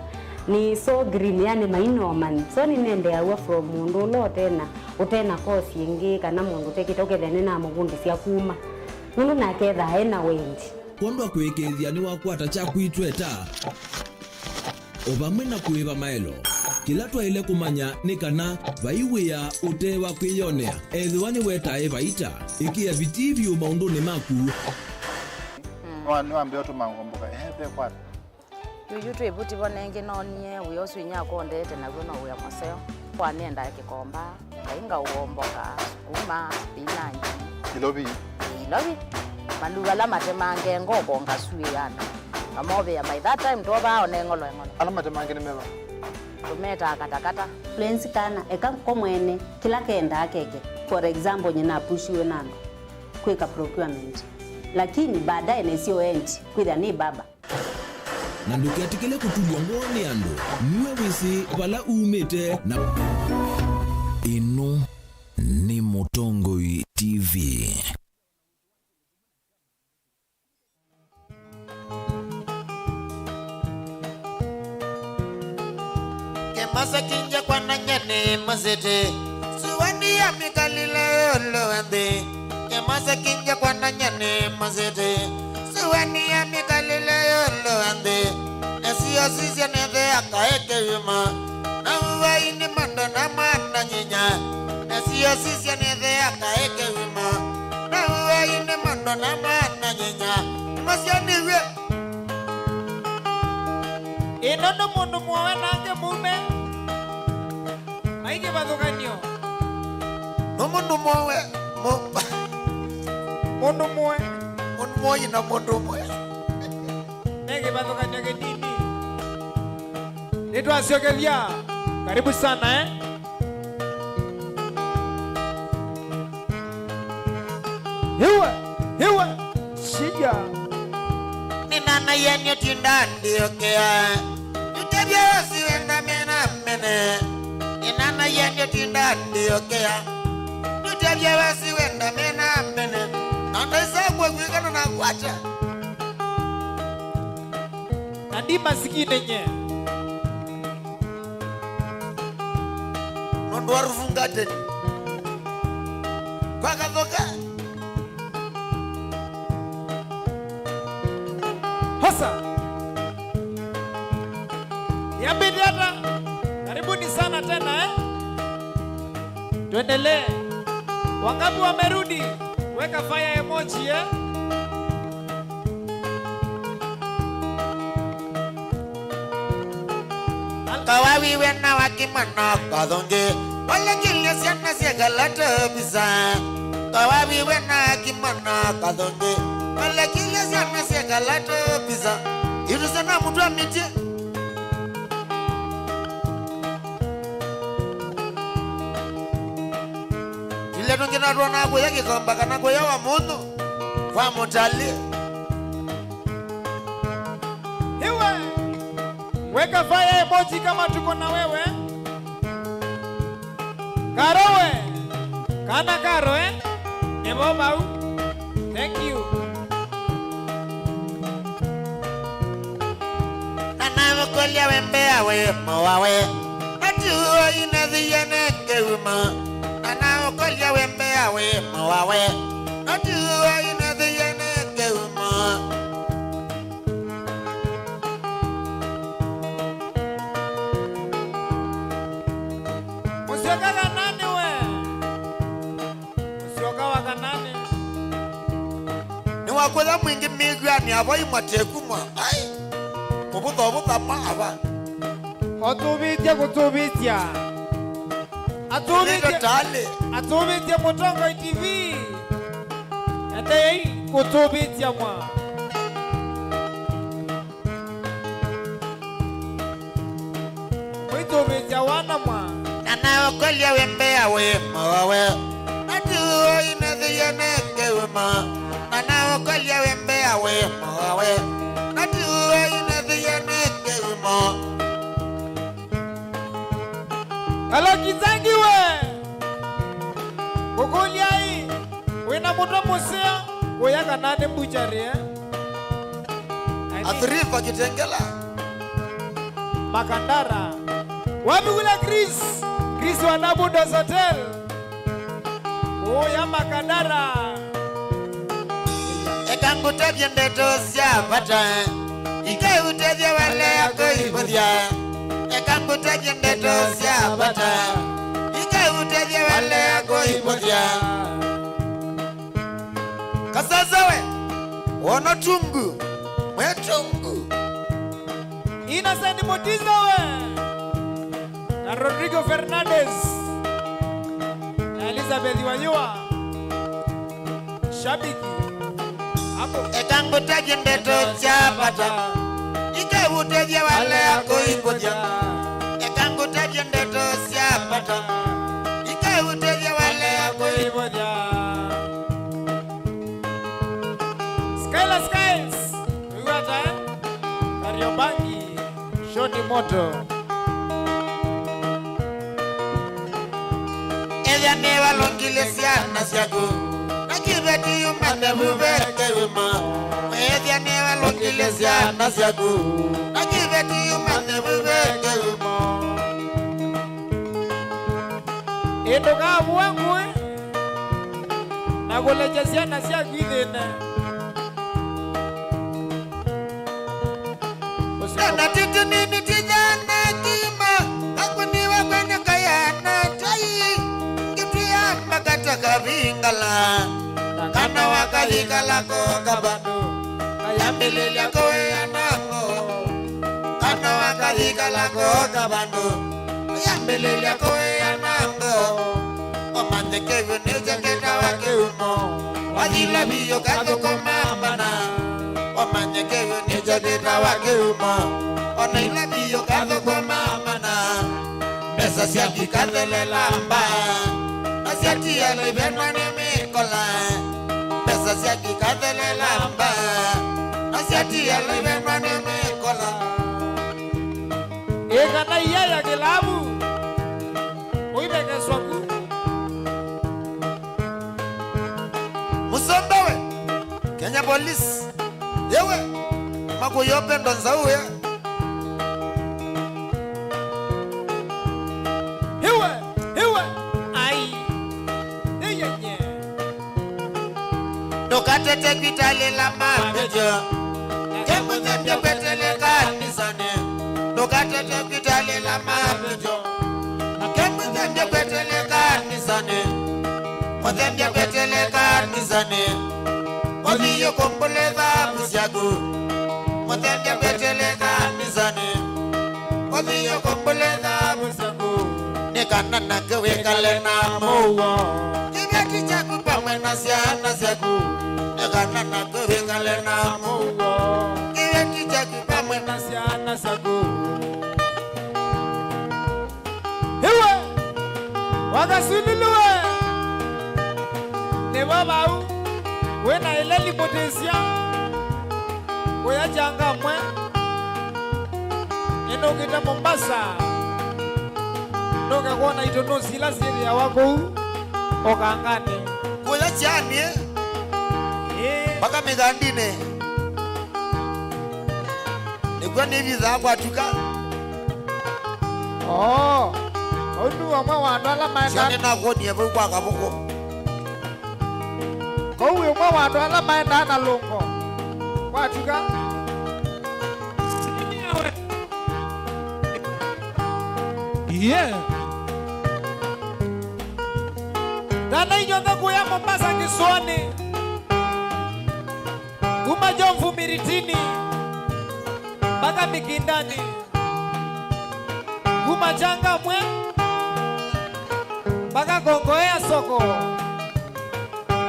nĩ so green, yani maina ũmanyi. So nĩnendeeaw'a from mũndũ ũla ũtena, ũtena course ĩngĩ, kana mũndũ ũtekĩte, ũkethĩa nĩnamũvundĩsya kuma. Nũndũ nake ethaa ena wendi. Kwondũ wa kũĩkĩĩthya nĩwakwata kyaku itweta, o vamwe na kũĩva maelo. Kĩla twaĩle kũmanya nĩ kana vai wĩa ũte wa kwĩyonea, ethĩwa nĩwetae vaita. Ĩkĩa vitii vyũ maũndũnĩ maku. Nĩwa-, nĩwambĩa ũtũma ngomboka, ehe, ve kwata. Yuyu twĩ vuti vo nengĩ noonie wĩa ũsu inyakwa ũndete naw'o no wĩa mũseo. Kwa nĩendaa kĩkomba. Ngai ngaũomboka, sukuma, spinach. Ilovi. Ilovi. Maluva ala matemange ngoko ngasuĩana. Ngamovĩa by that time twovaa one ng'olo eng'olo. Ala matemange nĩ meva? Tũmetaa katakata. Lwenzi kana, eka ko mwene, kĩla kendaa keke. For example, nyina apushiwe na andũ kwĩka procurement. Lakini baadaye nesio endi, kwĩthĩa nĩ baba. Na ndũketĩkĩle kũtulw'a ngoo nĩ andũ. Nue wĩsĩ vala umĩte na. Ĩno nĩ Mũtongoi T V. Kĩmasa kĩngya kwanany'a nĩ masĩtĩ, suani ya mĩkalĩle ĩũlũ wa nthĩ. Kĩmasa kĩngya kwanany'a nĩ masĩtĩ, suani ya mĩkalĩle ĩũlũ wa nthĩ. Nĩsio sisya nĩthĩa kaĩ kĩw'ĩma, na ũvai nĩ mando na mwana nyinya. Nĩsio sisya nĩthĩa kaĩ kĩw'ĩma, na ũvai nĩ mando na mwana nyinya. Masya nĩw'e. Ĩno nĩ mũndũ mũowe nake mũume. Ai kĩvathũkanio. Nĩ mũndũ mũowe, mũ-, mũndũ mũowe. Mũndũ mũoyi na mũndũ ũmwe. Nĩ kĩvathũkanio kĩnini. Nĩtwasyokethya. Karibu sana, eh? Iwe, iwe, shia. Nĩnanaie nĩũtinda ndiũkĩa. Nĩtavya wasi wenda mena mene. Nĩnanaie nĩũtinda ndiũkĩa. Nĩtavya wasi wenda mena mene. Na ndaisa kwa kwĩkana na kwacha. Na ndi masikini nye. Nũndũ wa rufungateni. Kwa kathoka. Hasa. Yambĩte ata? Karibuni sana tena, eh? Tuendelee. Wangapi wamerudi? Weka fire emoji, eh? Kawaviwe na wakimana kathonge, walekile syana syekala tobisa. Kawaviwe na wakimana kathonge, walekile syana syekala tobisa. Irusa na mũtwe mĩtĩ. Tũlya tũngĩ no twonaa kũya kĩkomba kana kũya wa mũndũ kwa mũtalĩ. Iwe, weka fire emoji kama tuko na wewe. Karo we, kana Karo, eh? Nĩvo vau. Thank you. Na naũkolya we mbea we mawawe. Ati uo inethĩie neke uma. Na naũkolya we mbea we mawawe. Ati uo inethĩie neke uma. Mũsyoka kanani we. Mũsyoka wa kanani. Nĩwakũya mwingĩ mĩw'anĩ avo imwateku mwa. Ai. Kũvũtha ũvũtha mwa ava. Ũtũvĩtye kũtũvĩtya. Atũvĩtye, atũvĩtye Mũtongoi T V. Etei kũtũvĩtya mwa. Mwĩtũvĩtya wana mwa. Na naũkolya we mbea we mawawe. Ati uo inethĩie neke uma. Na Kũya kana nĩ mbuchari, eh? I mean, Athiriva Kitengela. Makandara. Wapi kule Chris? Chris wa Nabudos Hotel. Kũya Makandara. Eka ngũtavye ndeto sya vata, ikaũtethya walea kũivũthya. Eka ngũtavye ndeto sya vata, ikaũtethya walea kũivũthya. Kasasa we, wono tungu, mwe tungu. Innocent Mutiso we, na Rodrigo Fernandez, na Elizabeth Wayua. Shabiki. Hapo. Eka ngũtavye ndeto sya vata, ikaũtethya walea kũivũthya. Eka ngũtavye ndeto sya vata, ikaũtethya walea kũivũthya. Skylar Skiles, wĩw'ata, eh? Kariobangi, Shoni Moto. Ethĩa nĩvalũngile syana syaku, na kĩveti umanthe vuve kĩumo. Ethĩa nĩvalũngile syana syaku, na kĩveti umanthe vuve kĩumo. Ĩndũkavũe ngũĩ na kũlekya syana syaku ithĩne. Twana tĩtũ nini tithana kima, kakũniwa kwenye kayana tai, ngĩtwĩa makata kavingala, na kana wakathikala koka vandũ, kayambĩlĩlya kũĩana ngoo. Kana wakathikala koka vandũ, kayambĩlĩlya kũĩana ngoo. Ũmanye kĩw'ũ nĩkyo kĩtawa kĩumo. Wathila vyũ kathũkũma mana. Ũmanye kĩw'ũ nĩkyo kĩtawa kĩumo. Ona ila vyũ kathũkũma mana. Mbesa syaku ikathelela mbaa. Na syatia lĩvenwa nĩ mĩkola. Mbesa syaku ikathelela mbaa. Na syatia lĩvenwa nĩ mĩkola. Ĩkana iya ya kĩlavu. Ũithekeswa ku. Mũsomba we, Kenya Police. Yewe, makũyopendo nzau we. Iwe, iwe, ai. Iyenye. Ndũkatete kwitalĩla mavĩtyo, na kemũthembya kwetele kanisanĩ. Ndũkatete kwitalĩla mavĩtyo, na kemũthembya kwetele kanisanĩ. Mũthembya kwetele kanisanĩ, ũthiĩ kũmbũle thavu syaku. Mũthembya kwetele kanisanĩ, ũthiĩ kũmbũle thavu syaku. Nĩ kana nake wĩkale na mũuo. Kĩveti kyaku pamwe na syana syaku. Nĩ kana nake wĩkale na mũuo. Kĩveti kyaku pamwe na syana syaku. Iwe wakasululuwe. Nĩvo vau wĩna ĩleli mũtĩsya. Kũya Changamwe. Nĩnũkĩte Mombasa. Nũke kwona itũnũsi ila syĩthĩawa kũu ũkanganĩ. Kũya Kyani, ĩĩ, mpaka mĩkandinĩ. Nĩkw'o nĩvithaa kwatuka. Oo, ũu nĩ ũmwe wa andũ ala maendaa. Syo nĩnakwonie vau kwa kavũkũ. Kũu wĩ ũmwe wa andũ ala maendaa na lũngo. Kwatuka. Yeah. Tana inyonthe kũya Mombasa kĩsũanĩ. Kuma Jomvu Miritini mpaka Mikindani. Kuma Changamwe mpaka Kongowea soko.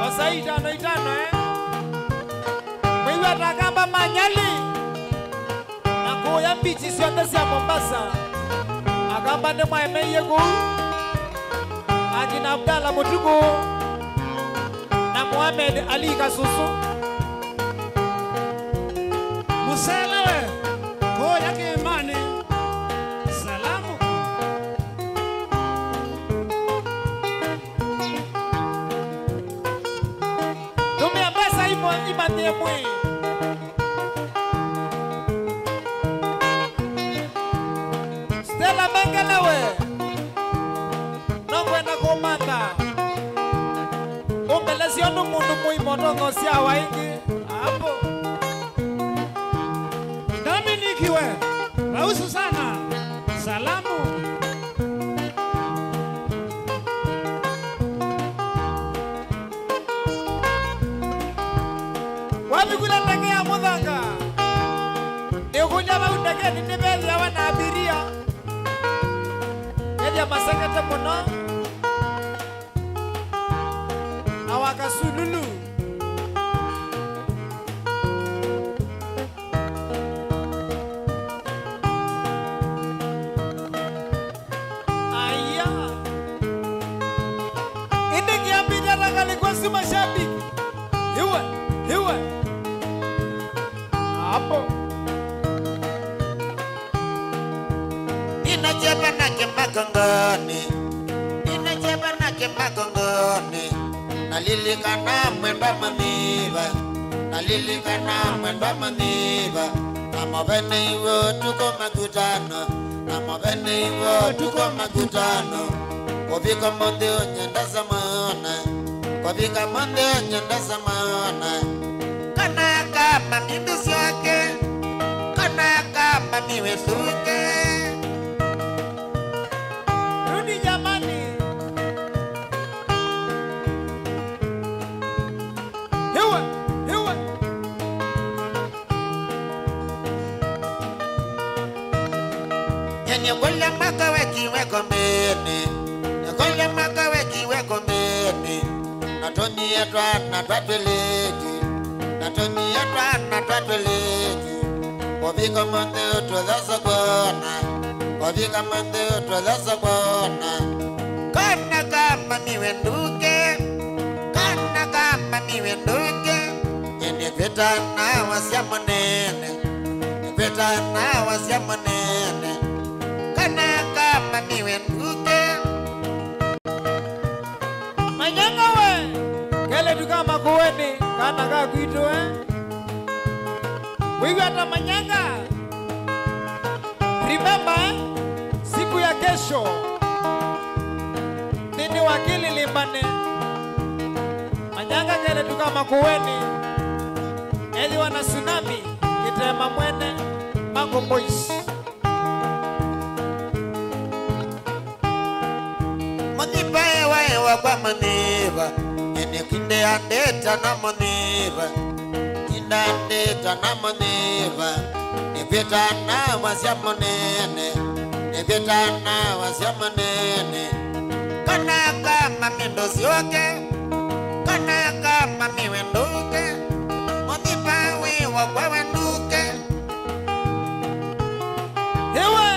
Osa itano itano, eh? Mwĩw'a ta Akamba ma Nyali na kũya mbichi syonthe sya Mombasa. Akamba nĩmwaemeie kũu. Akina Abdallah Mũtukũ na Mohamed Ali Kasusu. Mũselewe kũya kĩĩmanĩ. Salamu. Tũmĩa mbesa imwe. Imanyie mwĩ. Stella Mengele we. No kwenda kũmantha. Ũmbelesya ũndũ mũndũ mũima ũtongosya wa ĩngĩ. Hapo. Dominic we. Mausu sana. Salamu. Wavikula ndege ya mũthanga, nĩũkũlya vau ndekenĩ nĩvethĩawa na abiria. Ethĩa masekete mũno. Na wakasululu. Aya. Ĩndĩ kĩambĩthya ta ngalĩko si mashabiki. Iwe, iwe. Hapo. Ninachepa na kimakongoni. Ninachepa na kimakongoni. Nalilikana mwendwa mũnyiva. Nalilikana mwendwa mũnyiva. Na mũvene iwe ũtukũ makutano. Na mũvene iwe ũtukũ makutano. Kũvika mũnthĩ ũnyendesa mwana. Kũvika mũnthĩ ũnyendesa mwana. Kana kama mimi syake. Kana kama miwe suke. Rudi jamani. Hiwe, hiwe. Nyenye kũlya mwaka wekiwe kombeni. Nyenye kũlya mwaka wekiwe kombeni. Na tũnyie twana twa twĩlĩtu. Na tũnyie twana twa twĩlĩtu. Kũvika mũnthĩ ũtũthosa kwona. Kũvika mũnthĩ ũtũthosa kwona. Kana kama miwe nduke. Kana kama miwe nduke. Nĩkwĩta na wasya mũnene. Nĩkwĩta na wasya mũnene. Kana kama miwe nduke. Manyanga we, kelĩtu ka Makueni, kana ka kwitũ, eh? Wĩw'a ta Manyanga? Remember, eh? Siku ya kesho, nthĩnĩ wa kĩlĩlĩmbane, Manyanga kelĩtu ka Makueni, ethĩwa na tsunami, kĩtema mwene, Mango Boys. Mũnyiva ewa ewa kwa mũnyiva, ĩnĩkindĩandĩta na mũnyiva, kindandĩta na mũnyiva, nĩvĩta na wasya mũnene, nĩvĩta na wasya mũnene, kana kama mindũ syũke, kana kama miwe nduke, mũnyiva wĩ wakwa we nduke. Ewe,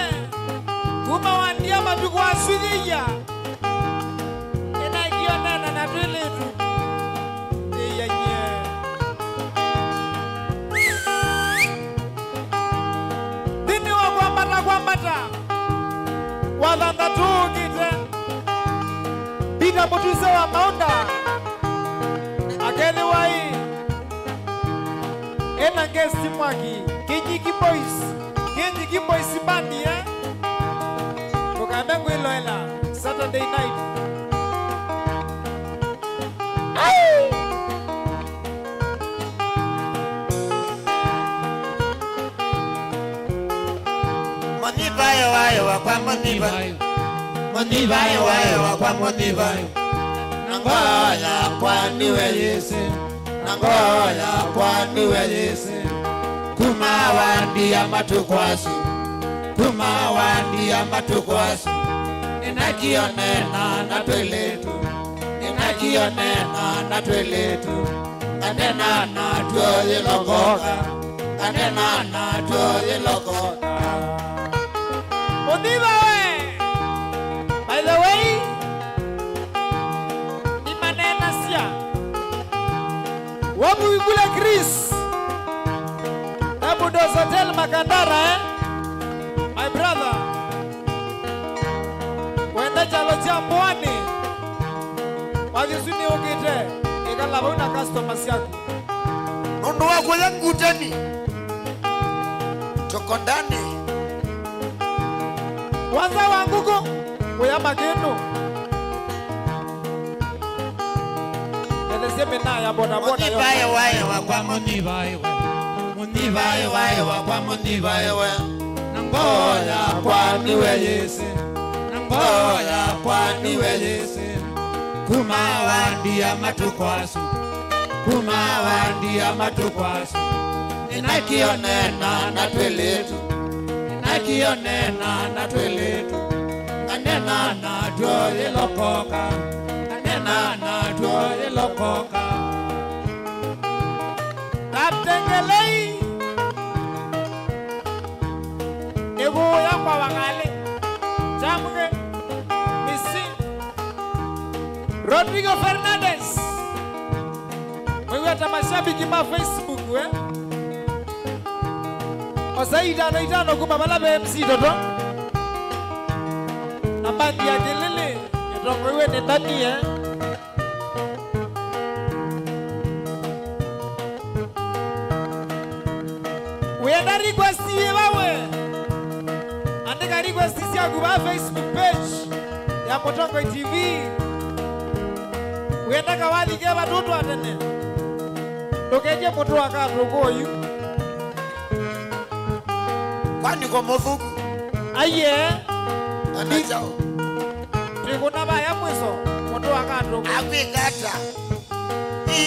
kuma wandia matuku asu yĩia, ĩnaikio nena na twĩlĩtu. Yĩia nye. Nthĩnĩ wa kwambata kwambata, wa thanthatũ ũkĩte, Peter Mũtuse wa Maũnda, akethĩwa ĩ ena guest Mwaki, Kinyiki Boys, Kinyiki Boys Band, eh? Ndũkame kwĩloela Saturday night. Ai! Mũnyiva ewa ewa kwa mũnyiva. Mũnyiva ewa ewa kwa mũnyiva. Na ngoo yakwa nĩwe yĩsĩ. Na ngoo yakwa nĩwe yĩsĩ. Kuma wandia matuku asu. Kuma wandia matuku asu. Nĩnakio nena na twĩlĩtu. Nĩnakio nena na twĩlĩtu. Nganena natw'o yĩlokoka. Nganena natw'o yĩlokoka. Mũnyiva we. By the way, nĩmaneenasya. Wamwĩkũlya Chris. Tabu Dos Hotel Makandara, eh? My brother. Wenda kyalo kya Pwani. Wathi ũsu nĩũkĩte. Ĩkala vau na customer syaku. Nũndũ wa kũya nguteni, tũkondane. Wasa wa ngũkũ, kũya makĩndũ. Elesye mĩnaa ya bodaboda yo. Mũnyivae wae wakwa, mũnyivae we. Mũnyivae wae wakwa, mũnyivae we. Na ngoo yakwa nĩwe yĩsĩ. Na ngoo yakwa nĩwe yĩsĩ. Kuma wandia matukũ asu. Kuma wandia matukũ asu. Nĩnakĩonena na twĩlĩtu. Nĩnakĩonena na twĩlĩtu. Nganena natw'o yĩlokoka. Nganena natw'o yĩlokoka. Kaptengelei. Nĩkũya kwa Wangalĩ. Chamge. Misi. Rodrigo Fernandez. Mwĩw'a ta mashabiki ma Facebook, eh? Osa itano itano kuma vala ve M C Toto. Na mbandi ya Kĩlĩlĩ, ĩtongoiwe nĩ Tanie. Wĩenda request yĩva we? Andĩka request syaku va Facebook page ya Mũtongoi T V. Wĩenda kawathi ke vatũtwa tene. Ndũkekye mũtũ wa katũkũ oyu. Kwani ko mũthuku? Aiye. Ana chao. Twĩkũna vaya mwiso, mũtũ wa katũkũ. Akwĩka ata? Ĩ,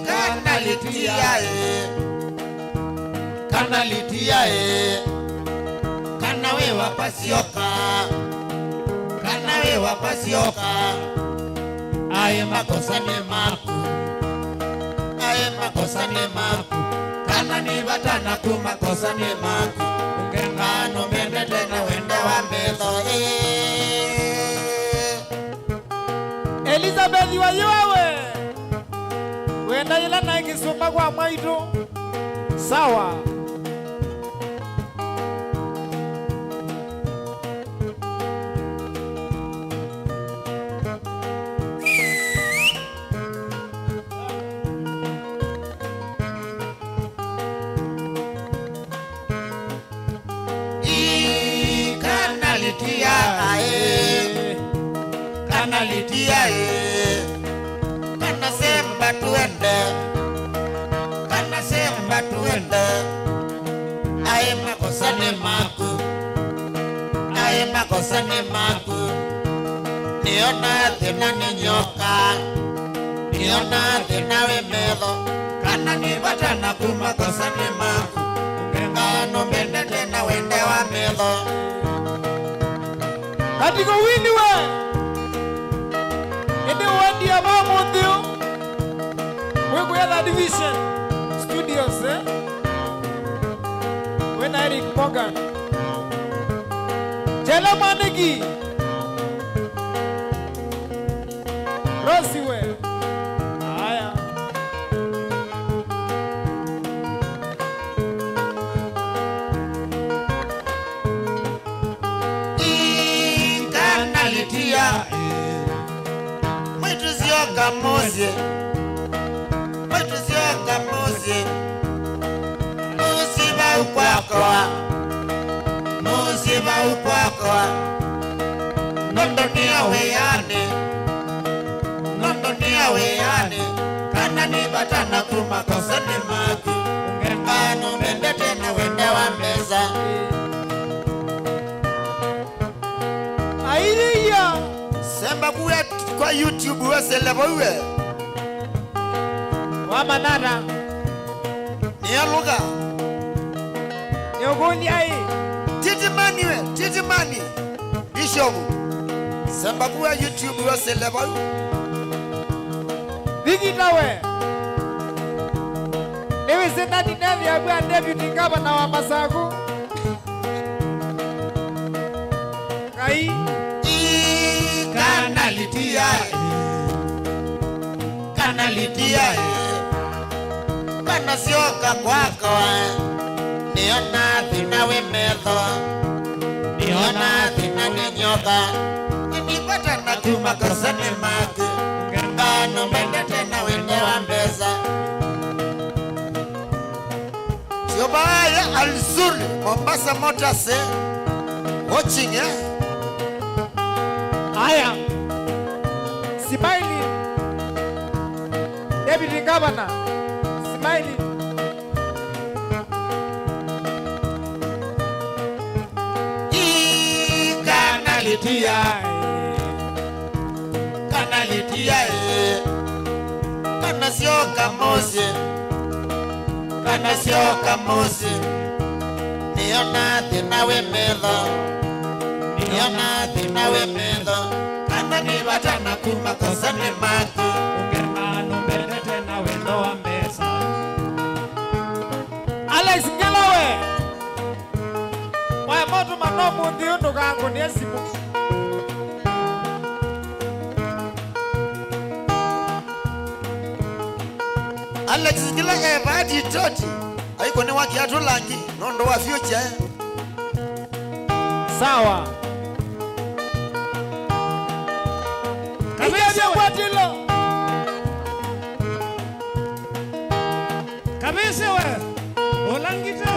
kana lĩtia ĩ. Kana lĩtia ĩ. Kana wĩ wakwa syoka. Kana wĩ wakwa syoka. Aĩ makosa nĩ maku. Aĩ makosa nĩ maku. Kana nĩ vata naku makosa nĩ maku. Ũngengano mendete na wenda wa metho. Ĩ. Elizabeth Wayũa we. Wenda yĩla naĩ kĩsũmba kwa mwaitũ. Sawa. Ii, kana lĩtia aĩ, kana lĩtia aĩ, kana semba tuende, kana semba tuende. Aĩ makosa nĩ maku, aĩ makosa nĩ maku. Nĩona thĩna nĩ nyoka, nĩona thĩna wĩ metho, kana nĩ vata naku makosa nĩ maku. Ũngengano mbendete na wende wa metho. Katika wini we, ĩndĩ ũendie va mũnthĩ ũ, wĩkũya Third Vision Studios, eh? Wĩna Eric Morgan. Jele Mwaniki. Rosi we. Aya. Ii, kana lĩtia, ĩ. Mwĩtu syoka mũsyĩ. Mwĩtu syoka mũsyĩ. Mũsyĩ vau kwakwa. Mũsyĩ vau kwakwa. Nũndũ nĩo wĩanĩ. Nũndũ nĩo wĩanĩ. Kana nĩ vata naku makosa nĩ maku. Ũngengano mbendete na wende wa mbesa. Aiya. Semba kuya kwa YouTube wesele vau we. Wamanana. Nĩaluka. Nĩũkũlya ĩ. Titimani we, Titimani. Bishop. Semba kuya YouTube wesele vau. Vikita we. Nĩwĩsĩ nani nethi yaku ya deputy governor wa Masaku. Ngai. Ii, kana lĩtia, ĩ. Kana lĩtia, ĩ. Kana syoka kwakwa, ĩ. Nĩona thĩna wĩ metho. Nĩona thĩna nĩ nyoka. Nĩnĩkwata na kuma kosa nĩ maku. Ngano mbendete na wende wa mbesa. Alzuri, Mombasa Motors, eh? Watching, eh? Aya. Smiley. David Ngavana. Smiley. Ii, kana litia, eh. Kana litia, eh. Kana syoka mũsyĩ. Kana syoka mũsyĩ. Nĩona thĩna wĩ metho. Nĩona thĩna wĩ metho. Kana nĩ vata na kuma kosa nĩ maku. Ũngema nũmbendete na wendo wa mbesa. Alex Ngila we. Waema ũtũmana ũmũnthĩ ũyũ ndũkangũnĩe simũ. Alex Ngila e vaa Titoti, aikũnĩwa kĩatũ langi nũndũ wa future. Sawa. Kavĩsĩ we. Kwatilo. Kavĩsĩ we. Ũlangĩte.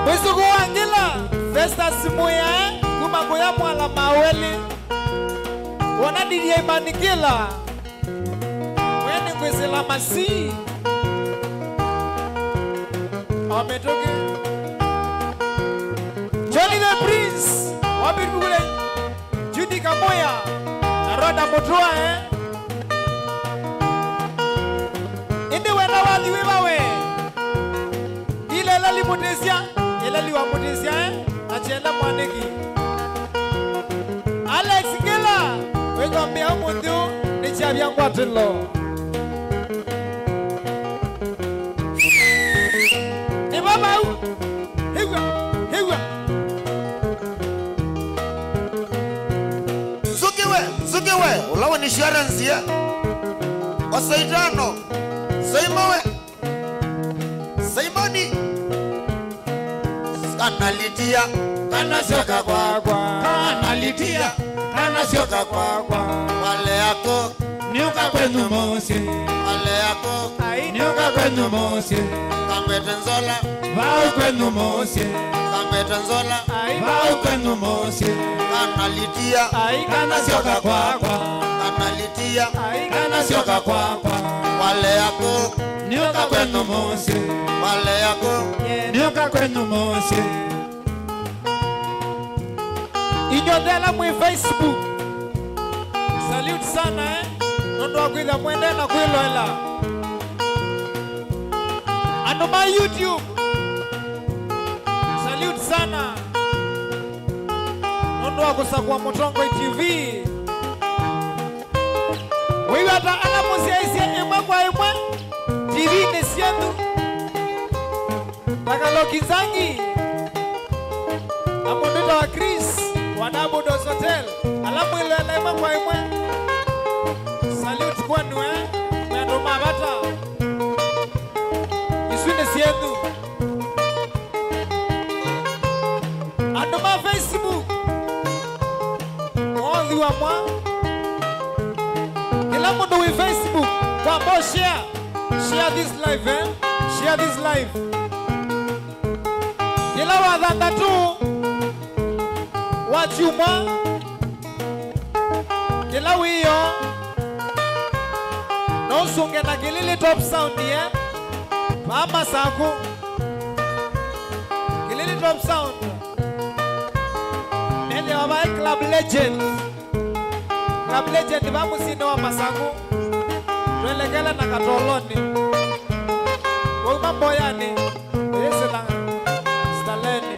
Mwĩsũkũ wa Ngila, Festus Mũyae, kuma kũya Mwala Maweli. Wonanirie imani Ngila. Mwene kwĩsĩla masi. O mĩtũkĩ. Johnny the Prince, wambĩrĩkule. Judy Kamoya, na Rhoda Mutua, eh? Ĩndĩ wenda wathi wĩva we? Ila ĩlali mũtĩsya, ĩlali wa mũtĩsya, eh? Na Kyenda Mwanĩki. Alex Ngila, wĩkombea ũmũnthĩ ũũ, nĩ kyavya ngwatĩlo. Nĩ vavau. Ĩw'a, ĩw'a. Nzũkĩ we, Nzũkĩ we, ũla wĩ insurance ye. Osa itano. Saima we. Saimoni. Kana litia, kana syoka kwakwa. Kana litia, kana syoka kwakwa. Wale yako. Nĩũka kwenyu mũsyĩ. Wale yako. Ai. Nĩũka kwenyu mũsyĩ. Kangwete nzola. Vau kwenyu mũsyĩ. Kangwete nzola. Ai. Vau kwenyu mũsyĩ. Kana litia. Ai. Kana syoka kwakwa. Kana litia. Ai. Kana syoka kwakwa. Wale yako. Nĩũka kwenyu mũsyĩ. Wale yako. Nĩũka kwenyu mũsyĩ. Inyw'onthe ala mwĩ Facebook, salute sana, eh? Nũndũ wa kwĩthĩa mwendee na kwĩloela. Andũ ma YouTube, salute sana. Nũndũ wa kũsakũa Mũtongoi T V. Wĩw'a ta ala mũsyaĩĩsye ĩmwe kwa ĩmwe T V-inĩ syenyu. Takaloki Nzangi, na mũndũ wĩtawa Chris wa Double Doors Hotel, ala mwĩloela ĩmwe kwa ĩmwe. Salute kwenu, eh, mwĩ andũ ma vata. Isu nĩ syenyu. Andũ ma Facebook, mwothi wa mwa. Kĩla mũndũ wĩ Facebook, kwamba share. Share this live, eh? Share this live. Kĩla wa thanthatũ wa kyumwa, kĩla wĩoo, no ũsũnge na Kĩlĩlĩ Top Sound, eh? Vaa Masaku. Kĩlĩlĩ Top Sound. Methĩawa vaĩ Club Legend. Club Legend va mũsyĩnĩ wa Masaku. Twelekele na Katolonĩ. Wauma Mboyanĩ, ũyĩsĩla Staleni.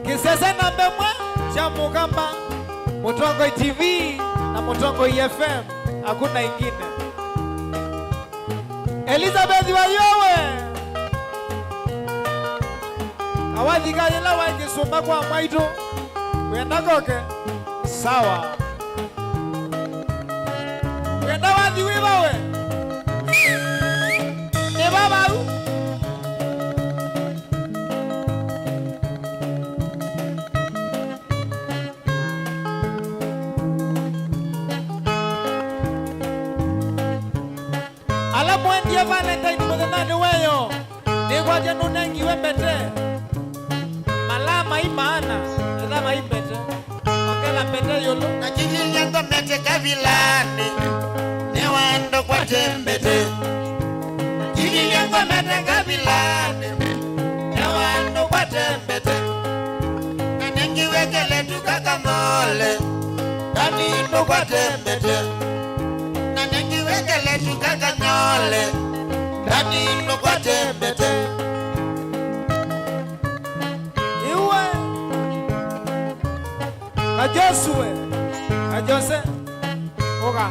Kĩsese namba ĩmwe kya Mũkamba, Mũtongoi T V na Mũtongoi F M, hakuna ingine. Elizabeth Wayowe. Awathika yĩla waĩ kĩsũmba kwa mwaitũ. Wenda koke? Sawa. Wenda wathi wĩva we? Nĩ vavau. Kwatya nũnengiwe mbete. Malaa mai maana, etha mai mbete. Ongela mbete ĩũlũ. Na kĩlilya ngomete kavilanĩ, nĩ wendo kwate mbete. Na kĩlilya ngomete kavilanĩ, nĩ wendo kwate mbete. Na nĩngiwekele tu kakanyole, ndani ndũkwate mbete. Na nĩngiwekele tu kakanyole, ndani ndũkwate mbete. Iwe. Kajosue. Kajose. Ũka.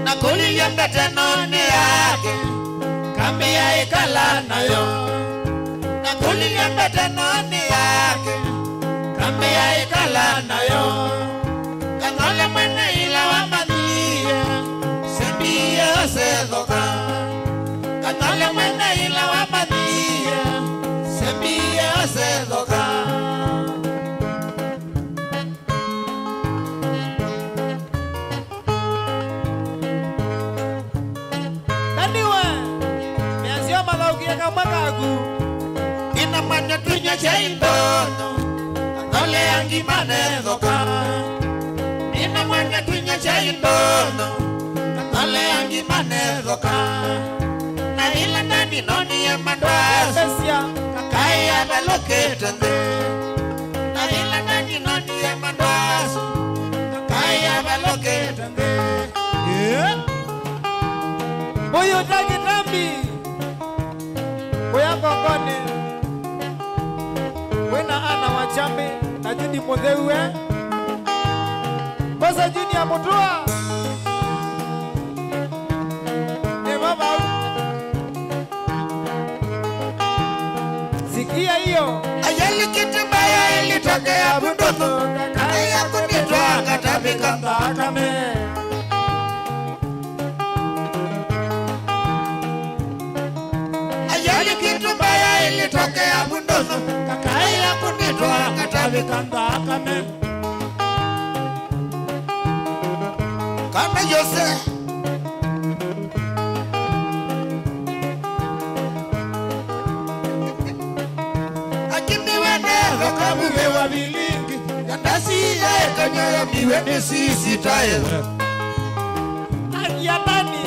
Na kũlilya mbete nonĩ yake, kambĩa ĩkala nayo. Na kũlilya mbete nonĩ yake, kambĩa ĩkala nayo. Kanyole mwene ila wamanyie, sembie osethoka. Kanyole mwene ila wamanyie, sembie osethoka. Taniwe, measyo mathaũkie kamwe kaku. Nĩna mwanya twinya kyai ndono, kanyole angĩ manethoka. Nĩna mwanya twinya kyai ndono, kanyole angĩ manethoka. Na ĩla ndani nonie mandwasu, kakai avalũkĩte nthĩ. Na ĩla ndani nonie mandwasu, kakai avalũkĩte nthĩ. Yeah. Ũyũ ta kĩtambi. Kũya Ngongoni. Wĩna Ana wa Kyambi na Judy Mũtheu, eh? Mbosa Junior Mũtũa. Nĩ vavau. Sikia hiyo. Ajali kitu mbaya ilitokea Bundusu, kaka ya kunitwa katavika thakame. Ajali kitu mbaya ilitokea Bundusu, kakai ya kunitwa katavika thakame. Kana Jose. Akimiwe ne thoka mume wa vilingi, ya ndasi ya ekanyo ya miwe ni sisi tayo. Akiatani.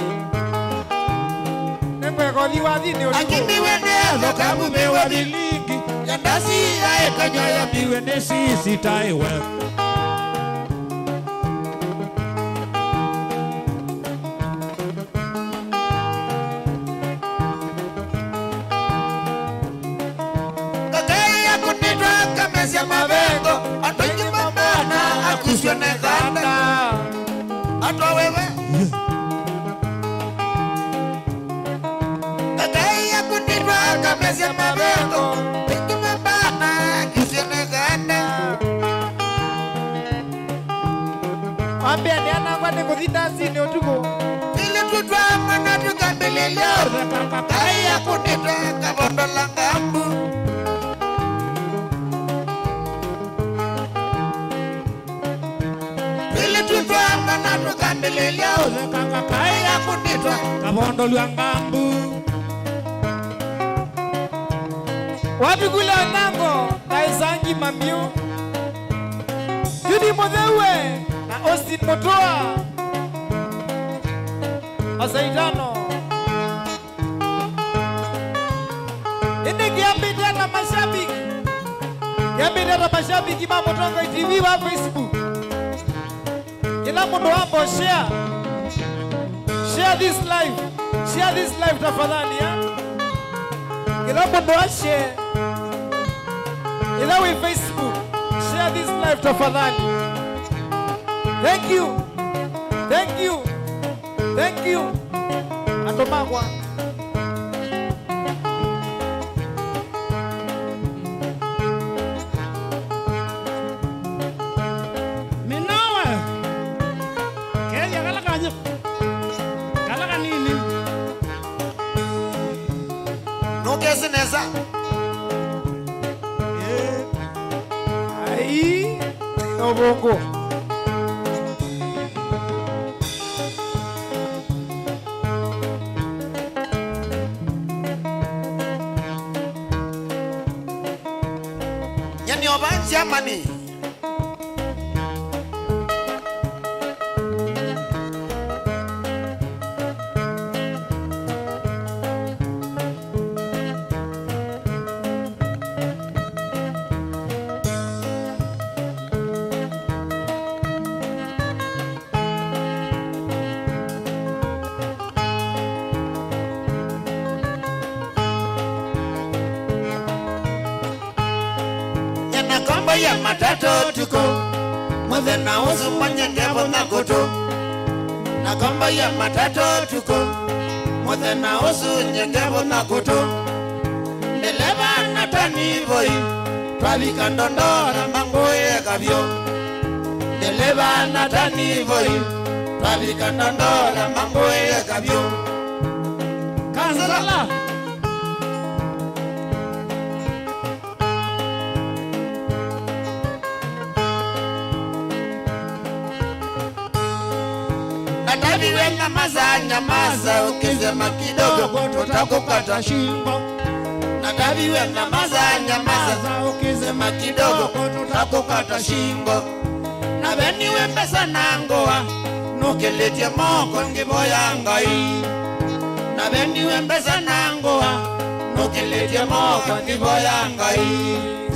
Nĩngweka ũthi wathi nĩ ũtukũ. Akimiwe nĩ athoka mume wa vilingi, ya ndasi ya ĩkanyo ya miwe nĩ sisi taĩwe. Kakai akunĩtwe akamesya mavengo, andũ aingĩ mamana akusw'e nĩ thanda. Atwa wewe. Kakai akunĩtwe akamesya mavengo, aingĩ mamana akusw'e nĩ thanda. Wambĩa nĩanangwa nĩ kũthi ndasinĩ ũtukũ. Ĩla tũtwaamana tũkambĩlĩlya ũtheka, Kakai akunĩtwe akavondola ngambu. Ĩla tũtwaamana tũkambĩlĩlya ũtheka, Kakai akunĩtwe akavondolw'a ngambu. Wapi kule Onyango na Isangi Mamiu? Judy Mũtheu na Austin Mũtũa. Masaitano. Ĩndĩ kĩambĩte ata mashabiki? Kĩambĩte ata mashabiki ma Mũtongoi T V va Facebook? Kĩla mũndũ wambo share. Share this live. Share this live tafadhali, ya. Kĩla mũndũ a share. Ĩla wĩ Facebook, share this live tafadhali. Thank you. Thank you. Thank you. Andũ makwa. Mĩnawe. Kethya kala kanyũ. Kala kanini. Nũkesi nesa. Ai, no bongo. Nyie nĩ o va nzĩa mani. Nyie nakomboie matatũ ũtukũ, mũthenya ũsu manye ngevo na kũtũ. Nakomboie matatũ ũtukũ, mũthenya ũsu nyie ngevo na kũtũ. Ndeleva na tanivoi, twavika Ndondora mangũĩe kavyũ. Ndeleva na tanivoi, twavika Ndondora mangũĩe kavyũ. Kansala. Nataviwe nyamaza, nyamaza, ukisema kidogo tutakukata shingo. Nataviwe nyamaza, nyamaza, ukisema kidogo tutakukata shingo. Naveniwe mbesa na ngũa, nũkĩlĩtye moko ngĩvoya Ngai. Naveniwe mbesa na ngũa, nũkĩlĩtye moko ngĩvoya Ngai.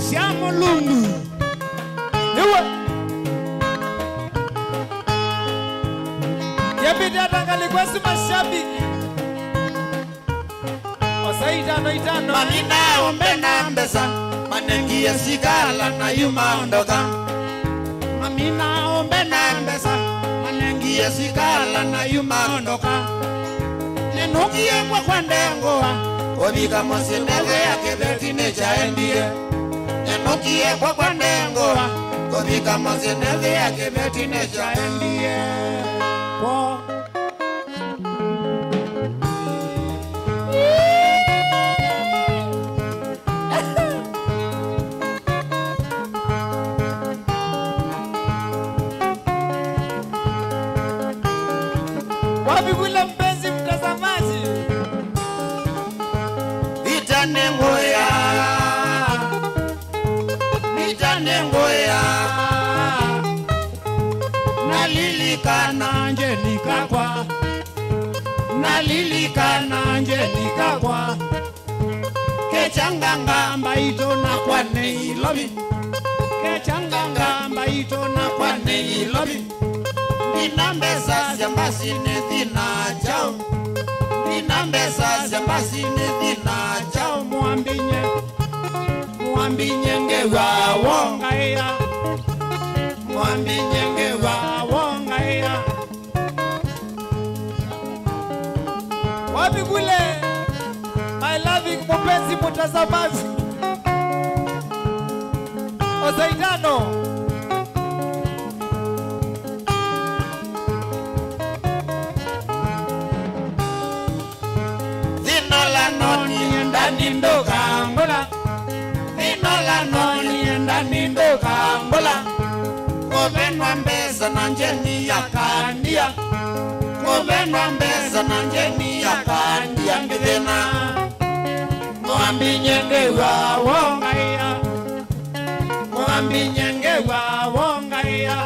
Sya Mũlungu. Nĩwe. Yapita tangali kwa si mashabiki. Osa itano itano. Mamina ombe na mbesa, manengie sikala na yu maondoka. Mamina ombe na mbesa, manengie sikala na yu maondoka. Nenũkie kwa kwa ndengũa, kũvika mũsyĩ nethĩa kĩveti nĩkyaendie. Nenũkie kwa kwa ndengũa, kũvika mũsyĩ nethĩa kĩveti nĩkyaendie. Kwa Wapi kule mpenzi mtazamaji? Vita nĩ ngũya. Vita nĩ ngũya. Nalilikana njeni kakwa. Nalilikana njeni kakwa. Kechanganga mbaito nakwa Nairobi. Kechanganga mbaito nakwa Nairobi. Ndina mbesa sya mbasi nĩ thĩna kyaũ. Ndina mbesa sya mbasi nĩ thĩna kyaũ. Mwambinye. Mwambinye ngewa wongaĩa. Mwambinye ngewa wongaĩa. Wapi kule? My loving mpenzi mtazamaji. Osa itano. Thĩna ũla no nienda nĩ ndũkambũla. Thĩna ũla no nienda nĩ ndũkambũla. Kũvenwa mbesa na njeni ya kandia. Kũvenwa mbesa na njeni ya kandia nĩ thĩna. Mwambinye ngewa wongaĩa. Mwambinye ngewa wongaĩa.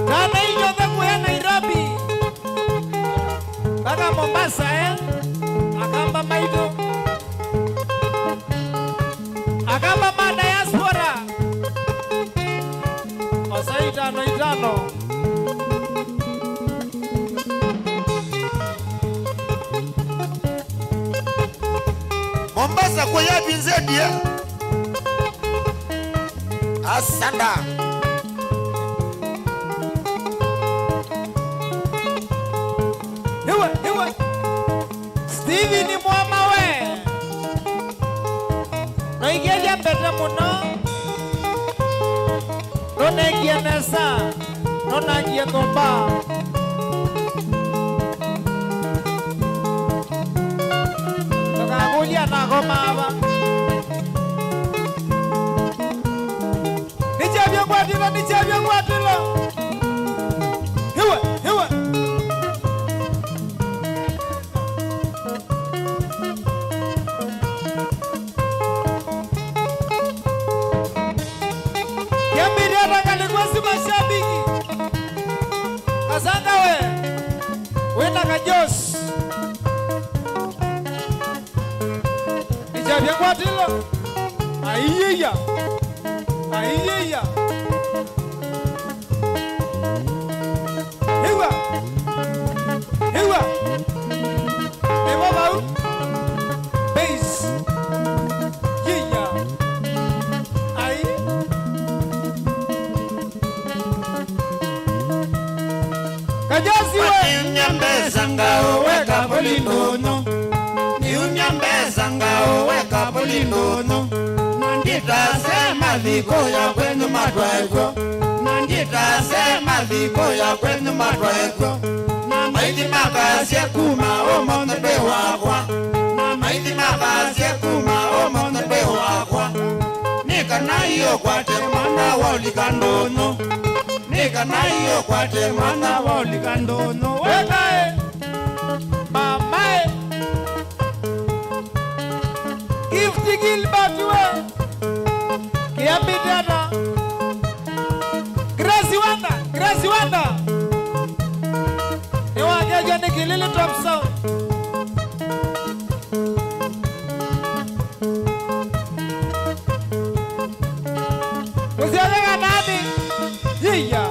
Kana inyothe kuya Nairobi mpaka Mombasa, eh? Akamba maitũ. Akamba ma diaspora. Osa itano itano. Mombasa kuya pinzendie. Asanda. Hiwe, hiwe. Steven Mwama we. Noikethya mbete mũno. Nũnengie nesa. Nũnangie nyũmba. Ndũkakũlya nakomaa va. Nĩkyavya ngwatĩlo, nĩkyavya ngwatĩlo. Hiwe. Mashabiki. Kasanga we. Wĩna Kajos. Ichavya ngwatĩlo. Aiya. Aiya. Hiwa. Hiwa. Nĩvo vau. Bass. Yiya. Ai. Kajasi we. Niumya mbesa ngao weka poli ndũnũ. Niumya mbesa ngao weka poli ndũnũ. Na nditase mathiko ya kwenyu matwaekwo. Na nditase mathiko ya kwenyu matwaekwo. Na maithi makasye kuma ũmũnthĩ ndwĩ wakwa. Na maithi makasye kuma ũmũnthĩ ndwĩ wakwa. Nĩ kana iũkwate mwana wa ũlika ndũnũ. Nĩ kana iũkwate mwana wa ũlika ndũnũ. Wekae, mamae. Gift Gilbert we. Kĩambĩte ata? Grace Wanda, Grace Wanda. Nĩwakethw'a nĩ Kĩlĩlĩ Top Sound. Mũsyatheka nani? Yiya.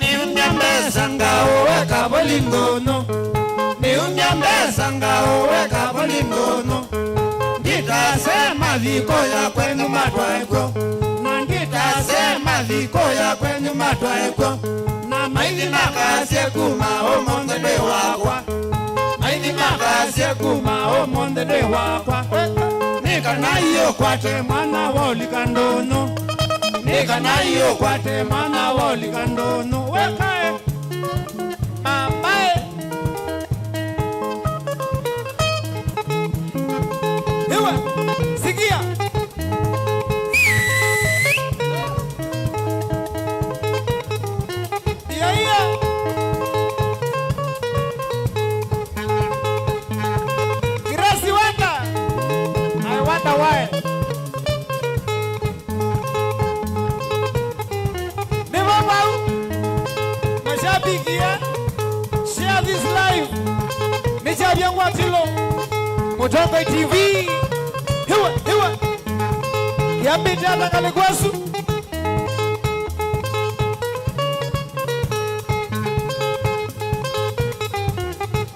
Niumya mbesa ngao weka poli ndũnũ. Niumya mbesa ngao weka poli ndũnũ. Nditase mathiko ya kwenyu matwaekwo. Na nditase mathiko ya kwenyu matwaekwo. Na maithi makasye kuma ũmũnthĩ ndwĩ wakwa. Maithi makasye kuma ũmũnthĩ ndwĩ wakwa. Nĩ kana iũkwate mwana wa ũlika ndũnũ. Nĩ kana iũkwate mwana wa ũlika ndũnũ. Wekae. Mamae. Iwe, sikia. Iya, iya. Grace Wanda. I wonder why. Nĩvo vau. Mashabiki, eh? Share this live. Nĩkyavya ngwatĩlo. Mũtongoi T V. Hiwa, hiwa. Yambĩte ata ngalĩko asu.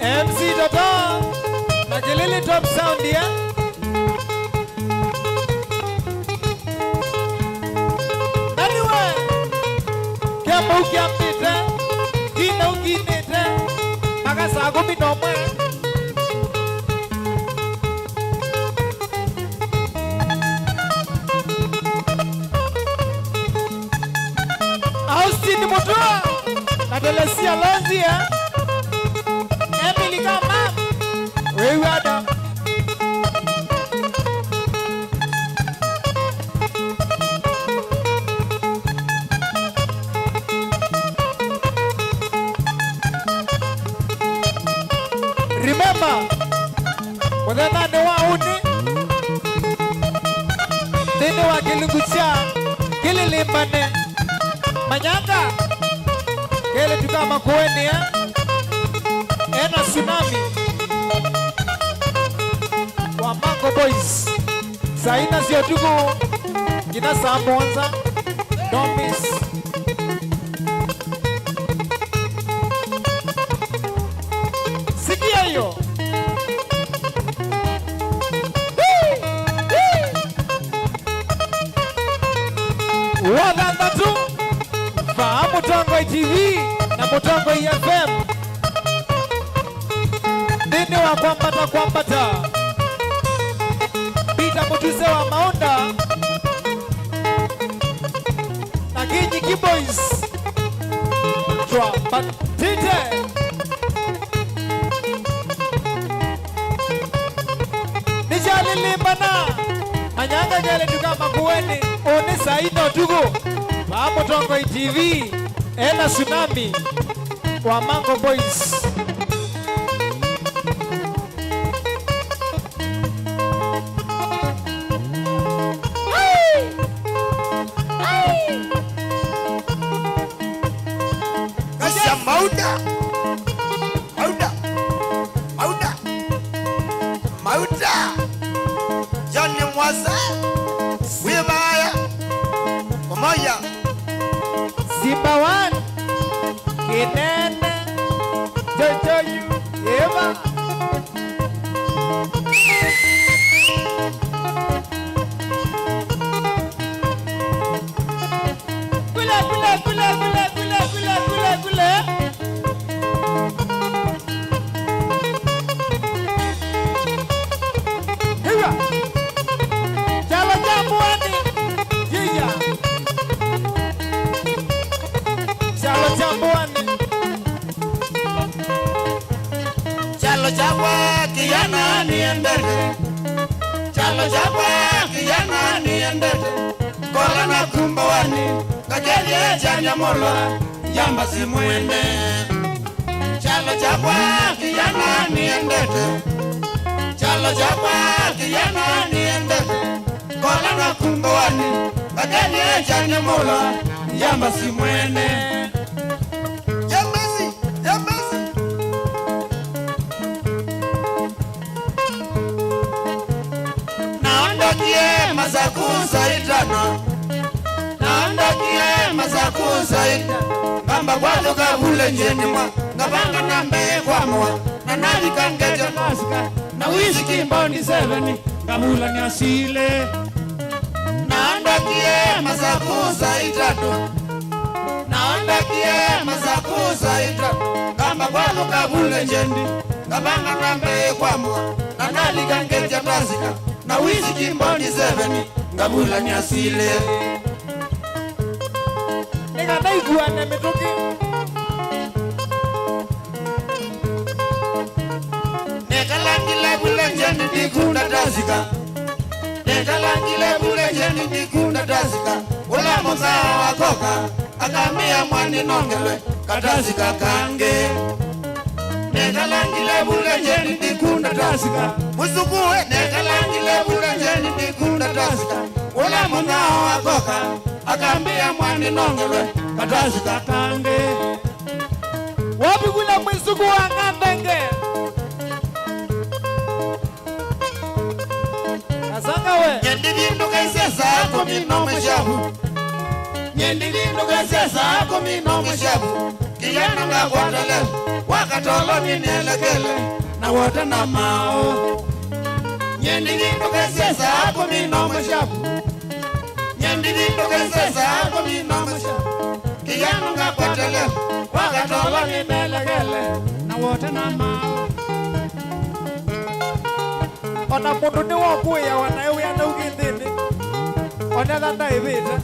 M C Toto na Kĩlĩlĩ Top Sound, eh? Anyway, kĩamũu kĩambĩte, kĩnau kĩnĩte, mpaka saa kũmi na ũmwe. Austin Mutua na Telesia Lonzie, Emily Kama, wĩw'ada. Remember, mũthenyanĩ wa ũnĩ, nthĩnĩ wa kĩlungu kya Kĩlĩlĩmbane, Manyanga kelĩtu ka Makueni, eh? Ena Tsunami wa Mango Boys. Saa ina sya ũtukũ nginya saa mũonza. Don't miss. Sikia hiyo. Wathanthatũ, vaa Mũtongoi T V na Mũtongoi F M. Nthĩnĩ wa kwambata kwambata, Peter Mũtuse wa Maũnda na Kinyiki Boys twambatĩte. Nĩkyalĩlĩmbana, Manyanga kelĩtu ka Makueni, ũnĩ saa ina ũtukũ, vaa Mũtongoi T V, ena Tsunami wa Mango Boys. Hey! Asa, wĩvaya, pamoja. Simba one, Kinene, Jojo yu, Eva. Kule, kule, kule. Hiwa. Kyalo kya Mbũanĩ. Yiya. Kyalo kya Mbũanĩ. Kyalo kyakwa kĩyana nĩendete. Kyalo kyakwa kĩyana nĩendete. Kola na kumba wani, ngakethie kyanya molo, yamba simwene. Kyalo kyakwa kĩyana nĩendete. Kyalo kyakwa kĩyana nĩendete. Kola na kumba wani, ngakethie kyanya molo, yamba simwene. Yambasi, yambasi. Naondokie masaku saa itano. Naondokie masaku saa itano. Ngamba kwathuka vule njeni mwa. Ngavanga na mbee kwa mwa. Na nalika ngete masika. Na whisky mboni seven. Ngavulania sile. Naondokie masaku saa itatu. Naondokie masaku saa itatu. Ngamba kwathuka vule njendi. Ngavanga na mbee kwa mwa. Na nalika ngete masika. Na whisky mboni seven. Ngavulania sile. Nĩkana ikuane mĩtũkĩ. Nekalangile vule njendi ndikunda tasika. Nekalangile vule njendi ndikunda tasika. Ũla mũthao akoka, akambĩa mwani nongelwe katasika kangĩ. Nekalangile vule njendi ndikunda tasika. Mũsukuwe, nekalangile vule njendi ndikunda tasika. Ũla mũthao akoka, akambĩa mwani nongelwe katasika kangĩ. Wapi kule mwisuku wa ng'andenge? Kasanga we. Nyendithindũkĩsye saa kũmi na ũmwe syavu. Nyendithindũkĩsye saa kũmi na ũmwe syavu. Kĩyano ngakwatale. Wakatolo nĩnelekele. Na wote na mao. Nyendithindũkĩsye saa kũmi na ũmwe syavu. Nyendithindũkĩsye saa kũmi na ũmwe syavu. Kĩyano ngakwatele. Wakatolo nĩnelekele. Na wote na mao. O na mũndũ nĩwokũĩawa naĩ wĩa nau kĩ nthĩnĩ, o netha ndaĩvĩte.